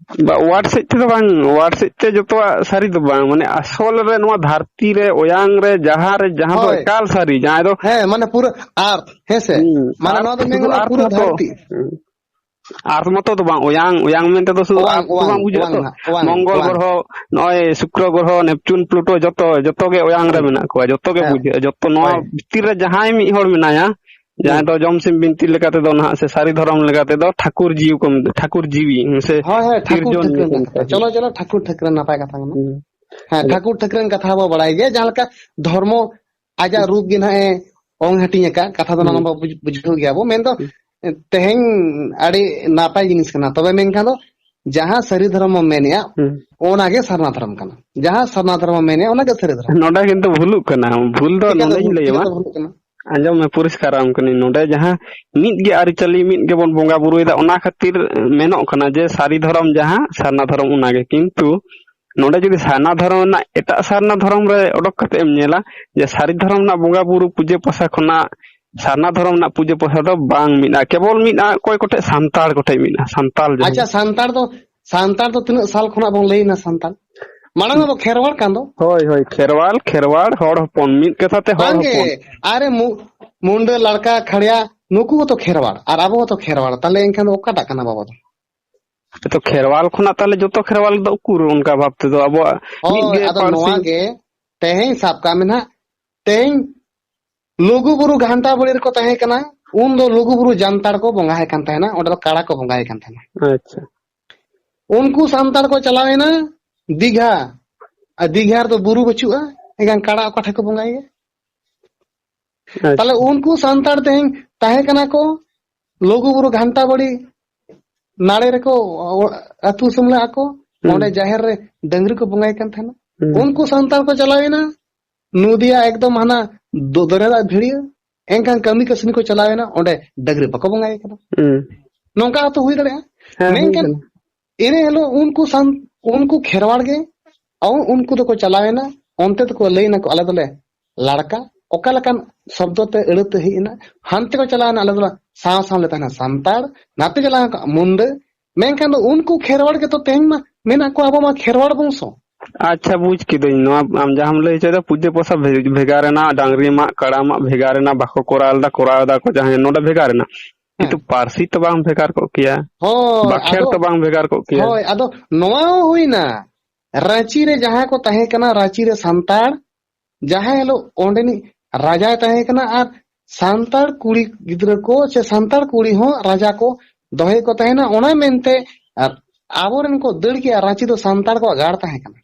ᱵᱟ, word ᱥᱮᱫ ᱛᱮᱫᱚ ᱵᱟᱝ, word ᱥᱮᱫ ᱛᱮ ᱡᱚᱛᱚᱣᱟᱜ ᱥᱟᱹᱨᱤ ᱫᱚ ᱵᱟᱝ, ᱢᱟᱱᱮ ᱟᱥᱚᱞ ᱨᱮ ᱱᱚᱣᱟ ᱫᱷᱟᱹᱨᱛᱤ ᱨᱮ, ᱚᱭᱟᱝ ᱨᱮ, ᱡᱟᱦᱟᱸ ᱨᱮ, ᱡᱟᱦᱟᱸ ᱫᱚ ᱦᱳᱭ᱾ ᱮᱠᱟᱞ ᱥᱟᱹᱨᱤ, ᱡᱟᱦᱟᱸᱭ ᱫᱚ ᱦᱮᱸ, ᱢᱟᱱᱮ ᱯᱩᱨᱟᱹ earth, ᱦᱮᱸ ᱥᱮ? ᱦᱩᱸ, ᱢᱟᱱᱮ earth ᱱᱚᱣᱟ ᱫᱚ ᱢᱮᱱ ᱥᱩᱫᱷᱩ ᱜᱟᱱᱚᱜᱼᱟ earth ᱯᱩᱨᱟᱹ ᱢᱚᱛᱚ᱾ ᱫᱷᱟᱹᱨᱛᱤ᱾ ᱦᱩᱸ᱾ earth ᱢᱚᱛᱚ ᱫᱚ ᱵᱟᱝ, ᱚᱭᱟᱝ, ᱚᱭᱟᱝ ᱢᱮᱱᱛᱮ ᱫᱚ ᱥᱩᱫᱷᱩ ᱚᱣᱟᱝ, earth ᱫᱚ ᱚᱣᱟᱝ, ᱵᱟᱝ ᱵᱩᱡᱷᱟᱹᱜᱼᱟ ᱚᱣᱟᱝ ᱛᱚ᱾ ᱱᱟᱦᱟᱜ, ᱚᱣᱟᱝ, ᱢᱚᱝᱜᱚᱞ ᱚᱣᱟᱝ᱾ ᱜᱨᱚᱦᱚ, ᱱᱚᱜᱼᱚᱭ ᱥᱩᱠᱨᱚ ᱜᱨᱚᱦᱚ, ᱱᱮᱯᱪᱩᱱ, ᱯᱞᱩᱴᱳ ᱡᱚᱛᱚ, ᱡᱚᱛᱚ ᱜᱮ ᱚᱭᱟᱝ ᱨᱮ ᱦᱩᱸ᱾ ᱢᱮᱱᱟᱜ ᱠᱚᱣᱟ, ᱡᱚᱛᱚ ᱜᱮ ᱦᱮᱸ᱾ ᱵᱩᱡᱷᱟᱹᱜᱼᱟ, ᱡᱚᱛᱚ ᱱᱚᱣᱟ ᱦᱳᱭ᱾ ᱵᱷᱤᱛᱤᱨ ᱨᱮ ᱡᱟᱦᱟᱸᱭ ᱢᱤᱫ ᱦᱚᱲ ᱢᱮᱱᱟᱭᱟ, ᱡᱟᱦᱟᱸᱭ ᱦᱩᱸ᱾ ᱫᱚ ᱡᱚᱢ ᱥᱤᱢ ᱵᱤᱱᱛᱤ ᱞᱮᱠᱟ ᱛᱮᱫᱚ ᱱᱟᱦᱟᱜ ᱥᱮ ᱥᱟᱹᱨᱤ ᱫᱷᱚᱨᱚᱢ ᱞᱮᱠᱟ ᱛᱮᱫᱚ ᱴᱷᱟᱹᱠᱩᱨ ᱡᱤᱣᱤ ᱠᱚ ᱢᱮᱛᱟᱜ-, ᱴᱷᱟᱹᱠᱩᱨ ᱡᱤᱣᱤ ᱥᱮ ᱦᱳᱭ, ᱦᱳᱭ, ᱴᱷᱟᱹᱠᱩᱨ ᱥᱤᱨᱡᱚᱱᱤᱭᱟᱹ ᱴᱷᱟᱹᱠᱨᱟᱹᱱ ᱠᱚ ᱠᱟᱛᱷᱟ᱾ ᱢᱮᱛᱟ ᱠᱚᱣᱟ᱾ ᱪᱚᱞᱚ, ᱪᱚᱞᱚ, ᱴᱷᱟᱹᱠᱩᱨ ᱴᱷᱟᱹᱠᱨᱟᱹᱱ ᱠᱟᱛᱷᱟ ᱵᱚ ᱵᱟᱲᱟᱭ ᱜᱮᱭᱟ, ᱡᱟᱦᱟᱸ ᱞᱮᱠᱟ ᱫᱷᱚᱨᱢᱚ ᱟᱡᱟᱜ ᱦᱩᱸ᱾ ᱨᱩᱯ ᱜᱮ ᱱᱟᱦᱟᱜ ᱮ ᱚᱝ ᱦᱟᱹᱴᱤᱧ ᱟᱠᱟᱫ, ᱠᱟᱛᱷᱟ ᱫᱚ ᱱᱚᱣᱟ ᱦᱩᱸ᱾ ᱢᱟ ᱵᱩᱡ-, ᱵᱩᱡᱷᱟᱹᱣ ᱜᱮᱭᱟ ᱵᱚ᱾ ᱢᱮᱱᱫᱚ ᱦᱩᱸ᱾ ᱛᱮᱦᱮᱧ ᱟᱹᱰᱤ ᱱᱟᱯᱟᱭ ᱡᱤᱱᱤᱥ ᱠᱟᱱᱟ, ᱛᱚᱵᱮ ᱢᱮᱱᱠᱷᱟᱱ ᱫᱚ ᱡᱟᱦᱟᱸ ᱥᱟᱹᱨᱤ ᱫᱷᱚᱨᱚᱢ ᱮᱢ ᱢᱮᱱᱮᱜᱼᱟ, ᱦᱩᱸ᱾ ᱚᱱᱟᱜᱮ ᱥᱟᱨᱱᱟ ᱫᱷᱚᱨᱚᱢ ᱠᱟᱱᱟ᱾ ᱡᱟᱦᱟᱸ ᱥᱟᱨᱱᱟ ᱫᱷᱚᱨᱚᱢ ᱮᱢ ᱢᱮᱱᱮᱜᱼᱟ, ᱚᱱᱟᱜᱮ ᱥᱟᱹᱨᱤ ᱫᱷᱚᱨᱚᱢ᱾ ᱱᱚᱰᱮ ᱠᱤᱱᱛᱩ ᱵᱷᱩᱞᱩᱜ ᱠᱟᱱᱟ᱾ ᱵᱷᱩᱞ ᱫᱚ ᱪᱤᱠᱟᱹᱛᱮ ᱱᱚᱰᱮᱧ ᱵᱷᱩᱞ, ᱞᱟᱹᱭ ᱟᱢᱟ᱾ ᱪᱤᱠᱟᱹᱛᱮ ᱵᱷᱩᱞᱩᱜ ᱠᱟᱱᱟ? ᱟᱸᱡᱚᱢ ᱢᱮ, ᱯᱚᱨᱤᱥᱠᱟᱨ ᱟᱢ ᱠᱟᱹᱱᱟᱹᱧ᱾ ᱱᱚᱰᱮ ᱡᱟᱦᱟᱸ ᱢᱤᱫ ᱜᱮ ᱟᱹᱨᱤᱪᱟᱹᱞᱤ, ᱢᱤᱫ ᱜᱮᱵᱚᱱ ᱵᱚᱸᱜᱟ ᱵᱩᱨᱩᱭᱮᱫᱟ, ᱚᱱᱟ ᱠᱷᱟᱹᱛᱤᱨ ᱢᱮᱱᱚᱜ ᱠᱟᱱᱟ ᱡᱮ ᱥᱟᱹᱨᱤ ᱫᱷᱚᱨᱚᱢ ᱡᱟᱦᱟᱸ, ᱥᱟᱨᱱᱟ ᱫᱷᱚᱨᱚᱢ ᱚᱱᱟᱜᱮ᱾ ᱠᱤᱱᱛᱩ ᱱᱚᱰᱮ ᱡᱩᱫᱤ ᱥᱟᱨᱱᱟ ᱫᱷᱚᱨᱚᱢ ᱨᱮᱱᱟᱜ, ᱮᱴᱟᱜ ᱥᱟᱨᱱᱟ ᱫᱷᱚᱨᱚᱢ ᱨᱮ ᱚᱰᱚᱠ ᱠᱟᱛᱮ ᱮᱢ ᱧᱮᱞᱟ, ᱡᱮ ᱥᱟᱹᱨᱤ ᱫᱷᱚᱨᱚᱢ ᱨᱮᱱᱟᱜ ᱵᱚᱸᱜᱟ ᱵᱩᱨᱩ ᱯᱩᱡᱟᱹ ᱯᱟᱥᱟ ᱠᱷᱚᱱᱟᱜ ᱥᱟᱨᱱᱟ ᱫᱷᱚᱨᱚᱢ ᱨᱮᱱᱟᱜ ᱯᱩᱡᱟᱹ ᱯᱟᱥᱟ ᱫᱚ ᱵᱟᱝ ᱢᱮᱱᱟᱜᱼᱟ, ᱠᱮᱵᱚᱞ ᱢᱮᱱᱟᱜᱼᱟ ᱚᱠᱚᱭ ᱠᱚᱴᱷᱮᱡ? ᱥᱟᱱᱛᱟᱲ ᱠᱚᱴᱷᱮᱡ ᱢᱮᱱᱟᱜᱼᱟ, ᱥᱟᱱᱛᱟᱲ ᱡᱟᱦᱟᱸ᱾ ᱟᱪᱪᱷᱟ, ᱥᱟᱱᱛᱟᱲ ᱫᱚ, ᱥᱟᱱᱛᱟᱲ ᱫᱚ ᱛᱤᱱᱟᱹᱜ ᱥᱟᱞ ᱠᱷᱚᱱᱟᱜ ᱵᱚᱱ ᱞᱟᱹᱭ ᱮᱱᱟ ᱥᱟᱱᱛᱟᱲ? ᱢᱟᱲᱟᱝ ᱢᱟᱵᱚ ᱠᱷᱮᱨᱣᱟᱲ ᱠᱟᱱ ᱫᱚ᱾ ᱦᱳᱭ, ᱦᱳᱭ, ᱠᱷᱮᱨᱣᱟᱲ, ᱠᱷᱮᱨᱣᱟᱲ, ᱦᱚᱲ ᱦᱚᱯᱚᱱ, ᱢᱤᱫ ᱠᱟᱛᱷᱟ ᱛᱮ ᱦᱚᱲ ᱵᱟᱝᱜᱮ, ᱦᱚᱯᱚᱱ᱾ ᱟᱨᱮ ᱢᱩ-, ᱢᱩᱱᱰᱟᱹ, ᱞᱟᱲᱠᱟ, ᱠᱷᱟᱲᱭᱟ, ᱱᱩᱠᱩ ᱦᱚᱸᱛᱚ ᱠᱷᱮᱨᱣᱟᱲ, ᱟᱨ ᱟᱵᱚ ᱦᱚᱸᱛᱚ ᱠᱷᱮᱨᱣᱟᱲ, ᱛᱟᱦᱞᱮ ᱮᱱᱠᱷᱟᱱ ᱫᱚ ᱚᱠᱟᱴᱟᱜ ᱠᱟᱱᱟ ᱵᱟᱵᱚ ᱫᱚ? ᱛᱚ ᱠᱷᱮᱨᱣᱟᱞ ᱠᱷᱚᱱᱟᱜ ᱛᱟᱦᱞᱮ ᱡᱚᱛᱚ ᱠᱷᱮᱨᱣᱟᱞ ᱫᱚ ᱩᱠᱩᱨ ᱚᱱᱠᱟ ᱵᱷᱟᱵ ᱛᱮᱫᱚ ᱟᱵᱚᱣᱟᱜ ᱢᱤᱫ ᱦᱳᱭ, ᱜᱮ ᱟᱫᱚ ᱯᱟᱹᱨᱥᱤ? ᱱᱚᱣᱟ ᱜᱮ ᱛᱮᱦᱮᱧ ᱥᱟᱵ ᱠᱟᱜ ᱢᱮ ᱱᱟᱦᱟᱜ, ᱛᱮᱦᱮᱧ ᱞᱩᱜᱩ ᱵᱩᱨᱩ ᱜᱷᱟᱱᱴᱟ ᱵᱟᱲᱮ ᱨᱮᱠᱚ ᱛᱟᱦᱮᱸ ᱠᱟᱱᱟ, ᱩᱱ ᱫᱚ ᱞᱩᱜᱩ ᱵᱩᱨᱩ ᱡᱟᱱᱛᱟᱲ ᱠᱚ ᱵᱚᱸᱜᱟᱭ ᱠᱟᱱ ᱛᱟᱦᱮᱱᱟ, ᱚᱸᱰᱮ ᱫᱚ ᱠᱟᱲᱟ ᱠᱚ ᱵᱚᱸᱜᱟᱭ ᱠᱟᱱ ᱛᱟᱦᱮᱱᱟ᱾ ᱟᱪᱪᱷᱟ᱾ ᱩᱱᱠᱩ ᱥᱟᱱᱛᱟᱲ ᱠᱚ ᱪᱟᱞᱟᱣ ᱮᱱᱟ ᱫᱤᱜᱷᱟ, ᱟᱨ ᱫᱤᱜᱷᱟ ᱨᱮᱫᱚ ᱵᱩᱨᱩ ᱵᱟᱹᱪᱩᱜᱼᱟ, ᱮᱱᱠᱷᱟᱱ ᱠᱟᱲᱟ ᱚᱠᱟ ᱴᱷᱮᱱ ᱠᱚ ᱵᱚᱸᱜᱟᱭᱮᱭᱟ? ᱟᱪᱪᱷᱟ᱾ ᱛᱟᱦᱞᱮ ᱩᱱᱠᱩ ᱥᱟᱱᱛᱟᱲ ᱛᱮᱦᱮᱧ ᱛᱟᱦᱮᱸ ᱠᱟᱱᱟ ᱠᱚ ᱞᱩᱜᱩ ᱵᱩᱨᱩ ᱜᱷᱟᱱᱴᱟ ᱵᱟᱲᱤ ᱱᱟᱲᱮ ᱨᱮᱠᱚ ᱟᱹᱛᱩ ᱥᱮᱢᱞᱟᱜ ᱟᱠᱚ, ᱦᱩᱸ᱾ ᱚᱸᱰᱮ ᱡᱟᱦᱮᱨ ᱨᱮ ᱰᱟᱹᱝᱨᱤ ᱠᱚ ᱵᱚᱸᱜᱟᱭ ᱠᱟᱱ ᱛᱟᱦᱮᱱᱟ᱾ ᱦᱩᱸ᱾ ᱩᱱᱠᱩ ᱥᱟᱱᱛᱟᱲ ᱠᱚ ᱪᱟᱞᱟᱣᱮᱱᱟ ᱱᱚᱫᱤᱭᱟ ᱮᱠᱫᱚᱢ ᱦᱟᱱᱟ ᱫᱚ-, ᱫᱚᱨᱭᱟ ᱫᱟᱜ ᱵᱷᱤᱲᱤᱭᱟᱹ, ᱮᱱᱠᱷᱟᱱ ᱠᱟᱹᱢᱤ ᱠᱟᱹᱥᱱᱤ ᱠᱚ ᱪᱟᱞᱟᱣᱮᱱᱟ, ᱚᱸᱰᱮ ᱰᱟᱹᱝᱨᱤ ᱵᱟᱠᱚ ᱵᱚᱸᱜᱟᱭ ᱠᱟᱱᱟ᱾ ᱦᱩᱸ᱾ ᱱᱚᱝᱠᱟ ᱦᱚᱸᱛᱚ ᱦᱩᱭ ᱫᱟᱲᱮᱭᱟᱜᱼᱟ᱾ ᱦᱮᱸ, ᱦᱩᱭ ᱢᱮᱱᱠᱷᱟᱱ ᱠᱟᱱᱟ᱾ ᱤᱱᱟᱹ ᱦᱤᱞᱳᱜ ᱩᱱᱠᱩ ᱥᱟᱱ-, ᱩᱱᱠᱩ ᱠᱷᱮᱨᱣᱟᱲ ᱜᱮ, ᱟᱨ ᱩᱱᱠᱩ ᱫᱚᱠᱚ ᱪᱟᱞᱟᱣᱮᱱᱟ, ᱚᱱᱛᱮ ᱫᱚᱠᱚ ᱞᱟᱹᱭ ᱱᱟᱠᱚ, "ᱟᱞᱮ ᱫᱚᱞᱮ ᱞᱟᱲᱠᱟ", ᱚᱠᱟ ᱞᱮᱠᱟᱱ ᱥᱚᱵᱫᱚ ᱛᱮ ᱟᱹᱲᱟᱹ ᱛᱮ ᱦᱮᱡ ᱮᱱᱟ, ᱦᱟᱱᱛᱮ ᱠᱚ ᱪᱟᱞᱟᱣᱮᱱᱟ, "ᱟᱞᱮ ᱫᱚ ᱥᱟᱶ ᱥᱟᱶ ᱞᱮ ᱛᱟᱦᱮᱱᱟ ᱥᱟᱱᱛᱟᱲ", ᱱᱟᱛᱮ ᱪᱟᱞᱟᱣ ᱠᱟᱜ ᱢᱩᱱᱰᱟᱹ᱾ ᱢᱮᱱᱠᱷᱟᱱ ᱫᱚ ᱩᱱᱠᱩ ᱠᱷᱮᱨᱣᱟᱲ ᱜᱮᱛᱚ ᱛᱮᱦᱮᱧ ᱢᱟ ᱢᱮᱱᱟᱜ ᱠᱚᱣᱟ, ᱟᱵᱚ ᱢᱟ ᱠᱷᱮᱨᱣᱟᱲ ᱵᱚᱝᱥᱚ᱾ ᱟᱪᱪᱷᱟ, ᱵᱩᱡᱽ ᱠᱤᱫᱟᱹᱧ᱾ ᱱᱚᱣᱟ ᱟᱢ ᱡᱟᱦᱟᱸᱢ ᱞᱟᱹᱭ ᱦᱚᱪᱚᱭᱮᱫᱟ, ᱯᱩᱡᱟᱹ ᱯᱟᱥᱟ ᱵᱷᱮ-, ᱵᱷᱮᱜᱟᱨ ᱮᱱᱟ, ᱰᱟᱝᱨᱤ ᱢᱟᱜ, ᱠᱟᱲᱟ ᱢᱟᱜ ᱵᱷᱮᱜᱟᱨ ᱮᱱᱟ, ᱵᱟᱠᱚ ᱠᱚᱨᱟᱣ ᱞᱮᱫᱟ, ᱠᱚᱨᱟᱣ ᱮᱫᱟ ᱠᱚ ᱡᱟᱦᱟᱸᱭ, ᱱᱚᱰᱮ ᱵᱷᱮᱜᱟᱨ ᱮᱱᱟ᱾ ᱦᱮᱸ᱾ ᱠᱤᱱᱛᱩ ᱯᱟᱹᱨᱥᱤ ᱛᱚ ᱵᱟᱝ ᱵᱷᱮᱜᱟᱨ ᱠᱚᱜ ᱠᱮᱭᱟ, ᱦᱳᱭ, ᱵᱟᱠᱷᱮᱲ ᱟᱫᱚ, ᱛᱚ ᱵᱟᱝ ᱵᱷᱮᱜᱟᱨ ᱠᱚᱜ ᱠᱮᱭᱟ᱾ ᱦᱳᱭ, ᱟᱫᱚ ᱱᱚᱣᱟ ᱦᱚᱸ ᱦᱩᱭᱱᱟ, ᱨᱟᱸᱪᱤ ᱨᱮ ᱡᱟᱦᱟᱸ ᱠᱚ ᱛᱟᱦᱮᱸ ᱠᱟᱱᱟ, ᱨᱟᱸᱪᱤ ᱨᱮ ᱥᱟᱱᱛᱟᱲ, ᱡᱟᱦᱟᱸ ᱦᱤᱞᱳᱜ ᱚᱸᱰᱮᱱᱤᱡ ᱨᱟᱡᱟᱭ ᱛᱟᱦᱮᱸ ᱠᱟᱱᱟ, ᱟᱨ ᱥᱟᱱᱛᱟᱲ ᱠᱩᱲᱤ ᱜᱤᱫᱽᱨᱟᱹ ᱠᱚ ᱥᱮ ᱥᱟᱱᱛᱟᱲ ᱠᱩᱲᱤ ᱦᱚᱸ ᱨᱟᱡᱟ ᱠᱚ ᱫᱚᱦᱚᱭᱮᱫ ᱠᱚ ᱛᱟᱦᱮᱱᱟ, ᱚᱱᱟ ᱢᱮᱱᱛᱮ, ᱟᱨ ᱟᱵᱚᱨᱮᱱ ᱠᱚ ᱫᱟᱹᱲ ᱠᱮᱜᱼᱟ᱾ ᱨᱟᱸᱪᱤ ᱫᱚ ᱥᱟᱱᱛᱟᱲ ᱠᱚᱣᱟᱜ ᱜᱟᱲ ᱛᱟᱦᱮᱸ ᱠᱟᱱᱟ᱾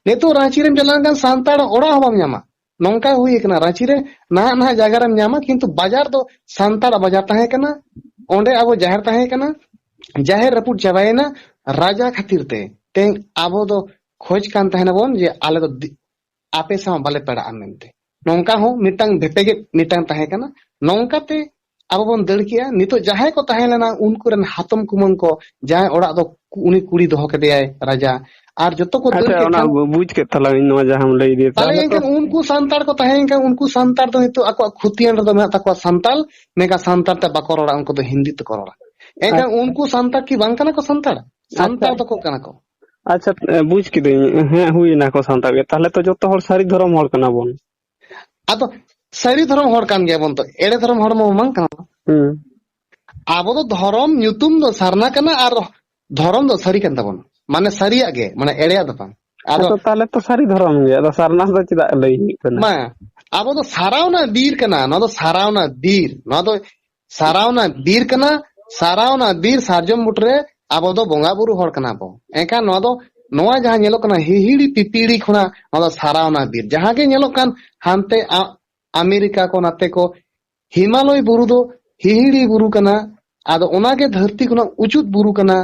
ᱱᱤᱛᱚᱜ ᱨᱟᱸᱪᱤ ᱨᱮᱢ ᱪᱟᱞᱟᱣ ᱞᱮᱱᱠᱷᱟᱱ ᱥᱟᱱᱛᱟᱲ ᱚᱲᱟᱜ ᱦᱚᱸ ᱵᱟᱢ ᱧᱟᱢᱟ᱾ ᱱᱚᱝᱠᱟ ᱦᱩᱭ ᱟᱠᱟᱱᱟ, ᱨᱟᱸᱪᱤ ᱨᱮ ᱱᱟᱦᱟᱜ ᱱᱟᱦᱟᱜ ᱡᱟᱭᱜᱟ ᱨᱮᱢ ᱧᱟᱢᱟ, ᱠᱤᱱᱛᱩ ᱵᱟᱡᱟᱨ ᱫᱚ ᱥᱟᱱᱛᱟᱲᱟᱜ ᱵᱟᱡᱟᱨ ᱛᱟᱦᱮᱸ ᱠᱟᱱᱟ᱾ ᱚᱸᱰᱮ ᱟᱵᱚ ᱡᱟᱦᱮᱨ ᱛᱟᱦᱮᱸ ᱠᱟᱱᱟ, ᱡᱟᱦᱮᱨ ᱨᱟᱹᱯᱩᱫ ᱪᱟᱵᱟᱭᱮᱱᱟ ᱨᱟᱡᱟ ᱠᱷᱟᱹᱛᱤᱨ ᱛᱮ᱾ ᱛᱮᱦᱮᱧ ᱟᱵᱚ ᱫᱚ ᱠᱷᱚᱡᱽ ᱠᱟᱱ ᱛᱟᱦᱮᱱᱟᱵᱚᱱ ᱡᱮ ᱟᱞᱮ ᱫᱚ ᱫᱤ-, ᱟᱯᱮ ᱥᱟᱶ ᱵᱟᱞᱮ ᱯᱮᱲᱟᱜᱼᱟ ᱢᱮᱱᱛᱮ᱾ ᱱᱚᱝᱠᱟ ᱦᱚᱸ ᱢᱤᱫᱴᱟᱝ ᱵᱷᱮᱯᱮᱜᱮᱫ ᱢᱤᱫᱴᱟᱝ ᱛᱟᱦᱮᱸ ᱠᱟᱱᱟ᱾ ᱱᱚᱝᱠᱟᱛᱮ ᱟᱵᱚ ᱵᱚᱱ ᱫᱟᱹᱲ ᱠᱮᱜᱼᱟ᱾ ᱱᱤᱛᱚᱜ ᱡᱟᱦᱟᱸᱭ ᱠᱚ ᱛᱟᱦᱮᱸ ᱞᱮᱱᱟ, ᱩᱱᱠᱩ ᱨᱮᱱ ᱦᱟᱛᱚᱢ ᱠᱩᱢᱟᱹᱝ ᱠᱚ, ᱡᱟᱦᱟᱸᱭ ᱚᱲᱟᱜ ᱫᱚ ᱠᱩ-, ᱩᱱᱤ ᱠᱩᱲᱤ ᱫᱚᱦᱚ ᱠᱮᱫᱮᱭᱟᱭ ᱨᱟᱡᱟ, ᱟᱨ ᱡᱚᱛᱚ ᱠᱚ ᱫᱟᱹᱲ ᱟᱪᱪᱷᱟ, ᱠᱮᱫ ᱚᱱᱟ ᱠᱷᱟᱱ, ᱵᱩ-, ᱵᱩᱡᱽ ᱠᱮᱫ ᱛᱟᱞᱟᱝ ᱤᱧ ᱱᱚᱣᱟ ᱡᱟᱦᱟᱸᱢ ᱞᱟᱹᱭ ᱤᱫᱤᱭᱟ᱾ ᱛᱟᱦᱞᱮ ᱛᱟᱦᱞᱮ ᱛᱚ ᱮᱱᱠᱷᱟᱱ ᱩᱱᱠᱩ ᱥᱟᱱᱛᱟᱲ ᱠᱚ ᱛᱟᱦᱮᱸ ᱮᱱᱠᱷᱟᱱ, ᱩᱱᱠᱩ ᱥᱟᱱᱛᱟᱲ ᱫᱚ ᱱᱤᱛᱚᱜ ᱟᱠᱚᱣᱟᱜ ᱠᱷᱚᱛᱤᱭᱟᱱ ᱨᱮᱫᱚ ᱢᱮᱱᱟᱜ ᱛᱟᱠᱚᱣᱟ ᱥᱟᱱᱛᱟᱲ, ᱢᱮᱱᱠᱷᱟᱱ ᱥᱟᱱᱛᱟᱲ ᱛᱮ ᱵᱟᱠᱚ ᱨᱚᱲᱟ, ᱩᱱᱠᱩ ᱫᱚ ᱦᱤᱱᱫᱤ ᱛᱮᱠᱚ ᱨᱚᱲᱟ᱾ ᱮᱱᱠᱷᱟᱱ ᱟᱪᱪᱷᱟ᱾ ᱩᱱᱠᱩ ᱥᱟᱱᱛᱟᱲ ᱠᱤ ᱵᱟᱝ ᱠᱟᱱᱟ ᱠᱚ ᱥᱟᱱᱛᱟᱲ? ᱥᱟᱱᱛᱟᱲ ᱟᱪᱪᱷᱟ᱾ ᱫᱚᱠᱚ ᱠᱟᱱᱟ ᱠᱚ᱾ ᱟᱪᱪᱷᱟ, ᱮ, ᱵᱩᱡᱽ ᱠᱤᱫᱟᱹᱧ᱾ ᱦᱮᱸ, ᱦᱩᱭ ᱮᱱᱟ ᱠᱚ ᱥᱟᱱᱛᱟᱲ ᱜᱮ᱾ ᱛᱟᱦᱞᱮ ᱛᱚ ᱡᱚᱛᱚ ᱦᱚᱲ ᱥᱟᱹᱨᱤ ᱫᱷᱚᱨᱚᱢ ᱦᱚᱲ ᱠᱟᱱᱟ ᱵᱚᱱ᱾ ᱟᱫᱚ ᱥᱟᱹᱨᱤ ᱫᱷᱚᱨᱚᱢ ᱦᱚᱲ ᱠᱟᱱ ᱜᱮᱭᱟ ᱵᱚᱱ ᱛᱚ, ᱮᱲᱮ ᱫᱷᱚᱨᱚᱢ ᱦᱚᱲ ᱢᱟ ᱵᱟᱝ ᱠᱟᱱᱟ ᱵᱚᱱ᱾ ᱦᱩᱸ᱾ ᱟᱵᱚ ᱫᱚ ᱫᱷᱚᱨᱚᱢ ᱧᱩᱛᱩᱢ ᱫᱚ ᱥᱟᱨᱱᱟ ᱠᱟᱱᱟ ᱟᱨ ᱫᱷᱚᱨᱚᱢ ᱫᱚ ᱥᱟᱹᱨᱤ ᱠᱟᱱ ᱛᱟᱵᱚᱱᱟ᱾ ᱢᱟᱱᱮ ᱥᱟᱹᱨᱤᱭᱟᱜ ᱜᱮ, ᱢᱟᱱᱮ ᱮᱲᱮᱭᱟᱜ ᱫᱚ ᱵᱟᱝ᱾ ᱟᱫᱚ ᱟᱫᱚ ᱛᱟᱦᱞᱮ ᱛᱚ ᱥᱟᱹᱨᱤ ᱫᱷᱚᱨᱚᱢ ᱜᱮ, ᱟᱫᱚ ᱥᱟᱨᱱᱟ ᱫᱚ ᱪᱮᱫᱟᱜ ᱞᱟᱹᱭ ᱦᱩᱭᱩᱜ ᱠᱟᱱᱟ? ᱵᱟᱝ, ᱟᱵᱚ ᱫᱚ ᱥᱟᱨᱟᱣᱱᱟ ᱵᱤᱨ ᱠᱟᱱᱟ, ᱱᱚᱣᱟ ᱫᱚ ᱥᱟᱨᱟᱣᱱᱟ ᱵᱤᱨ, ᱱᱚᱣᱟ ᱫᱚ ᱥᱟᱨᱟᱣᱱᱟ ᱵᱤᱨ ᱠᱟᱱᱟ, ᱥᱟᱨᱟᱣᱱᱟ ᱵᱤᱨ ᱥᱟᱨᱡᱚᱢ ᱵᱩᱴᱟᱹ ᱨᱮ ᱟᱵᱚ ᱫᱚ ᱵᱚᱸᱜᱟ ᱵᱩᱨᱩ ᱦᱚᱲ ᱠᱟᱱᱟ ᱵᱚ᱾ ᱮᱱᱠᱷᱟᱱ ᱱᱚᱣᱟ ᱫᱚ ᱱᱚᱣᱟ ᱡᱟᱦᱟᱸ ᱧᱮᱞᱚᱜ ᱠᱟᱱᱟ ᱦᱤᱦᱤᱲᱤ ᱯᱤᱯᱤᱲᱤ ᱠᱷᱚᱱᱟᱜ, ᱱᱚᱣᱟ ᱫᱚ ᱥᱟᱨᱟᱣᱱᱟ ᱵᱤᱨ᱾ ᱡᱟᱦᱟᱸ ᱜᱮ ᱧᱮᱞᱚᱜ ᱠᱟᱱ ᱦᱟᱱᱛᱮ ᱟ-, ᱟᱢᱮᱨᱤᱠᱟ ᱠᱚ, ᱱᱟᱛᱮ ᱠᱚ, ᱦᱤᱢᱟᱞᱚᱭ ᱵᱩᱨᱩ ᱫᱚ ᱦᱤᱦᱤᱲᱤ ᱵᱩᱨᱩ ᱠᱟᱱᱟ᱾ ᱟᱫᱚ ᱚᱱᱟᱜᱮ ᱫᱷᱟᱹᱨᱛᱤ ᱠᱷᱚᱱᱟᱜ ᱩᱪᱩᱫ ᱵᱩᱨᱩ ᱠᱟᱱᱟ᱾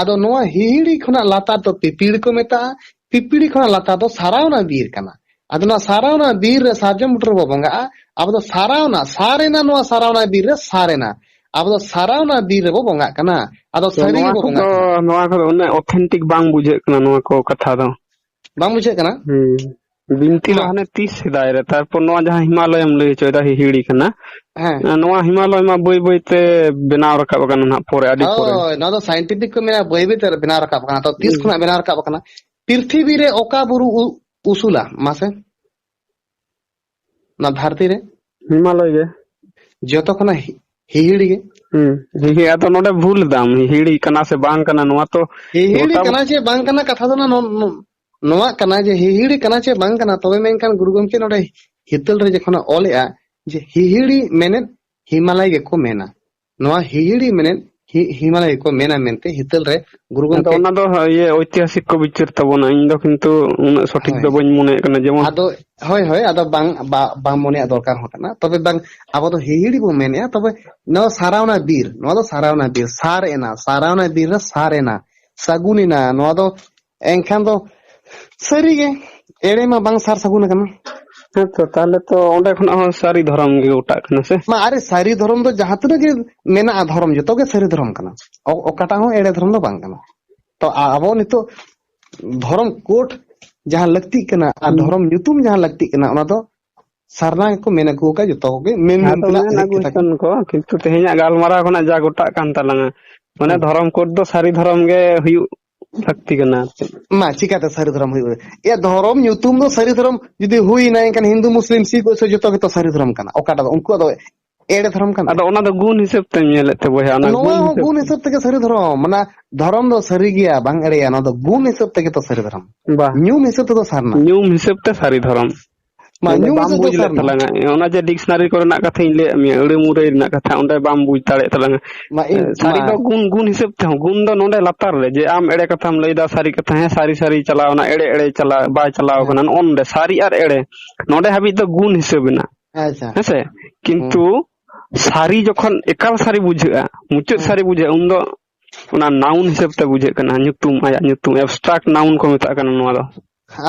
ᱟᱫᱚ ᱱᱚᱣᱟ ᱦᱤᱦᱤᱲᱤ ᱠᱷᱚᱱᱟᱜ ᱞᱟᱛᱟᱨ ᱫᱚ ᱯᱤᱯᱤᱲ ᱠᱚ ᱢᱮᱛᱟᱜᱼᱟ, ᱯᱤᱯᱤᱲᱤ ᱠᱷᱚᱱᱟᱜ ᱞᱟᱛᱟᱨ ᱫᱚ ᱥᱟᱨᱟᱣᱱᱟ ᱵᱤᱨ ᱠᱟᱱᱟ᱾ ᱟᱫᱚ ᱱᱚᱣᱟ ᱥᱟᱨᱟᱣᱱᱟ ᱵᱤᱨ ᱨᱮ ᱥᱟᱨᱡᱚᱢ ᱵᱩᱴᱟᱹ ᱨᱮᱵᱚ ᱵᱚᱸᱜᱟᱜᱼᱟ᱾ ᱟᱵᱚ ᱫᱚ ᱥᱟᱨᱟᱣᱱᱟ, ᱥᱟᱨᱮᱱᱟ, ᱱᱚᱣᱟ ᱥᱟᱨᱟᱣᱱᱟ ᱵᱤᱨ ᱨᱮ ᱥᱟᱨᱮᱱᱟ᱾ ᱟᱵᱚ ᱫᱚ ᱥᱟᱨᱟᱣᱱᱟ ᱵᱤᱨ ᱨᱮᱵᱚ ᱵᱚᱸᱜᱟᱜ ᱠᱟᱱᱟ᱾ ᱟᱫᱚ ᱛᱚ ᱥᱟᱹᱨᱤ ᱱᱚᱣᱟ ᱜᱮᱵᱚ ᱵᱚᱸᱜᱟᱜ ᱠᱚᱫᱚ, ᱠᱟᱱᱟ᱾ ᱱᱚᱣᱟ ᱠᱚᱫᱚ ᱩᱱᱟᱹᱜ authentic ᱵᱟᱝ ᱵᱩᱡᱷᱟᱹᱜ ᱠᱟᱱᱟ ᱱᱚᱣᱟ ᱠᱚ ᱠᱟᱛᱷᱟ ᱫᱚ᱾ ᱵᱟᱝ ᱵᱩᱡᱷᱟᱹᱜ ᱠᱟᱱᱟ? ᱦᱩᱸ᱾ ᱵᱤᱱᱛᱤ ᱫᱚ ᱢᱟ᱾ ᱦᱟᱱᱮ ᱛᱤᱥ ᱥᱮᱫᱟᱭ ᱨᱮ, ᱛᱟᱨᱯᱚᱨ ᱱᱚᱣᱟ ᱡᱟᱦᱟᱸ ᱦᱤᱢᱟᱞᱚᱭᱮᱢ ᱞᱟᱹᱭ ᱦᱚᱪᱚᱭᱮᱫᱟ, ᱦᱤᱦᱤᱲᱤ ᱠᱟᱱᱟ᱾ ᱦᱮᱸ᱾ ᱱᱚᱣᱟ ᱦᱤᱢᱟᱞᱚᱭ ᱢᱟ ᱵᱟᱹᱭ ᱵᱟᱹᱭ ᱛᱮ ᱵᱮᱱᱟᱣ ᱨᱟᱠᱟᱵ ᱟᱠᱟᱱᱟ ᱱᱟᱦᱟᱜ ᱯᱚᱨᱮ, ᱟᱹᱰᱤ ᱯᱚᱨᱮ᱾ ᱦᱳᱭ, ᱱᱚᱣᱟ ᱫᱚ scientific ᱠᱚ ᱢᱮᱱᱟ ᱵᱟᱹᱭ ᱵᱟᱹᱭ ᱛᱮ ᱵᱮᱱᱟᱣ ᱨᱟᱠᱟᱵ ᱟᱠᱟᱱᱟ᱾ ᱛᱚ ᱛᱤᱥ ᱦᱩᱸ᱾ ᱠᱷᱚᱱᱟᱜ ᱵᱮᱱᱟᱣ ᱨᱟᱠᱟᱵ ᱟᱠᱟᱱᱟ? ᱯᱨᱤᱛᱷᱤᱵᱤ ᱨᱮ ᱚᱠᱟ ᱵᱩᱨᱩ ᱩ-, ᱩᱥᱩᱞᱟ? ᱢᱟᱥᱮ᱾ ᱚᱱᱟ ᱫᱷᱟᱹᱨᱛᱤ ᱨᱮ? ᱦᱤᱢᱟᱞᱚᱭ ᱜᱮ᱾ ᱡᱚᱛᱚ ᱠᱷᱚᱱᱟᱜ ᱦᱤ-, ᱦᱤᱦᱤᱲᱤ ᱜᱮ? ᱦᱩᱸ᱾ ᱦᱤᱦᱤ-, ᱟᱫᱚ ᱱᱚᱰᱮ ᱵᱷᱩᱞ ᱫᱟᱢ, ᱦᱤᱦᱤᱲᱤ ᱠᱟᱱᱟ ᱥᱮ ᱵᱟᱝ ᱠᱟᱱᱟ, ᱱᱚᱣᱟ ᱛᱚ ᱦᱤᱦᱤᱲᱤ ᱜᱚᱴᱟ ᱠᱟᱱᱟ ᱪᱮ ᱵᱟᱝ ᱠᱟᱱᱟ ᱠᱟᱛᱷᱟ ᱫᱚ ᱱᱚ-, ᱱᱚ-, ᱱᱚᱣᱟ ᱠᱟᱱᱟ ᱡᱮ ᱦᱤᱦᱤᱲᱤ ᱠᱟᱱᱟ ᱪᱮ ᱵᱟᱝ ᱠᱟᱱᱟ, ᱛᱚᱵᱮ ᱢᱮᱱᱠᱷᱟᱱ ᱜᱩᱨᱩ ᱜᱚᱢᱠᱮ ᱱᱚᱰᱮ ᱦᱤᱛᱟᱹᱞ ᱨᱮ ᱡᱚᱠᱷᱚᱱᱮ ᱚᱞᱮᱜᱼᱟ ᱡᱮ ᱦᱤᱦᱤᱲᱤ ᱢᱮᱱᱮᱫ ᱦᱤᱢᱟᱞᱚᱭ ᱜᱮᱠᱚ ᱢᱮᱱᱟ᱾ ᱱᱚᱣᱟ ᱦᱤᱦᱤᱲᱤ ᱢᱮᱱᱮᱫ ᱦᱤ-, ᱦᱤᱢᱟᱞᱚᱭ ᱜᱮᱠᱚ ᱢᱮᱱᱟ ᱢᱮᱱᱛᱮ ᱦᱤᱛᱟᱹᱞ ᱨᱮ ᱜᱩᱨᱩ ᱟᱫᱚ ᱜᱚᱢᱠᱮ ᱚᱱᱟ ᱫᱚ ᱤᱭᱟᱹ ᱳᱭᱛᱤᱦᱟᱥᱤᱠ ᱠᱚ ᱵᱤᱪᱟᱹᱨ ᱛᱟᱵᱚᱱᱟ, ᱤᱧ ᱫᱚ ᱠᱤᱱᱛᱩ ᱩᱱᱟᱹᱜ ᱥᱚᱴᱷᱤᱠ ᱦᱳᱭ᱾ ᱫᱚ ᱵᱟᱹᱧ ᱢᱚᱱᱮᱭᱮᱫ ᱠᱟᱱᱟ᱾ ᱡᱮᱢᱚᱱ ᱟᱫᱚ, ᱦᱳᱭ, ᱦᱳᱭ, ᱟᱫᱚ ᱵᱟᱝ, ᱵᱟ-, ᱵᱟᱝ ᱢᱚᱱᱮᱭᱟᱜ ᱫᱚᱨᱠᱟᱨ ᱦᱚᱸ ᱠᱟᱱᱟ᱾ ᱛᱚᱵᱮ ᱵᱟᱝ, ᱟᱵᱚ ᱫᱚ ᱦᱤᱦᱤᱲᱤ ᱵᱚᱱ ᱢᱮᱱᱮᱫᱼᱟ, ᱛᱚᱵᱮ ᱱᱚᱣᱟ ᱥᱟᱨᱟᱣᱱᱟ ᱵᱤᱨ, ᱱᱚᱣᱟ ᱫᱚ ᱥᱟᱨᱟᱣᱱᱟ ᱵᱤᱨ, ᱥᱟᱨ ᱮᱱᱟ, ᱥᱟᱨᱟᱣᱱᱟ ᱵᱤᱨ ᱨᱮ ᱥᱟᱨ ᱮᱱᱟ, ᱥᱟᱹᱜᱩᱱ ᱮᱱᱟ, ᱱᱚᱣᱟ ᱫᱚ ᱮᱱᱠᱷᱟᱱ ᱫᱚ ᱥᱟᱹᱨᱤᱜᱮ ᱮᱲᱮ ᱢᱟ ᱵᱟᱝ ᱥᱟᱨ ᱥᱟᱹᱜᱩᱱ ᱟᱠᱟᱱᱟ᱾ ᱦᱮᱸ ᱛᱚ, ᱛᱟᱦᱞᱮ ᱛᱚ ᱚᱸᱰᱮ ᱠᱷᱚᱱᱟᱜ ᱦᱚᱸ ᱥᱟᱹᱨᱤ ᱫᱷᱚᱨᱚᱢ ᱜᱮ ᱜᱚᱴᱟᱜ ᱠᱟᱱᱟ ᱥᱮ? ᱢᱟ ᱟᱨᱮ ᱥᱟᱹᱨᱤ ᱫᱷᱚᱨᱚᱢ ᱫᱚ ᱡᱟᱦᱟᱸ ᱛᱤᱱᱟᱹᱜ ᱜᱮ ᱢᱮᱱᱟᱜᱼᱟ ᱫᱷᱚᱨᱚᱢ, ᱡᱚᱛᱚ ᱜᱮ ᱥᱟᱹᱨᱤ ᱫᱷᱚᱨᱚᱢ ᱠᱟᱱᱟ᱾ ᱚ-, ᱚᱠᱟᱴᱟᱜ ᱦᱚᱸ ᱮᱲᱮ ᱫᱷᱚᱨᱚᱢ ᱫᱚ ᱵᱟᱝ ᱠᱟᱱᱟ᱾ ᱛᱚ ᱟ-, ᱟᱵᱚ ᱱᱤᱛᱚᱜ ᱫᱷᱚᱨᱚᱢ ᱠᱳᱰ ᱡᱟᱦᱟᱸ ᱞᱟᱹᱠᱛᱤᱜ ᱠᱟᱱᱟ ᱟᱨ ᱦᱩᱸ᱾ ᱫᱷᱚᱨᱚᱢ ᱧᱩᱛᱩᱢ ᱡᱟᱦᱟᱸ ᱞᱟᱹᱠᱛᱤᱜ ᱠᱟᱱᱟ, ᱚᱱᱟ ᱫᱚ ᱥᱟᱨᱱᱟ ᱜᱮᱠᱚ ᱢᱮᱱ ᱟᱹᱜᱩ ᱟᱠᱟᱫ ᱡᱚᱛᱚ ᱠᱚᱜᱮ᱾ ᱢᱮᱱ ᱟᱫᱚ ᱛᱮᱱᱟᱜ ᱢᱮᱱ ᱢᱤᱫ ᱟᱹᱜᱩ ᱠᱟᱛᱷᱟ ᱠᱟᱱᱟ᱾ ᱦᱚᱪᱚᱱ ᱠᱚ, ᱠᱤᱱᱛᱩ ᱛᱮᱦᱮᱧᱟᱜ ᱜᱟᱞᱢᱟᱨᱟᱣ ᱠᱷᱚᱱᱟᱜ ᱡᱟ ᱜᱚᱴᱟᱜ ᱠᱟᱱ ᱛᱟᱞᱟᱝᱟ, ᱢᱟᱱᱮ ᱦᱩᱸ᱾ ᱫᱷᱚᱨᱚᱢ ᱠᱳᱰ ᱫᱚ ᱥᱟᱹᱨᱤ ᱫᱷᱚᱨᱚᱢ ᱜᱮ ᱦᱩᱭᱩᱜ ᱞᱟᱹᱠᱛᱤ ᱠᱟᱱᱟ ᱟᱨ ᱪᱮᱫ᱾ ᱢᱟ ᱪᱤᱠᱟᱹᱛᱮ ᱥᱟᱹᱨᱤ ᱫᱷᱚᱨᱚᱢ ᱦᱩᱭᱩᱜᱼᱟ? ᱮ, ᱫᱷᱚᱨᱚᱢ ᱧᱩᱛᱩᱢ ᱫᱚ ᱥᱟᱹᱨᱤ ᱫᱷᱚᱨᱚᱢ ᱡᱩᱫᱤ ᱦᱩᱭᱱᱟ, ᱮᱱᱠᱷᱟᱱ ᱦᱤᱱᱫᱩ, ᱢᱩᱥᱞᱤᱢ, ᱥᱤᱠᱷ, ᱚᱭᱥᱚ ᱡᱚᱛᱚ ᱜᱮᱛᱚ ᱥᱟᱹᱨᱤ ᱫᱷᱚᱨᱚᱢ ᱠᱟᱱᱟ᱾ ᱚᱠᱟᱴᱟᱜ ᱫᱚ ᱩᱱᱠᱩᱣᱟᱜ ᱫᱚ ᱮᱲᱮ ᱫᱷᱚᱨᱚᱢ ᱠᱟᱱ ᱟᱫᱚ ᱛᱟᱠᱚᱣᱟ? ᱚᱱᱟ ᱫᱚ ᱜᱩᱱ ᱦᱤᱥᱟᱹᱵ ᱛᱮᱢ ᱧᱮᱞᱮᱫ ᱛᱮ ᱵᱚᱭᱦᱟ, ᱚᱱᱟ ᱱᱚᱣᱟ ᱜᱩᱱ ᱦᱚᱸ ᱦᱤᱥᱟᱹᱵ ᱜᱩᱱ ᱛᱮ᱾ ᱦᱤᱥᱟᱹᱵ ᱛᱮᱜᱮ ᱥᱟᱹᱨᱤ ᱫᱷᱚᱨᱚᱢ, ᱢᱟᱱᱮ ᱫᱷᱚᱨᱚᱢ ᱫᱚ ᱥᱟᱹᱨᱤ ᱜᱮᱭᱟ, ᱵᱟᱝ ᱮᱲᱮᱭᱟ, ᱱᱚᱣᱟ ᱫᱚ ᱜᱩᱱ ᱦᱤᱥᱟᱹᱵ ᱛᱮᱜᱮ ᱛᱚ ᱥᱟᱹᱨᱤ ᱫᱷᱚᱨᱚᱢ᱾ ᱵᱟ᱾ ᱧᱩᱢ ᱦᱤᱥᱟᱹᱵ ᱛᱮᱫᱚ ᱥᱟᱨᱱᱟ᱾ ᱧᱩᱢ ᱦᱤᱥᱟᱹᱵ ᱛᱮ ᱥᱟᱹᱨᱤ ᱫᱷᱚᱨᱚᱢ᱾ ᱢᱟ, ᱱᱚᱰᱮ ᱧᱩ ᱵᱟᱢ ᱵᱩᱡ ᱞᱮᱫ ᱛᱟᱞᱟᱝᱟ᱾ ᱚᱱᱟ ᱡᱮ ᱰᱤᱠᱥᱱᱟᱨᱤ ᱠᱚᱨᱮᱱᱟᱜ ᱠᱟᱛᱷᱟᱧ ᱞᱟᱹᱭᱟᱫ ᱢᱮᱭᱟ, ᱟᱹᱲᱟᱹ ᱢᱩᱨᱟᱹᱭ ᱨᱮᱱᱟᱜ ᱠᱟᱛᱷᱟ, ᱚᱸᱰᱮ ᱵᱟᱢ ᱵᱩᱡ ᱫᱟᱲᱮᱭᱟᱜ ᱛᱟᱞᱟᱝᱟ᱾ ᱢᱟ, ᱤᱧ, ᱮ, ᱥᱟᱹᱨᱤ ᱢᱟ᱾ ᱫᱚ ᱜᱩᱱ, ᱜᱩᱱ ᱦᱤᱥᱟᱹᱵ ᱛᱮᱦᱚᱸ, ᱜᱩᱱ ᱫᱚ ᱱᱚᱰᱮ ᱞᱟᱛᱟᱨ ᱨᱮ, ᱡᱮ ᱟᱢ ᱮᱲᱮ ᱠᱟᱛᱷᱟᱢ ᱞᱟᱹᱭᱫᱟ, ᱥᱟᱹᱨᱤ ᱠᱟᱛᱷᱟ, ᱦᱮᱸ, ᱥᱟᱹᱨᱤ, ᱥᱟᱹᱨᱤ ᱪᱟᱞᱟᱣ ᱮᱱᱟ, ᱮᱲᱮ, ᱮᱲᱮ ᱪᱟᱞᱟᱣ, ᱵᱟᱭ ᱪᱟᱞᱟᱣ ᱦᱮᱸ᱾ ᱠᱟᱱᱟ, ᱱᱚᱜᱼᱚ ᱱᱚᱰᱮ ᱥᱟᱹᱨᱤ ᱟᱨ ᱮᱲᱮ, ᱱᱚᱰᱮ ᱦᱟᱹᱵᱤᱡ ᱫᱚ ᱜᱩᱱ ᱦᱤᱥᱟᱹᱵ ᱮᱱᱟ᱾ ᱟᱪᱪᱷᱟ᱾ ᱦᱮᱸᱥᱮ? ᱠᱤᱱᱛᱩ ᱦᱩᱸ᱾ ᱥᱟᱹᱨᱤ ᱡᱚᱠᱷᱚᱱ ᱮᱠᱟᱞ ᱥᱟᱹᱨᱤ ᱵᱩᱡᱷᱟᱹᱜᱼᱟ, ᱢᱩᱪᱟᱹᱫ ᱦᱩᱸ᱾ ᱥᱟᱹᱨᱤ ᱵᱩᱡᱷᱟᱹᱜᱼᱟ, ᱩᱱᱫᱚ ᱚᱱᱟ ᱱᱟᱣᱩᱱ ᱦᱤᱥᱟᱹᱵ ᱛᱮ ᱵᱩᱡᱷᱟᱹᱜ ᱠᱟᱱᱟ, ᱧᱩᱛᱩᱢ, ᱟᱭᱟᱜ ᱧᱩᱛᱩᱢ, ᱮᱵᱥᱴᱨᱟᱠᱴ ᱱᱟᱣᱩᱱ ᱠᱚ ᱢᱮᱛᱟᱜ ᱠᱟᱱᱟ ᱱᱚᱣᱟ ᱫᱚ᱾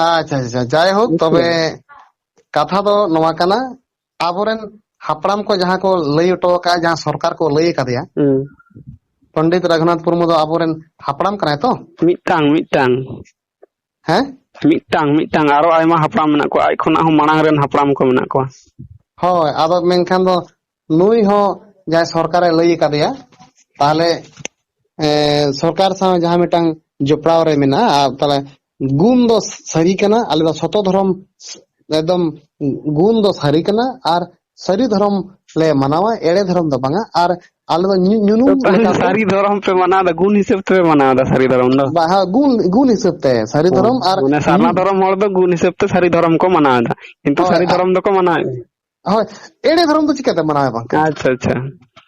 ᱟᱪᱪᱷᱟ, ᱟᱪᱪᱷᱟ, ᱡᱟᱭᱦᱳᱠ, ᱵᱩᱡᱷᱟᱹᱣ? ᱛᱚᱵᱮ ᱠᱟᱛᱷᱟ ᱫᱚ ᱱᱚᱣᱟ ᱠᱟᱱᱟ, ᱟᱵᱚᱨᱮᱱ ᱦᱟᱯᱲᱟᱢ ᱠᱚ ᱡᱟᱦᱟᱸ ᱠᱚ ᱞᱟᱹᱭ ᱦᱚᱴᱚ ᱟᱠᱟᱫᱼᱟ, ᱡᱟᱦᱟᱸ ᱥᱚᱨᱠᱟᱨ ᱠᱚ ᱞᱟᱹᱭ ᱟᱠᱟᱫᱮᱭᱟ, ᱦᱩᱸ᱾ ᱯᱚᱱᱰᱤᱛ ᱨᱚᱜᱷᱩᱱᱟᱛᱷ ᱢᱩᱨᱢᱩ ᱫᱚ ᱟᱵᱚᱨᱮᱱ ᱦᱟᱯᱲᱟᱢ ᱠᱟᱱᱟᱭ ᱛᱚ? ᱢᱤᱫᱴᱟᱝ, ᱢᱤᱫᱴᱟᱝ᱾ ᱦᱮᱸ? ᱢᱤᱫᱴᱟᱝ, ᱢᱤᱫᱴᱟᱝ, ᱟᱨᱚ ᱟᱭᱢᱟ ᱦᱟᱯᱲᱟᱢ ᱢᱮᱱᱟᱜ ᱠᱚᱣᱟ, ᱟᱡ ᱠᱷᱚᱱᱟᱜ ᱦᱚᱸ ᱢᱟᱲᱟᱝ ᱨᱮᱱ ᱦᱟᱯᱲᱟᱢ ᱠᱚ ᱢᱮᱱᱟᱜ ᱠᱚᱣᱟ᱾ ᱦᱳᱭ, ᱟᱫᱚ ᱢᱮᱱᱠᱷᱟᱱ ᱫᱚ ᱱᱩᱭ ᱦᱚᱸ ᱡᱟᱦᱟᱸᱭ ᱥᱚᱨᱠᱟᱨᱮ ᱞᱟᱹᱭ ᱟᱠᱟᱫᱮᱭᱟ, ᱛᱟᱦᱚᱞᱮ, ᱮ, ᱥᱚᱨᱠᱟᱨ ᱥᱟᱶ ᱡᱟᱦᱟᱸ ᱢᱤᱫᱴᱟᱝ ᱡᱚᱯᱲᱟᱣ ᱨᱮ ᱢᱮᱱᱟᱜᱼᱟ, ᱟᱨ ᱛᱟᱦᱚᱞᱮ ᱜᱩᱱ ᱫᱚ ᱥᱟᱹᱨᱤ ᱠᱟᱱᱟ, ᱟᱞᱮ ᱫᱚ ᱥᱚᱛᱚ ᱫᱷᱚᱨᱚᱢ, ᱮᱠᱫᱚᱢ ᱜᱩᱱ ᱫᱚ ᱥᱟᱹᱨᱤ ᱠᱟᱱᱟ, ᱟᱨ ᱥᱟᱹᱨᱤ ᱫᱷᱚᱨᱚᱢ ᱞᱮ ᱢᱟᱱᱟᱣᱟ, ᱮᱲᱮ ᱫᱷᱚᱨᱚᱢ ᱫᱚ ᱵᱟᱝᱟ, ᱟᱨ ᱟᱞᱮ ᱫᱚ ᱧᱩ-, ᱧᱩᱱᱩᱢ ᱛᱟᱦᱞᱮ ᱞᱮᱠᱟᱛᱮ ᱥᱟᱹᱨᱤ ᱫᱷᱚᱨᱚᱢ ᱯᱮ ᱢᱟᱱᱟᱣ ᱮᱫᱟ, ᱜᱩᱱ ᱦᱤᱥᱟᱹᱵ ᱛᱮᱯᱮ ᱢᱟᱱᱟᱣ ᱮᱫᱟ ᱥᱟᱹᱨᱤ ᱫᱷᱚᱨᱚᱢ ᱫᱚ? ᱵᱟ, ᱦᱮᱸ, ᱜᱩᱱ, ᱜᱩᱱ ᱦᱤᱥᱟᱹᱵ ᱛᱮ ᱥᱟᱹᱨᱤ ᱦᱮᱸ, ᱫᱷᱚᱨᱚᱢ ᱟᱨ ᱢᱟᱱᱮ ᱥᱟᱨᱱᱟ ᱧᱩ-, ᱫᱷᱚᱨᱚᱢ ᱦᱚᱲ ᱫᱚ ᱜᱩᱱ ᱦᱤᱥᱟᱹᱵ ᱛᱮ ᱥᱟᱹᱨᱤ ᱫᱷᱚᱨᱚᱢ ᱠᱚ ᱢᱟᱱᱟᱣ ᱮᱫᱟ, ᱠᱤᱱᱛᱩ ᱦᱳᱭ, ᱥᱟᱹᱨᱤ ᱟ-, ᱫᱷᱚᱨᱚᱢ ᱫᱚᱠᱚ ᱢᱟᱱᱟᱣ ᱮᱫᱟ᱾ ᱦᱳᱭ, ᱮᱲᱮ ᱫᱷᱚᱨᱚᱢ ᱫᱚ ᱪᱤᱠᱟᱹᱛᱮ ᱢᱟᱱᱟᱣ ᱮ ᱵᱟᱝ ᱠᱟᱱᱟ? ᱟᱪᱪᱷᱟ, ᱟᱪᱪᱷᱟ᱾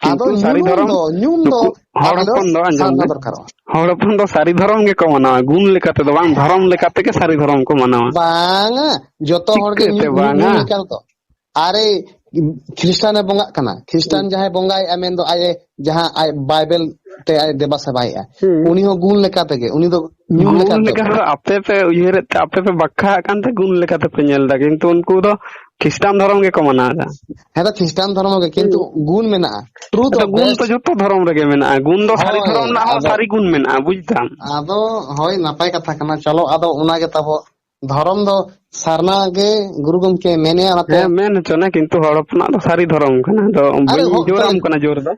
ᱟᱫᱚ ᱠᱤᱱᱛᱩ ᱥᱟᱹᱨᱤ ᱧᱩᱱᱩᱢ ᱫᱷᱚᱨᱚᱢ, ᱫᱚ, ᱧᱩᱢ ᱫᱚ ᱱᱩᱠᱩ ᱦᱚᱲ ᱟᱵᱚ ᱫᱚ ᱦᱚᱯᱚᱱ ᱫᱚ, ᱟᱸᱡᱚᱢ ᱥᱟᱨᱱᱟ ᱢᱮ, ᱫᱚᱨᱠᱟᱨᱚᱜᱼᱟ᱾ ᱦᱚᱲ ᱦᱚᱯᱚᱱ ᱫᱚ ᱥᱟᱹᱨᱤ ᱫᱷᱚᱨᱚᱢ ᱜᱮᱠᱚ ᱢᱟᱱᱟᱣᱟ, ᱜᱩᱱ ᱞᱮᱠᱟ ᱛᱮᱫᱚ ᱵᱟᱝ, ᱫᱷᱚᱨᱚᱢ ᱞᱮᱠᱟ ᱛᱮᱜᱮ ᱥᱟᱹᱨᱤ ᱫᱷᱚᱨᱚᱢ ᱠᱚ ᱢᱟᱱᱟᱣᱟ᱾ ᱵᱟᱝᱟ, ᱡᱚᱛᱚ ᱦᱚᱲ ᱜᱮ ᱪᱤᱠᱟᱹᱛᱮ ᱧᱩ-, ᱧᱩ-, ᱧᱩᱢ ᱵᱟᱝᱟ? ᱮᱠᱟᱞ ᱫᱚ᱾ ᱟᱨᱮ, ᱠᱷᱨᱤᱥᱴᱟᱱ ᱮ ᱵᱚᱸᱜᱟᱜ ᱠᱟᱱᱟ, ᱠᱷᱨᱤᱥᱴᱟᱱ ᱦᱩᱸ᱾ ᱡᱟᱦᱟᱸᱭ ᱵᱚᱸᱜᱟᱭᱮᱫᱼᱟ, ᱢᱮᱱᱫᱚ ᱟᱡ ᱮ, ᱡᱟᱦᱟᱸ ᱟᱡ ᱵᱟᱭᱵᱮᱞ ᱛᱮ ᱟᱡ ᱫᱮᱵᱟ ᱥᱮᱵᱟᱭᱮᱫᱼᱟ, ᱦᱩᱸ᱾ ᱩᱱᱤ ᱦᱚᱸ ᱜᱩᱱ ᱞᱮᱠᱟ ᱛᱮᱜᱮ, ᱩᱱᱤ ᱫᱚ ᱧᱩᱢ ᱜᱩᱱ ᱞᱮᱠᱟ ᱫᱚ᱾ ᱞᱮᱠᱟ ᱫᱚ ᱟᱯᱮ ᱯᱮ ᱩᱭᱦᱟᱹᱨᱮᱫ ᱛᱮ, ᱟᱯᱮ ᱯᱮ ᱵᱟᱠᱷᱟᱜ ᱠᱟᱱ ᱛᱮ ᱜᱩᱱ ᱞᱮᱠᱟ ᱛᱮᱯᱮ ᱧᱮᱞ ᱮᱫᱟ, ᱠᱤᱱᱛᱩ ᱩᱱᱠᱩ ᱫᱚ ᱠᱷᱨᱤᱥᱴᱟᱱ ᱫᱷᱚᱨᱚᱢ ᱜᱮᱠᱚ ᱢᱟᱱᱟᱣ ᱮᱫᱟ᱾ ᱦᱮᱸ, ᱫᱚ ᱠᱷᱨᱤᱥᱴᱟᱱ ᱫᱷᱚᱨᱚᱢ ᱜᱮ, ᱠᱤᱱᱛᱩ ᱦᱩᱸ᱾ ᱜᱩᱱ ᱢᱮᱱᱟᱜᱼᱟ, true the ᱟᱫᱚ ᱜᱩᱱ best᱾ ᱛᱚ ᱡᱷᱚᱛᱚ ᱫᱷᱚᱨᱚᱢ ᱨᱮᱜᱮ ᱢᱮᱱᱟᱜᱼᱟ, ᱜᱩᱱ ᱫᱚ ᱥᱟᱹᱨᱤ ᱦᱳᱭ, ᱫᱷᱚᱨᱚᱢ ᱨᱮᱱᱟᱜ ᱦᱚᱸ ᱟᱫᱚ, ᱥᱟᱹᱨᱤ ᱜᱩᱱ ᱢᱮᱱᱟᱜᱼᱟ, ᱵᱩᱡᱽ ᱫᱟᱢ᱾ ᱟᱫᱚ ᱦᱳᱭ, ᱱᱟᱯᱟᱭ ᱠᱟᱛᱷᱟ ᱠᱟᱱᱟ᱾ ᱪᱚᱞᱚ, ᱟᱫᱚ ᱚᱱᱟ ᱜᱮ ᱛᱟᱵᱚ ᱫᱷᱚᱨᱚᱢ ᱫᱚ ᱥᱟᱨᱱᱟ ᱜᱮ ᱜᱩᱨᱩ ᱜᱚᱢᱠᱮ ᱢᱮᱱᱮᱜᱼᱟ, ᱚᱱᱟᱛᱮ ᱦᱮᱸ, ᱢᱮᱱ ᱦᱚᱪᱚᱱᱮ, ᱠᱤᱱᱛᱩ ᱦᱚᱲ ᱦᱚᱯᱚᱱᱟᱜ ᱫᱚ ᱥᱟᱹᱨᱤ ᱫᱷᱚᱨᱚᱢ ᱠᱟᱱᱟ, ᱟᱫᱚ ᱟᱨᱮ ᱵᱟᱹᱧ ᱦᱚ-, ᱡᱳᱨᱟᱢ ᱛᱟᱦᱞᱮ ᱠᱟᱱᱟ ᱡᱳᱨ ᱫᱚ᱾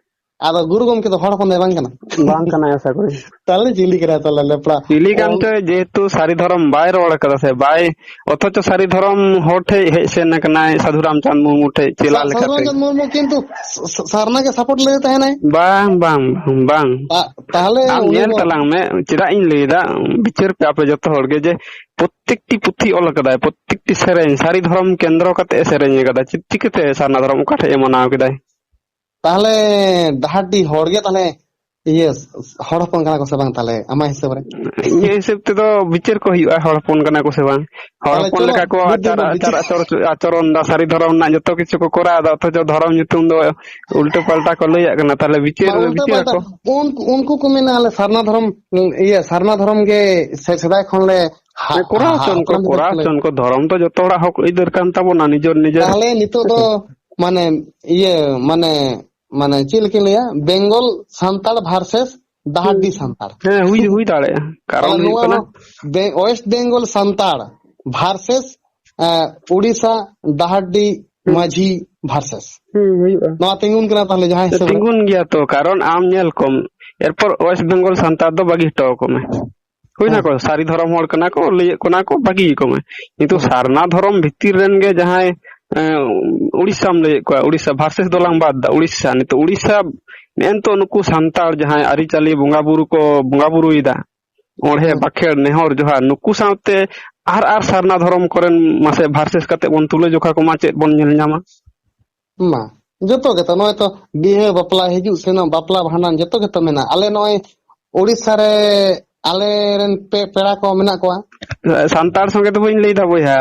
ᱟᱫᱚ ᱜᱩᱨᱩ ᱜᱚᱢᱠᱮ ᱫᱚ ᱦᱚᱲ ᱦᱚᱯᱚᱱ ᱫᱚᱭ ᱵᱟᱝ ᱠᱟᱱᱟ? ᱵᱟᱝ ᱠᱟᱱᱟᱭ, ᱟᱥᱟ ᱠᱚᱨᱮ᱾ ᱛᱟᱦᱞᱮ ᱪᱤᱞᱤ ᱠᱟᱱᱟᱭ ᱛᱟᱦᱞᱮ ᱞᱮᱯᱲᱟ? ᱪᱤᱞᱤ ᱠᱟᱱ ᱚᱞ- ᱪᱚᱭ, ᱡᱮᱦᱮᱛᱩ ᱥᱟᱹᱨᱤ ᱫᱷᱚᱨᱚᱢ ᱵᱟᱭ ᱨᱚᱲ ᱠᱟᱫᱟ ᱥᱮ, ᱵᱟᱭ, ᱚᱛᱷᱚᱪᱚ ᱥᱟᱹᱨᱤ ᱫᱷᱚᱨᱚᱢ ᱦᱚᱲ ᱴᱷᱮᱡ ᱦᱮᱡ ᱥᱮᱱ ᱟᱠᱟᱱᱟᱭ ᱥᱟᱹᱫᱷᱩ ᱨᱟᱢᱪᱟᱸᱫᱽ ᱢᱩᱨᱢᱩ ᱴᱷᱮᱡ ᱪᱮᱞᱟ ᱥᱟ-, ᱥᱟᱹᱫᱷᱩ ᱞᱮᱠᱟᱛᱮ᱾ ᱨᱟᱢᱪᱟᱸᱫᱽ ᱢᱩᱨᱢᱩ ᱠᱤᱱᱛᱩ ᱥ-, ᱥ-, ᱥᱟᱨᱱᱟ ᱜᱮ support ᱞᱮᱫᱮ ᱛᱟᱦᱮᱱᱟᱭ᱾ ᱵᱟᱝ, ᱵᱟᱝ, ᱵᱟᱝ᱾ ᱛᱟ-, ᱛᱟᱦᱞᱮ ᱟᱢ ᱩᱱᱤ ᱧᱮᱞ ᱫᱚ ᱛᱟᱞᱟᱝ ᱢᱮ, ᱪᱮᱫᱟᱜ ᱤᱧ ᱞᱟᱹᱭᱫᱟ, ᱵᱤᱪᱟᱹᱨ ᱯᱮ ᱟᱯᱮ ᱡᱚᱛᱚ ᱦᱚᱲ ᱜᱮ, ᱡᱮ ᱯᱨᱚᱛᱮᱠᱴᱤ ᱯᱩᱛᱷᱤ ᱚᱞ ᱠᱟᱫᱟᱭ, ᱯᱨᱚᱛᱮᱠᱴᱤ ᱥᱮᱨᱮᱧ ᱥᱟᱹᱨᱤ ᱫᱷᱚᱨᱚᱢ ᱠᱮᱱᱫᱨᱚ ᱠᱟᱛᱮ ᱮ ᱥᱮᱨᱮᱧ ᱠᱟᱫᱟ᱾ ᱪᱤ-, ᱪᱤᱠᱟᱹᱛᱮ ᱥᱟᱨᱱᱟ ᱫᱷᱚᱨᱚᱢ ᱚᱠᱟ ᱴᱷᱮᱡ ᱮ ᱢᱟᱱᱟᱣ ᱠᱮᱫᱟᱭ? ᱛᱟᱦᱞᱮ ᱰᱟᱦᱟᱨᱰᱤ ᱦᱚᱲ ᱜᱮ ᱛᱟᱦᱞᱮ ᱤᱭᱟᱹ ᱦᱚᱲ ᱦᱚᱯᱚᱱ ᱠᱟᱱᱟ ᱠᱚ ᱥᱮ ᱵᱟᱝ ᱛᱟᱦᱞᱮ ᱟᱢᱟᱜ ᱦᱤᱥᱟᱹᱵ ᱨᱮ? ᱤᱧᱟᱹᱜ ᱦᱤᱥᱟᱹᱵ ᱛᱮᱫᱚ ᱵᱤᱪᱟᱹᱨ ᱠᱚ ᱦᱩᱭᱩᱜᱼᱟ, ᱦᱚᱲ ᱦᱚᱯᱚᱱ ᱠᱟᱱᱟ ᱠᱚ ᱥᱮ ᱵᱟᱝ᱾ ᱦᱚᱲ ᱛᱟᱦᱞᱮ ᱦᱚᱯᱚᱱ ᱪᱚᱞᱚ ᱞᱮᱠᱟ ᱠᱚ ᱵᱩᱫᱽᱫᱷᱤ ᱟᱪᱟᱨ, ᱢᱟ ᱟᱪᱟᱨ ᱵᱤᱪᱟᱹᱨ᱾ ᱟᱪᱚᱨ, ᱟᱪᱚᱨᱚᱱ ᱫᱟ, ᱥᱟᱹᱨᱤ ᱫᱷᱚᱨᱚᱢ ᱨᱮᱱᱟᱜ ᱡᱚᱛᱚ ᱠᱤᱪᱷᱩ ᱠᱚ ᱠᱚᱨᱟᱣ ᱮᱫᱟ, ᱚᱛᱷᱚᱪᱚ ᱫᱷᱚᱨᱚᱢ ᱧᱩᱛᱩᱢ ᱫᱚ ᱩᱞᱴᱟᱹ ᱯᱟᱞᱴᱟ ᱠᱚ ᱞᱟᱹᱭᱟᱜ ᱠᱟᱱᱟ᱾ ᱛᱟᱦᱞᱮ ᱵᱤᱪᱟᱹᱨ, ᱵᱟ, ᱩᱞᱴᱟᱹ ᱵᱤᱪᱟᱹᱨ ᱯᱟᱞᱴᱟ᱾ ᱟᱠᱚ᱾ ᱩᱱ-, ᱩᱱᱠᱩ ᱠᱚ ᱢᱮᱱᱟ ᱟᱞᱮ ᱥᱟᱨᱱᱟ ᱫᱷᱚᱨᱚᱢ, ᱤᱭᱟᱹ, ᱥᱟᱨᱱᱟ ᱫᱷᱚᱨᱚᱢ ᱜᱮ ᱥᱮ-, ᱥᱮᱫᱟᱭ ᱠᱷᱚᱱ ᱞᱮ ᱦᱟ-, ᱦᱮᱸ, ᱠᱚᱨᱟᱣ ᱦᱟ-, ᱦᱚᱪᱚᱱ ᱠᱚ, ᱦᱟᱯᱲᱟᱢ ᱠᱚᱨᱟᱣ ᱠᱚ ᱞᱟᱹᱭ᱾ ᱦᱚᱪᱚᱱ ᱠᱚ᱾ ᱫᱷᱚᱨᱚᱢ ᱫᱚ ᱡᱚᱛᱚ ᱦᱚᱲᱟᱜ ᱦᱚᱠ ᱟᱹᱭᱫᱟᱹᱨ ᱠᱟᱱ ᱛᱟᱵᱚᱱᱟ, ᱱᱤᱡᱮᱨ, ᱱᱤᱡᱮᱨ᱾ ᱛᱟᱦᱞᱮ ᱱᱤᱛᱚᱜ ᱫᱚ ᱢᱟᱱᱮ ᱤᱭᱟᱹ, ᱢᱟᱱᱮ, ᱢᱟᱱᱮ ᱪᱮᱫ ᱞᱮᱠᱟᱧ ᱞᱟᱹᱭᱟ, ᱵᱮᱝᱜᱚᱞ ᱥᱟᱱᱛᱟᱲ versus ᱰᱟᱦᱟᱨᱰᱤ ᱥᱟᱱᱛᱟᱲ᱾ ᱦᱮᱸ, ᱦᱩᱭ, ᱦᱩᱭ ᱫᱟᱲᱮᱭᱟᱜᱼᱟ᱾ ᱠᱟᱨᱚᱱ ᱛᱟᱦᱞᱮ ᱦᱩᱭᱩᱜ ᱱᱚᱣᱟ ᱠᱟᱱᱟ ᱦᱚᱸ ᱵᱮ-, West Bengal ᱥᱟᱱᱛᱟᱲ versus, ᱮ, ᱩᱲᱤᱥᱥᱟ ᱰᱟᱦᱟᱨᱰᱤ ᱦᱩᱸ᱾ ᱢᱟᱹᱡᱷᱤ versus᱾ ᱦᱩᱸ, ᱦᱩᱭᱩᱜᱼᱟ᱾ ᱱᱚᱣᱟ ᱛᱤᱸᱜᱩᱱ ᱠᱟᱱᱟ ᱛᱟᱦᱞᱮ ᱡᱟᱦᱟᱸ ᱦᱤᱥᱟᱹᱵ ᱨᱮ᱾ ᱛᱤᱸᱜᱩᱱ ᱜᱮᱭᱟ ᱛᱚ, ᱠᱟᱨᱚᱱ ᱟᱢ ᱧᱮᱞ ᱠᱚᱢ, ᱮᱨᱯᱚᱨ West Bengal ᱥᱟᱱᱛᱟᱲ ᱫᱚ ᱵᱟᱹᱜᱤ ᱦᱚᱴᱚ ᱟᱠᱚ ᱢᱮ᱾ ᱦᱩᱭ ᱦᱮᱸ᱾ ᱱᱟᱠᱚ, ᱥᱟᱹᱨᱤ ᱫᱷᱚᱨᱚᱢ ᱦᱚᱲ ᱠᱟᱱᱟ ᱠᱚ, ᱞᱟᱹᱭᱮᱫ ᱠᱟᱱᱟ ᱠᱚ, ᱵᱟᱹᱜᱤ ᱟᱠᱚ ᱢᱮ᱾ ᱠᱤᱱᱛᱩ ᱦᱮᱸ᱾ ᱥᱟᱨᱱᱟ ᱫᱷᱚᱨᱚᱢ ᱵᱷᱤᱛᱤᱨ ᱨᱮᱱ ᱜᱮ ᱡᱟᱦᱟᱸᱭ, ᱮᱸ, ᱩᱲᱤᱥᱥᱟᱢ ᱞᱟᱹᱭᱮᱫ ᱠᱚᱣᱟ, ᱩᱲᱤᱥᱥᱟ versus ᱫᱚᱞᱟᱝ ᱵᱟᱫ ᱫᱟ, ᱩᱲᱤᱥᱥᱟ, ᱱᱤᱛᱚᱜ ᱩᱲᱤᱥᱥᱟ ᱱᱮᱜᱼᱮ ᱱᱤᱛᱚᱜ ᱱᱩᱠᱩ ᱥᱟᱱᱛᱟᱲ ᱡᱟᱦᱟᱸᱭ ᱟᱹᱨᱤᱪᱟᱹᱞᱤ ᱵᱚᱸᱜᱟ ᱵᱩᱨᱩ ᱠᱚ ᱵᱚᱸᱜᱟ ᱵᱩᱨᱩᱭᱮᱫᱟ, ᱚᱬᱦᱮ, ᱦᱮᱸ᱾ ᱵᱟᱠᱷᱮᱲ, ᱱᱮᱦᱚᱨ, ᱡᱚᱦᱟᱨ, ᱱᱩᱠᱩ ᱥᱟᱶᱛᱮ ᱟᱨ, ᱟᱨ ᱥᱟᱨᱱᱟ ᱫᱷᱚᱨᱚᱢ ᱠᱚᱨᱮᱱ ᱢᱟᱥᱮ versus ᱠᱟᱛᱮ ᱵᱚᱱ ᱛᱩᱞᱟᱹ ᱡᱚᱠᱷᱟ ᱠᱚᱢᱟ, ᱪᱮᱫ ᱵᱚᱱ ᱧᱮᱞ ᱧᱟᱢᱟ? ᱢᱟ, ᱡᱚᱛᱚ ᱜᱮᱛᱚ, ᱱᱚᱜᱼᱚᱭ ᱛᱚ ᱵᱤᱦᱟᱹ, ᱵᱟᱯᱞᱟ, ᱦᱤᱡᱩᱜ ᱥᱮᱱᱚᱜ, ᱵᱟᱯᱞᱟ, ᱵᱷᱟᱸᱰᱟᱱ, ᱡᱚᱛᱚ ᱜᱮᱛᱚ ᱢᱮᱱᱟᱜᱼᱟ᱾ ᱟᱞᱮ ᱱᱚᱜᱼᱚᱭ ᱳᱰᱤᱥᱟ ᱨᱮ ᱟᱞᱮ ᱨᱮᱱ ᱯᱮ-, ᱯᱮᱲᱟ ᱠᱚ ᱢᱮᱱᱟᱜ ᱠᱚᱣᱟ᱾ ᱥᱟᱱᱛᱟᱲ ᱥᱚᱸᱜᱮ ᱫᱚ ᱵᱟᱹᱧ ᱞᱟᱹᱭ ᱫᱟ ᱵᱚᱭᱦᱟ,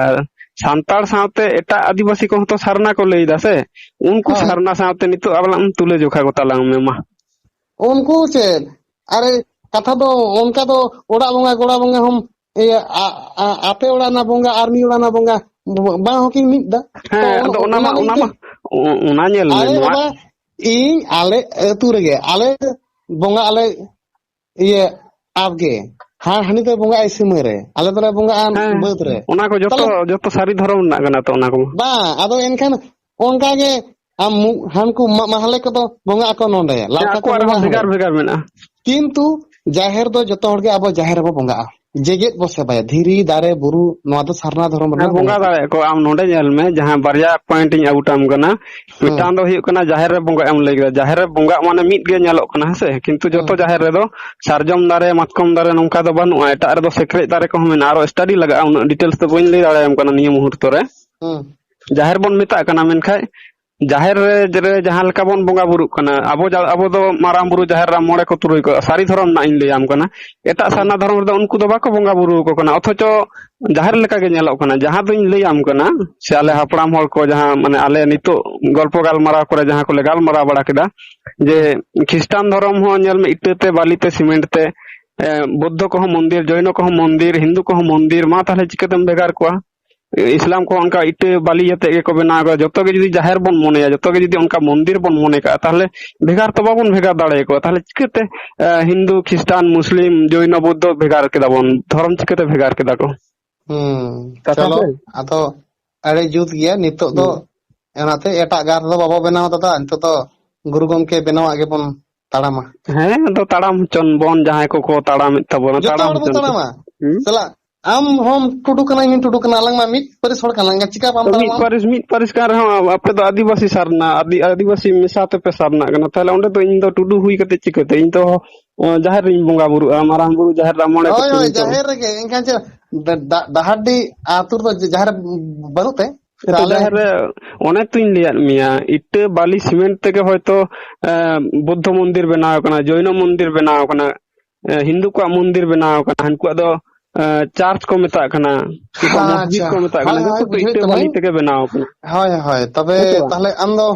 ᱥᱟᱱᱛᱟᱲ ᱥᱟᱶᱛᱮ ᱮᱴᱟᱜ ᱟᱹᱫᱤᱵᱟᱹᱥᱤ ᱠᱚᱦᱚᱸ ᱛᱚ ᱥᱟᱨᱱᱟ ᱠᱚ ᱞᱟᱹᱭ ᱫᱟ ᱥᱮ, ᱩᱱᱠᱩ ᱦᱳᱭ᱾ ᱥᱟᱨᱱᱟ ᱥᱟᱶᱛᱮ ᱱᱤᱛᱚᱜ ᱟᱵᱟᱨ ᱟᱢ ᱛᱩᱞᱟᱹ ᱡᱚᱠᱷᱟ ᱠᱚ ᱛᱟᱞᱟᱝ ᱢᱮ ᱢᱟ᱾ ᱩᱱᱠᱩ ᱪᱮᱫ? ᱟᱨᱮ, ᱠᱟᱛᱷᱟ ᱫᱚ ᱚᱱᱠᱟ ᱫᱚ ᱚᱲᱟᱜ ᱵᱚᱸᱜᱟ, ᱜᱚᱲᱟ ᱵᱚᱸᱜᱟ ᱦᱚᱸᱢ, ᱤᱭᱟᱹ, ᱟ-, ᱟ-, ᱟᱯᱮ ᱚᱲᱟᱜ ᱨᱮᱱᱟᱜ ᱵᱚᱸᱜᱟ ᱟᱨ ᱢᱤᱫ ᱚᱲᱟᱜ ᱨᱮᱱᱟᱜ ᱵᱚᱸᱜᱟ ᱵᱟᱝ ᱦᱚᱸᱠᱤᱱ ᱢᱤᱫ ᱫᱟ? ᱛᱚ ᱦᱮᱸ, ᱚᱱ-, ᱟᱫᱚ ᱚᱱᱟ ᱚᱱᱟ ᱢᱟ, ᱞᱟᱹᱜᱤᱫ ᱚᱱᱟ ᱛᱮ ᱢᱟ, ᱚ-, ᱚᱱᱟ ᱧᱮᱞ ᱢᱮ, ᱟᱞᱮ ᱱᱚᱣᱟ ᱵᱟᱵᱟ, ᱤᱧ ᱟᱞᱮ ᱟᱹᱛᱩ ᱨᱮᱜᱮ, ᱟᱞᱮ ᱵᱚᱸᱜᱟ ᱟᱞᱮ, ᱤᱭᱟᱹ, ᱟᱯᱜᱮ, ᱦᱟ-, ᱦᱟᱹᱱᱤ ᱫᱚᱭ ᱵᱚᱸᱜᱟᱜᱼᱟᱭ ᱥᱤᱢᱟᱹ ᱨᱮ, ᱟᱞᱮ ᱫᱚᱞᱮ ᱵᱚᱸᱜᱟᱜᱼᱟ ᱦᱮᱸ, ᱵᱟᱹᱫᱽ ᱨᱮ᱾ ᱚᱱᱟ ᱠᱚ ᱡᱚᱛᱚ, ᱛᱟᱦᱞᱮ ᱡᱚᱛᱚ ᱥᱟᱹᱨᱤ ᱫᱷᱚᱨᱚᱢ ᱨᱮᱱᱟᱜ ᱠᱟᱱᱟ ᱛᱚ ᱚᱱᱟ ᱠᱚ᱾ ᱵᱟᱝ, ᱟᱫᱚ ᱮᱱᱠᱷᱟᱱ ᱚᱱᱠᱟ ᱜᱮ ᱟᱢ ᱢᱩ-, ᱦᱟᱱᱠᱩ ᱢᱟ-, ᱢᱟᱦᱞᱮ ᱠᱚᱫᱚ ᱵᱚᱸᱜᱟᱜ ᱟᱠᱚ ᱱᱚᱰᱮ, ᱦᱮᱸ, ᱞᱟᱞᱠᱟ ᱠᱚ ᱟᱠᱚᱣᱟᱜ ᱨᱮᱦᱚᱸ ᱵᱚᱸᱜᱟᱜᱼᱟ ᱵᱷᱮᱜᱟᱨ ᱦᱟᱸᱰᱮ᱾ ᱵᱷᱮᱜᱟᱨ ᱢᱮᱱᱟᱜᱼᱟ᱾ ᱠᱤᱱᱛᱩ ᱡᱟᱦᱮᱨ ᱫᱚ ᱡᱚᱛᱚ ᱦᱚᱲ ᱜᱮ ᱟᱵᱚ ᱡᱟᱦᱮᱨ ᱨᱮᱵᱚ ᱵᱚᱸᱜᱟᱜᱼᱟ, ᱡᱮᱜᱮᱛ ᱵᱚ ᱥᱮᱵᱟᱭᱟ, ᱫᱷᱤᱨᱤ, ᱫᱟᱨᱮ, ᱵᱩᱨᱩ, ᱱᱚᱣᱟ ᱫᱚ ᱥᱟᱨᱱᱟ ᱫᱷᱚᱨᱚᱢ ᱦᱮᱸ, ᱨᱮᱱᱟᱜ ᱵᱚᱸᱜᱟ ᱵᱚᱸᱜᱟ ᱠᱟᱱᱟ᱾ ᱫᱟᱲᱮᱭᱟᱜ ᱠᱚ᱾ ᱟᱢ ᱱᱚᱰᱮ ᱧᱮᱞ ᱢᱮ, ᱡᱟᱦᱟᱸ ᱵᱟᱨᱭᱟ point ᱤᱧ ᱟᱹᱜᱩᱴᱟᱢ ᱠᱟᱱᱟ, ᱦᱩᱸ᱾ ᱢᱤᱫᱴᱟᱝ ᱫᱚ ᱦᱩᱭᱩᱜ ᱠᱟᱱᱟ ᱡᱟᱦᱮᱨ ᱨᱮ ᱵᱚᱸᱜᱟᱜ ᱮᱢ ᱞᱟᱹᱭ ᱠᱮᱫᱟ, ᱡᱟᱦᱮᱨ ᱨᱮ ᱵᱚᱸᱜᱟᱜ ᱢᱟᱱᱮ ᱢᱤᱫ ᱜᱮ ᱧᱮᱞᱚᱜ ᱠᱟᱱᱟ, ᱦᱮᱸ ᱥᱮ? ᱠᱤᱱᱛᱩ ᱡᱚᱛᱚ ᱦᱩᱸ᱾ ᱡᱟᱦᱮᱨ ᱨᱮᱫᱚ ᱥᱟᱨᱡᱚᱢ ᱫᱟᱨᱮ, ᱢᱟᱛᱠᱚᱢ ᱫᱟᱨᱮ ᱱᱚᱝᱠᱟ ᱫᱚ ᱵᱟᱹᱱᱩᱜᱼᱟ, ᱮᱴᱟᱜ ᱨᱮᱫᱚ ᱥᱮᱠᱨᱮᱡ ᱫᱟᱨᱮ ᱠᱚᱦᱚᱸ ᱢᱮᱱᱟᱜᱼᱟ, ᱟᱨᱚ study ᱞᱟᱜᱟᱜᱼᱟ, ᱩᱱᱟᱹᱜ details ᱫᱚ ᱵᱟᱹᱧ ᱞᱟᱹᱭ ᱫᱟᱲᱮᱭᱟᱢ ᱠᱟᱱᱟ ᱱᱤᱭᱟᱹ ᱢᱩᱦᱩᱨᱛᱚ ᱨᱮ᱾ ᱦᱩᱸ᱾ ᱡᱟᱦᱮᱨ ᱵᱚᱱ ᱢᱮᱛᱟᱜ ᱠᱟᱱᱟ, ᱢᱮᱱᱠᱷᱟᱡ ᱡᱟᱦᱮᱨ ᱨᱮ, ᱨᱮ ᱡᱟᱦᱟᱸ ᱞᱮᱠᱟ ᱵᱚᱱ ᱵᱚᱸᱜᱟ ᱵᱩᱨᱩᱜ ᱠᱟᱱᱟ, ᱟᱵᱚ ᱡᱟ-, ᱟᱵᱚ ᱫᱚ ᱢᱟᱨᱟᱝ ᱵᱩᱨᱩ, ᱡᱟᱦᱮᱨ ᱮᱨᱟ, ᱢᱚᱬᱮ ᱠᱚ, ᱛᱩᱨᱩᱭ ᱠᱚ, ᱥᱟᱹᱨᱤ ᱫᱷᱚᱨᱚᱢ ᱨᱮᱱᱟᱜ ᱤᱧ ᱞᱟᱹᱭᱟᱢ ᱠᱟᱱᱟ᱾ ᱮᱴᱟᱜ ᱦᱩᱸ᱾ ᱥᱟᱨᱱᱟ ᱫᱷᱚᱨᱚᱢ ᱨᱮᱫᱚ ᱩᱱᱠᱩ ᱫᱚ ᱵᱟᱠᱚ ᱵᱚᱸᱜᱟ ᱵᱩᱨᱩ ᱟᱠᱚ ᱠᱟᱱᱟ, ᱚᱛᱷᱚᱪᱚ ᱡᱟᱦᱮᱨ ᱞᱮᱠᱟ ᱜᱮ ᱧᱮᱞᱚᱜ ᱠᱟᱱᱟ᱾ ᱡᱟᱦᱟᱸ ᱫᱚᱧ ᱞᱟᱹᱭᱟᱢ ᱠᱟᱱᱟ, ᱥᱮ ᱟᱞᱮ ᱦᱩᱸ᱾ ᱦᱟᱯᱲᱟᱢ ᱦᱚᱲ ᱠᱚ ᱡᱟᱦᱟᱸ, ᱢᱟᱱᱮ, ᱟᱞᱮ ᱱᱤᱛᱚᱜ ᱜᱚᱞᱯᱚ ᱜᱟᱞᱢᱟᱨᱟᱣ ᱠᱚᱨᱮ ᱡᱟᱦᱟᱸ ᱠᱚᱞᱮ ᱜᱟᱞᱢᱟᱨᱟᱣ ᱵᱟᱲᱟ ᱠᱮᱫᱟ, ᱡᱮ ᱦᱩᱸ᱾ ᱠᱷᱨᱤᱥᱴᱟᱱ ᱫᱷᱚᱨᱚᱢ ᱦᱚᱸ ᱧᱮᱞ ᱢᱮ, ᱤᱴᱟᱹ ᱛᱮ, ᱵᱟᱞᱤ ᱛᱮ, ᱥᱤᱢᱮᱱᱴ ᱛᱮ, ᱮ, ᱵᱩᱫᱽᱫᱷᱚ ᱠᱚᱦᱚᱸ ᱢᱚᱱᱫᱤᱨ, ᱡᱚᱭᱱᱚ ᱠᱚᱦᱚᱸ ᱢᱚᱱᱫᱤᱨ, ᱦᱤᱱᱫᱩ ᱠᱚᱦᱚᱸ ᱢᱚᱱᱫᱤᱨ, ᱢᱟ ᱛᱟᱦᱞᱮ ᱪᱤᱠᱟᱹᱛᱮᱢ ᱵᱷᱮᱜᱟᱨ ᱠᱚᱣᱟ? ᱤᱥᱞᱟᱢ ᱠᱚᱦᱚᱸ ᱚᱱᱠᱟ ᱤᱴᱟᱹ ᱵᱟᱞᱤ ᱟᱛᱮ ᱜᱮᱠᱚ ᱵᱮᱱᱟᱣ ᱠᱟᱫᱟ᱾ ᱡᱚᱛᱚ ᱜᱮ ᱡᱩᱫᱤ ᱡᱟᱦᱮᱨ ᱵᱚᱱ ᱢᱚᱱᱮᱭᱟ, ᱡᱚᱛᱚ ᱜᱮ ᱡᱩᱫᱤ ᱚᱱᱠᱟ ᱢᱚᱱᱫᱤᱨ ᱵᱚᱱ ᱢᱚᱱᱮ ᱠᱟᱜᱼᱟ, ᱛᱟᱦᱞᱮ ᱵᱷᱮᱜᱟᱨ ᱛᱚ ᱵᱟᱵᱚᱱ ᱵᱷᱮᱜᱟᱨ ᱫᱟᱲᱮᱭᱟᱠᱚᱣᱟ᱾ ᱛᱟᱦᱞᱮ ᱪᱤᱠᱟᱹᱛᱮ, ᱮ, ᱦᱤᱱᱫᱩ, ᱠᱷᱨᱤᱥᱴᱟᱱ, ᱢᱩᱥᱞᱤᱢ, ᱡᱚᱭᱱᱚ, ᱵᱩᱫᱽᱫᱷᱚ ᱵᱷᱮᱜᱟᱨ ᱠᱮᱫᱟ ᱵᱚᱱ? ᱫᱷᱚᱨᱚᱢ ᱪᱤᱠᱟᱹᱛᱮ ᱵᱷᱮᱜᱟᱨ ᱠᱮᱫᱟ ᱠᱚ? ᱦᱩᱸ, ᱠᱟᱛᱷᱟ ᱪᱚᱞᱚ, ᱥᱮ? ᱟᱫᱚ ᱟᱹᱰᱤ ᱡᱩᱛ ᱜᱮᱭᱟ᱾ ᱱᱤᱛᱚᱜ ᱫᱚ ᱦᱩᱸ᱾ ᱚᱱᱟᱛᱮ ᱮᱴᱟᱜ ᱜᱟᱨ ᱫᱚ ᱵᱟᱵᱚ ᱵᱮᱱᱟᱣ ᱫᱟ, ᱱᱤᱛᱚᱜ ᱫᱚ ᱜᱩᱨᱩ ᱜᱚᱢᱠᱮ ᱵᱮᱱᱟᱣᱟᱜ ᱜᱮᱵᱚᱱ ᱛᱟᱲᱟᱢᱟ᱾ ᱦᱮᱸ, ᱟᱫᱚ ᱛᱟᱲᱟᱢ ᱦᱚᱪᱚᱱ ᱵᱚᱱ, ᱡᱟᱦᱟᱸᱭ ᱠᱚᱠᱚ ᱛᱟᱲᱟᱢᱮᱫ ᱛᱟᱵᱚᱱᱟ, ᱡᱚᱛᱚ ᱛᱟᱲᱟᱢ ᱦᱚᱲ ᱵᱚ ᱦᱚᱪᱚᱱ ᱠᱚ᱾ ᱛᱟᱲᱟᱢᱟ᱾ ᱦᱩᱸ? ᱪᱟᱞᱟᱜ, ᱟᱢ ᱦᱚᱸᱢ ᱴᱩᱰᱩ ᱠᱟᱱᱟ, ᱤᱧ ᱦᱚᱸ ᱴᱩᱰᱩ ᱠᱟᱱᱟ, ᱟᱞᱟᱝ ᱢᱟ ᱢᱤᱫ ᱯᱟᱹᱨᱤᱥ ᱦᱚᱲ ᱠᱟᱱᱟᱞᱟᱝ, ᱪᱤᱠᱟ ᱵᱟᱢ ᱛᱚ ᱢᱤᱫ ᱛᱟᱲᱟᱢᱟ? ᱯᱟᱹᱨᱤᱥ, ᱢᱤᱫ ᱯᱟᱹᱨᱤᱥ ᱠᱟᱱ ᱨᱮᱦᱚᱸ ᱟᱯᱮ ᱫᱚ ᱟᱹᱫᱤᱵᱟᱹᱥᱤ ᱥᱟᱨᱱᱟ, ᱟᱹᱫᱤ-, ᱟᱹᱫᱤᱵᱟᱹᱥᱤ ᱢᱮᱥᱟ ᱛᱮᱯᱮ ᱥᱟᱨᱱᱟᱜ ᱠᱟᱱᱟ, ᱛᱟᱦᱞᱮ ᱚᱸᱰᱮ ᱫᱚ ᱤᱧ ᱫᱚ ᱴᱩᱰᱩ ᱦᱩᱭ ᱠᱟᱛᱮ ᱪᱤᱠᱟᱹᱛᱮ? ᱤᱧ ᱫᱚ, ᱚ, ᱡᱟᱦᱮᱨ ᱨᱤᱧ ᱵᱚᱸᱜᱟ ᱵᱩᱨᱩᱜᱼᱟ, ᱢᱟᱨᱟᱝ ᱵᱩᱨᱩ, ᱡᱟᱦᱮᱨ ᱮᱨᱟ, ᱢᱚᱬᱮ ᱠᱚ ᱦᱳᱭ, ᱦᱳᱭ, ᱛᱩᱨᱩᱭ ᱠᱚ᱾ ᱡᱟᱦᱮᱨ ᱨᱮᱜᱮ᱾ ᱮᱱᱠᱷᱟᱱ ᱪᱮᱫ ᱰᱟ-, ᱰᱟ-, ᱰᱟᱦᱟᱨᱰᱤ ᱟᱹᱛᱩ ᱨᱮᱫᱚ ᱡᱟᱦᱮᱨ ᱵᱟᱹᱱᱩᱜ ᱛᱮ? ᱥᱮ ᱛᱚ ᱛᱟᱦᱞᱮ ᱡᱟᱦᱮᱨ ᱨᱮ, ᱚᱱᱮ ᱛᱩᱧ ᱞᱟᱹᱭᱟᱫ ᱢᱮᱭᱟ, ᱤᱴᱟᱹ, ᱵᱟᱞᱤ, ᱥᱤᱢᱮᱱᱴ ᱛᱮᱜᱮ ᱦᱚᱭᱛᱚ, ᱮ, ᱵᱩᱫᱽᱫᱷᱚ ᱢᱚᱱᱫᱤᱨ ᱵᱮᱱᱟᱣ ᱠᱟᱱᱟ, ᱡᱚᱭᱱᱚ ᱢᱚᱱᱫᱤᱨ ᱵᱮᱱᱟᱣ ᱠᱟᱱᱟ, ᱮ, ᱦᱤᱱᱫᱩ ᱠᱚᱣᱟᱜ ᱢᱚᱱᱫᱤᱨ ᱵᱮᱱᱟᱣ ᱠᱟᱱᱟ, ᱦᱟᱱᱠᱩᱣᱟᱜ ᱫᱚ, ᱮ, ᱪᱟᱨᱪ ᱠᱚ ᱢᱮᱛᱟᱜ ᱠᱟᱱᱟ, ᱱᱩᱠᱩᱣᱟᱜ ᱢᱚᱥᱡᱤᱫ ᱟᱪᱪᱷᱟ, ᱠᱚ ᱢᱮᱛᱟᱜ ᱦᱳᱭ, ᱠᱟᱱᱟ, ᱦᱳᱭ, ᱡᱚᱛᱚ ᱛᱚ ᱵᱩᱡᱷᱟᱹᱣᱮᱫ ᱤᱴᱟᱹ ᱵᱟᱞᱤ ᱠᱟᱹᱱᱟᱹᱧ᱾ ᱛᱮᱜᱮ ᱵᱮᱱᱟᱣ ᱠᱟᱱᱟ᱾ ᱦᱳᱭ, ᱦᱳᱭ, ᱛᱚᱵᱮ ᱦᱮᱸ ᱥᱮ ᱵᱟᱝ? ᱛᱟᱦᱞᱮ ᱟᱢ ᱫᱚ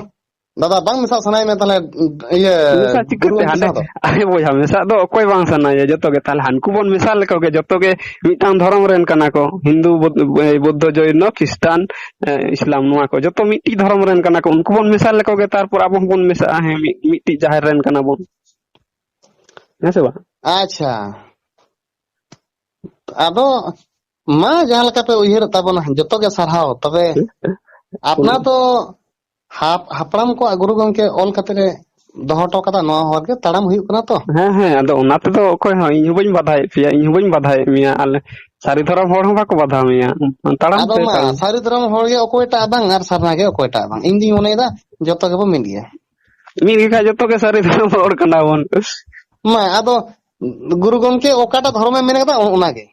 ᱫᱟᱫᱟ, ᱵᱟᱝ ᱢᱮᱥᱟᱜ ᱥᱟᱱᱟᱭᱮᱫ ᱢᱮᱭᱟ ᱛᱟᱦᱞᱮ, ᱤᱭᱟᱹ, ᱢᱮᱥᱟ ᱪᱤᱠᱟᱹᱛᱮ? ᱜᱩᱨᱩ ᱦᱟᱸᱰᱮ, ᱢᱮᱥᱟ ᱫᱚ? ᱟᱨᱮ ᱵᱚᱭᱦᱟ, ᱢᱮᱥᱟᱜ ᱫᱚ ᱚᱠᱚᱭ ᱵᱟᱝ ᱥᱟᱱᱟᱭᱮᱭᱟ? ᱡᱚᱛᱚ ᱜᱮ᱾ ᱛᱟᱦᱞᱮ ᱦᱟᱱᱠᱩ ᱵᱚᱱ ᱢᱮᱥᱟ ᱞᱮᱠᱚ ᱜᱮ, ᱡᱚᱛᱚ ᱜᱮ ᱢᱤᱫᱴᱟᱝ ᱫᱷᱚᱨᱚᱢ ᱨᱮᱱ ᱠᱟᱱᱟ ᱠᱚ᱾ ᱦᱤᱱᱫᱩ, ᱵᱩᱫ-, ᱵᱩᱫᱽᱫᱷᱚ, ᱡᱚᱭᱱᱚ, ᱠᱷᱨᱤᱥᱴᱟᱱ, ᱮ, ᱤᱥᱞᱟᱢ, ᱱᱚᱣᱟ ᱠᱚ ᱡᱚᱛᱚ ᱢᱤᱫᱴᱤᱡ ᱫᱷᱚᱨᱚᱢ ᱨᱮᱱ ᱠᱟᱱᱟ ᱠᱚ᱾ ᱩᱱᱠᱩ ᱵᱚᱱ ᱢᱮᱥᱟ ᱞᱮᱠᱚ ᱜᱮ, ᱛᱟᱨᱯᱚᱨ ᱟᱵᱚ ᱦᱚᱸᱵᱚᱱ ᱢᱮᱥᱟᱜᱼᱟ᱾ ᱦᱮᱸ, ᱢᱤᱫ, ᱢᱤᱫᱴᱤᱡ ᱡᱟᱦᱮᱨ ᱨᱮᱱ ᱠᱟᱱᱟ ᱵᱚᱱ᱾ ᱦᱮᱸ ᱥᱮ ᱵᱟᱝ? ᱟᱪᱪᱷᱟ᱾ ᱟᱫᱚ ᱢᱟ, ᱡᱟᱦᱟᱸ ᱞᱮᱠᱟ ᱯᱮ ᱩᱭᱦᱟᱹᱨᱮᱫ ᱛᱟᱵᱚᱱᱟ, ᱡᱚᱛᱚ ᱜᱮ ᱥᱟᱨᱦᱟᱣ᱾ ᱛᱚᱵᱮ ᱟᱯᱱᱟᱨ ᱫᱚ ᱦᱟᱯ-, ᱦᱟᱯᱲᱟᱢ ᱠᱚᱣᱟᱜ ᱜᱩᱨᱩ ᱜᱚᱢᱠᱮ ᱚᱞ ᱠᱟᱛᱮ ᱨᱮ ᱫᱚᱦᱚ ᱦᱚᱴᱚ ᱠᱟᱫᱟ, ᱱᱚᱣᱟ ᱦᱚᱨ ᱜᱮ ᱛᱟᱲᱟᱢ ᱦᱩᱭᱩᱜ ᱠᱟᱱᱟ ᱛᱚ᱾ ᱦᱮᱸ, ᱦᱮᱸ, ᱟᱫᱚ ᱚᱱᱟ ᱛᱮᱫᱚ ᱚᱠᱚᱭ ᱦᱚᱸ, ᱤᱧ ᱦᱚᱸ ᱵᱟᱹᱧ ᱵᱟᱫᱷᱟᱭᱮᱫ ᱯᱮᱭᱟ, ᱤᱧ ᱦᱚᱸ ᱵᱟᱹᱧ ᱵᱟᱫᱷᱟᱭᱮᱫ ᱢᱮᱭᱟ᱾ ᱟᱞᱮ ᱥᱟᱹᱨᱤ ᱫᱷᱚᱨᱚᱢ ᱦᱚᱲ ᱦᱚᱸ ᱵᱟᱠᱚ ᱵᱟᱫᱷᱟᱣ ᱢᱮᱭᱟ᱾ ᱛᱟᱲᱟᱢ ᱟᱫᱚ ᱯᱮ, ᱢᱟ, ᱛᱟᱲᱟᱢ᱾ ᱥᱟᱹᱨᱤ ᱫᱷᱚᱨᱚᱢ ᱦᱚᱲ ᱜᱮ ᱚᱠᱚᱭᱴᱟᱜ ᱵᱟᱝ ᱟᱨ ᱥᱟᱨᱱᱟ ᱜᱮ ᱚᱠᱚᱭᱴᱟᱜ ᱵᱟᱝ, ᱤᱧ ᱫᱩᱧ ᱢᱚᱱᱮᱭᱮᱫᱟ ᱡᱚᱛᱚ ᱜᱮᱵᱚ ᱢᱤᱫ ᱜᱮᱭᱟ᱾ ᱢᱤᱫ ᱜᱮᱠᱷᱟᱡ ᱡᱚᱛᱚ ᱜᱮ ᱥᱟᱹᱨᱤ ᱫᱷᱚᱨᱚᱢ ᱦᱚᱲ ᱠᱟᱱᱟ ᱵᱚᱱ᱾ ᱢᱟ, ᱟᱫᱚ ᱜᱩᱨᱩ ᱜᱚᱢᱠᱮ ᱚᱠᱟᱴᱟᱜ ᱫᱷᱚᱨᱚᱢᱮ ᱢᱮᱱ ᱠᱟᱫᱟ, ᱚ-, ᱚᱱᱟᱜᱮ᱾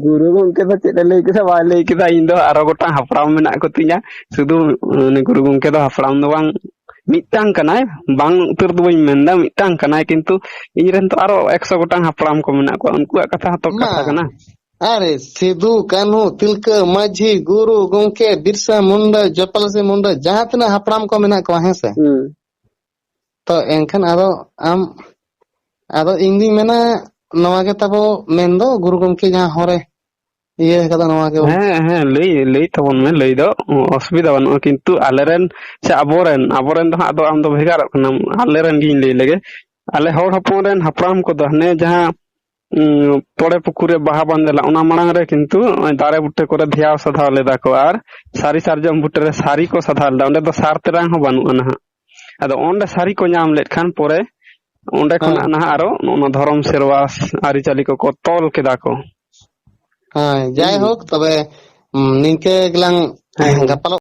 ᱜᱩᱨᱩ ᱜᱚᱢᱠᱮ ᱫᱚ ᱪᱮᱫ ᱮ ᱞᱟᱹᱭ ᱠᱮᱫᱟ, ᱵᱟᱭ ᱞᱟᱹᱭ ᱠᱮᱫᱟ, ᱤᱧ ᱫᱚ ᱟᱨᱚ ᱜᱚᱴᱟᱝ ᱦᱟᱯᱲᱟᱢ ᱢᱮᱱᱟᱜ ᱠᱚ ᱛᱤᱧᱟ᱾ ᱥᱩᱫᱷᱩ ᱩᱱᱤ ᱜᱩᱨᱩ ᱜᱚᱢᱠᱮ ᱫᱚ ᱦᱟᱯᱲᱟᱢ ᱫᱚ ᱵᱟᱝ, ᱢᱤᱫᱴᱟᱝ ᱠᱟᱱᱟᱭ, ᱵᱟᱝ ᱩᱛᱟᱹᱨ ᱫᱚ ᱵᱟᱹᱧ ᱢᱮᱱᱫᱟ, ᱢᱤᱫᱴᱟᱝ ᱠᱟᱱᱟᱭ, ᱠᱤᱱᱛᱩ ᱤᱧ ᱨᱮᱱ ᱛᱚ ᱟᱨᱚ ᱮᱠᱥᱚ ᱜᱚᱴᱟᱝ ᱦᱟᱯᱲᱟᱢ ᱠᱚ ᱢᱮᱱᱟᱜ ᱠᱚᱣᱟ, ᱩᱱᱠᱩᱣᱟᱜ ᱠᱟᱛᱷᱟ ᱦᱚᱸᱛᱚ ᱢᱟ, ᱠᱟᱛᱷᱟ ᱠᱟᱱᱟ᱾ ᱟᱨᱮ ᱥᱤᱫᱩ, ᱠᱟᱹᱱᱦᱩ, ᱛᱤᱞᱠᱟᱹ, ᱢᱟᱹᱡᱷᱤ, ᱜᱩᱨᱩ, ᱜᱚᱢᱠᱮ, ᱵᱤᱨᱥᱟ ᱢᱩᱱᱰᱟ, ᱡᱚᱴᱟᱞᱟᱥᱤ ᱢᱩᱱᱰᱟ, ᱡᱟᱦᱟᱸ ᱛᱤᱱᱟᱹᱜ ᱦᱟᱯᱲᱟᱢ ᱠᱚ ᱢᱮᱱᱟᱜ ᱠᱚᱣᱟ, ᱦᱮᱸ ᱥᱮ? ᱦᱩᱸ᱾ ᱛᱚ ᱮᱱᱠᱷᱟᱱ ᱟᱫᱚ ᱟᱢ, ᱟᱫᱚ ᱤᱧ ᱫᱩᱧ ᱢᱮᱱᱟ, ᱱᱚᱣᱟ ᱜᱮ ᱛᱟᱵᱚ ᱢᱮᱱ ᱫᱚ, ᱜᱩᱨᱩ ᱜᱚᱢᱠᱮ ᱡᱟᱦᱟᱸ ᱦᱚᱨᱮ ᱤᱭᱟᱹ ᱠᱟᱫᱟ, ᱱᱚᱣᱟ ᱜᱮ ᱵᱚᱱ ᱦᱮᱸ, ᱦᱮᱸ, ᱞᱟᱹᱭ, ᱞᱟᱹᱭ ᱛᱟᱵᱚᱱ ᱢᱮ, ᱞᱟᱹᱭ ᱫᱚ ᱚᱥᱩᱵᱤᱫᱷᱟ ᱵᱟᱹᱱᱩᱜᱼᱟ, ᱠᱤᱱᱛᱩ ᱟᱞᱮᱨᱮᱱ ᱥᱮ ᱟᱵᱚᱨᱮᱱ, ᱟᱵᱚᱨᱮᱱ ᱫᱚ ᱦᱟᱸᱜ ᱟᱫᱚ ᱟᱢ ᱫᱚ ᱵᱷᱮᱜᱟᱨᱚᱜ ᱠᱟᱱᱟᱢ, ᱟᱞᱮᱨᱮᱱ ᱜᱤᱧ ᱞᱟᱹᱭ ᱞᱮᱜᱮ᱾ ᱟᱞᱮ ᱦᱚᱲ ᱦᱚᱯᱚᱱ ᱨᱮᱱ ᱦᱟᱯᱲᱟᱢ ᱠᱚᱫᱚ ᱦᱟᱱᱮ ᱡᱟᱦᱟᱸ, ᱩᱸ, ᱯᱚᱲᱮ ᱯᱩᱠᱷᱩᱨ ᱨᱮ ᱵᱟᱦᱟ ᱵᱟᱸᱫᱮ ᱞᱟ, ᱚᱱᱟ ᱢᱟᱲᱟᱝ ᱨᱮ ᱠᱤᱱᱛᱩ ᱱᱚᱜᱼᱚᱭ ᱫᱟᱨᱮ ᱵᱩᱴᱟᱹ ᱠᱚᱨᱮ ᱫᱷᱮᱭᱟᱣ ᱥᱟᱫᱷᱟᱣ ᱞᱮᱫᱟ ᱠᱚ, ᱟᱨ ᱥᱟᱹᱨᱤ ᱥᱟᱨᱡᱚᱢ ᱵᱩᱴᱟᱹ ᱨᱮ ᱥᱟᱹᱨᱤ ᱠᱚ ᱥᱟᱫᱷᱟᱣ ᱞᱮᱫᱟ᱾ ᱚᱸᱰᱮ ᱫᱚ ᱥᱟᱨ ᱛᱮᱨᱟᱝ ᱦᱚᱸ ᱵᱟᱹᱱᱩᱜᱼᱟ ᱱᱟᱦᱟᱜ᱾ ᱟᱫᱚ ᱚᱸᱰᱮ ᱥᱟᱹᱨᱤ ᱠᱚ ᱧᱟᱢ ᱞᱮᱫ ᱠᱷᱟᱱ ᱯᱚᱨᱮ ᱚᱸᱰᱮ ᱦᱮᱸ᱾ ᱠᱷᱚᱱᱟᱜ ᱱᱟᱦᱟᱜ ᱟᱨᱚ ᱱᱚᱜᱼᱚ ᱱᱚᱣᱟ ᱫᱷᱚᱨᱚᱢ ᱥᱮᱨᱣᱟ ᱟᱹᱨᱤᱪᱟᱹᱞᱤ ᱠᱚᱠᱚ ᱛᱚᱞ ᱠᱮᱫᱟ ᱠᱚ᱾ ᱦᱳᱭ, ᱦᱩᱸ᱾ ᱡᱟᱭᱦᱳᱠ, ᱛᱚᱵᱮ, ᱩᱸ, ᱱᱤᱝᱠᱟᱹ ᱜᱮᱞᱟᱝ ᱦᱮᱸ, ᱦᱮᱸ᱾ ᱜᱟᱯᱟᱞᱚᱜ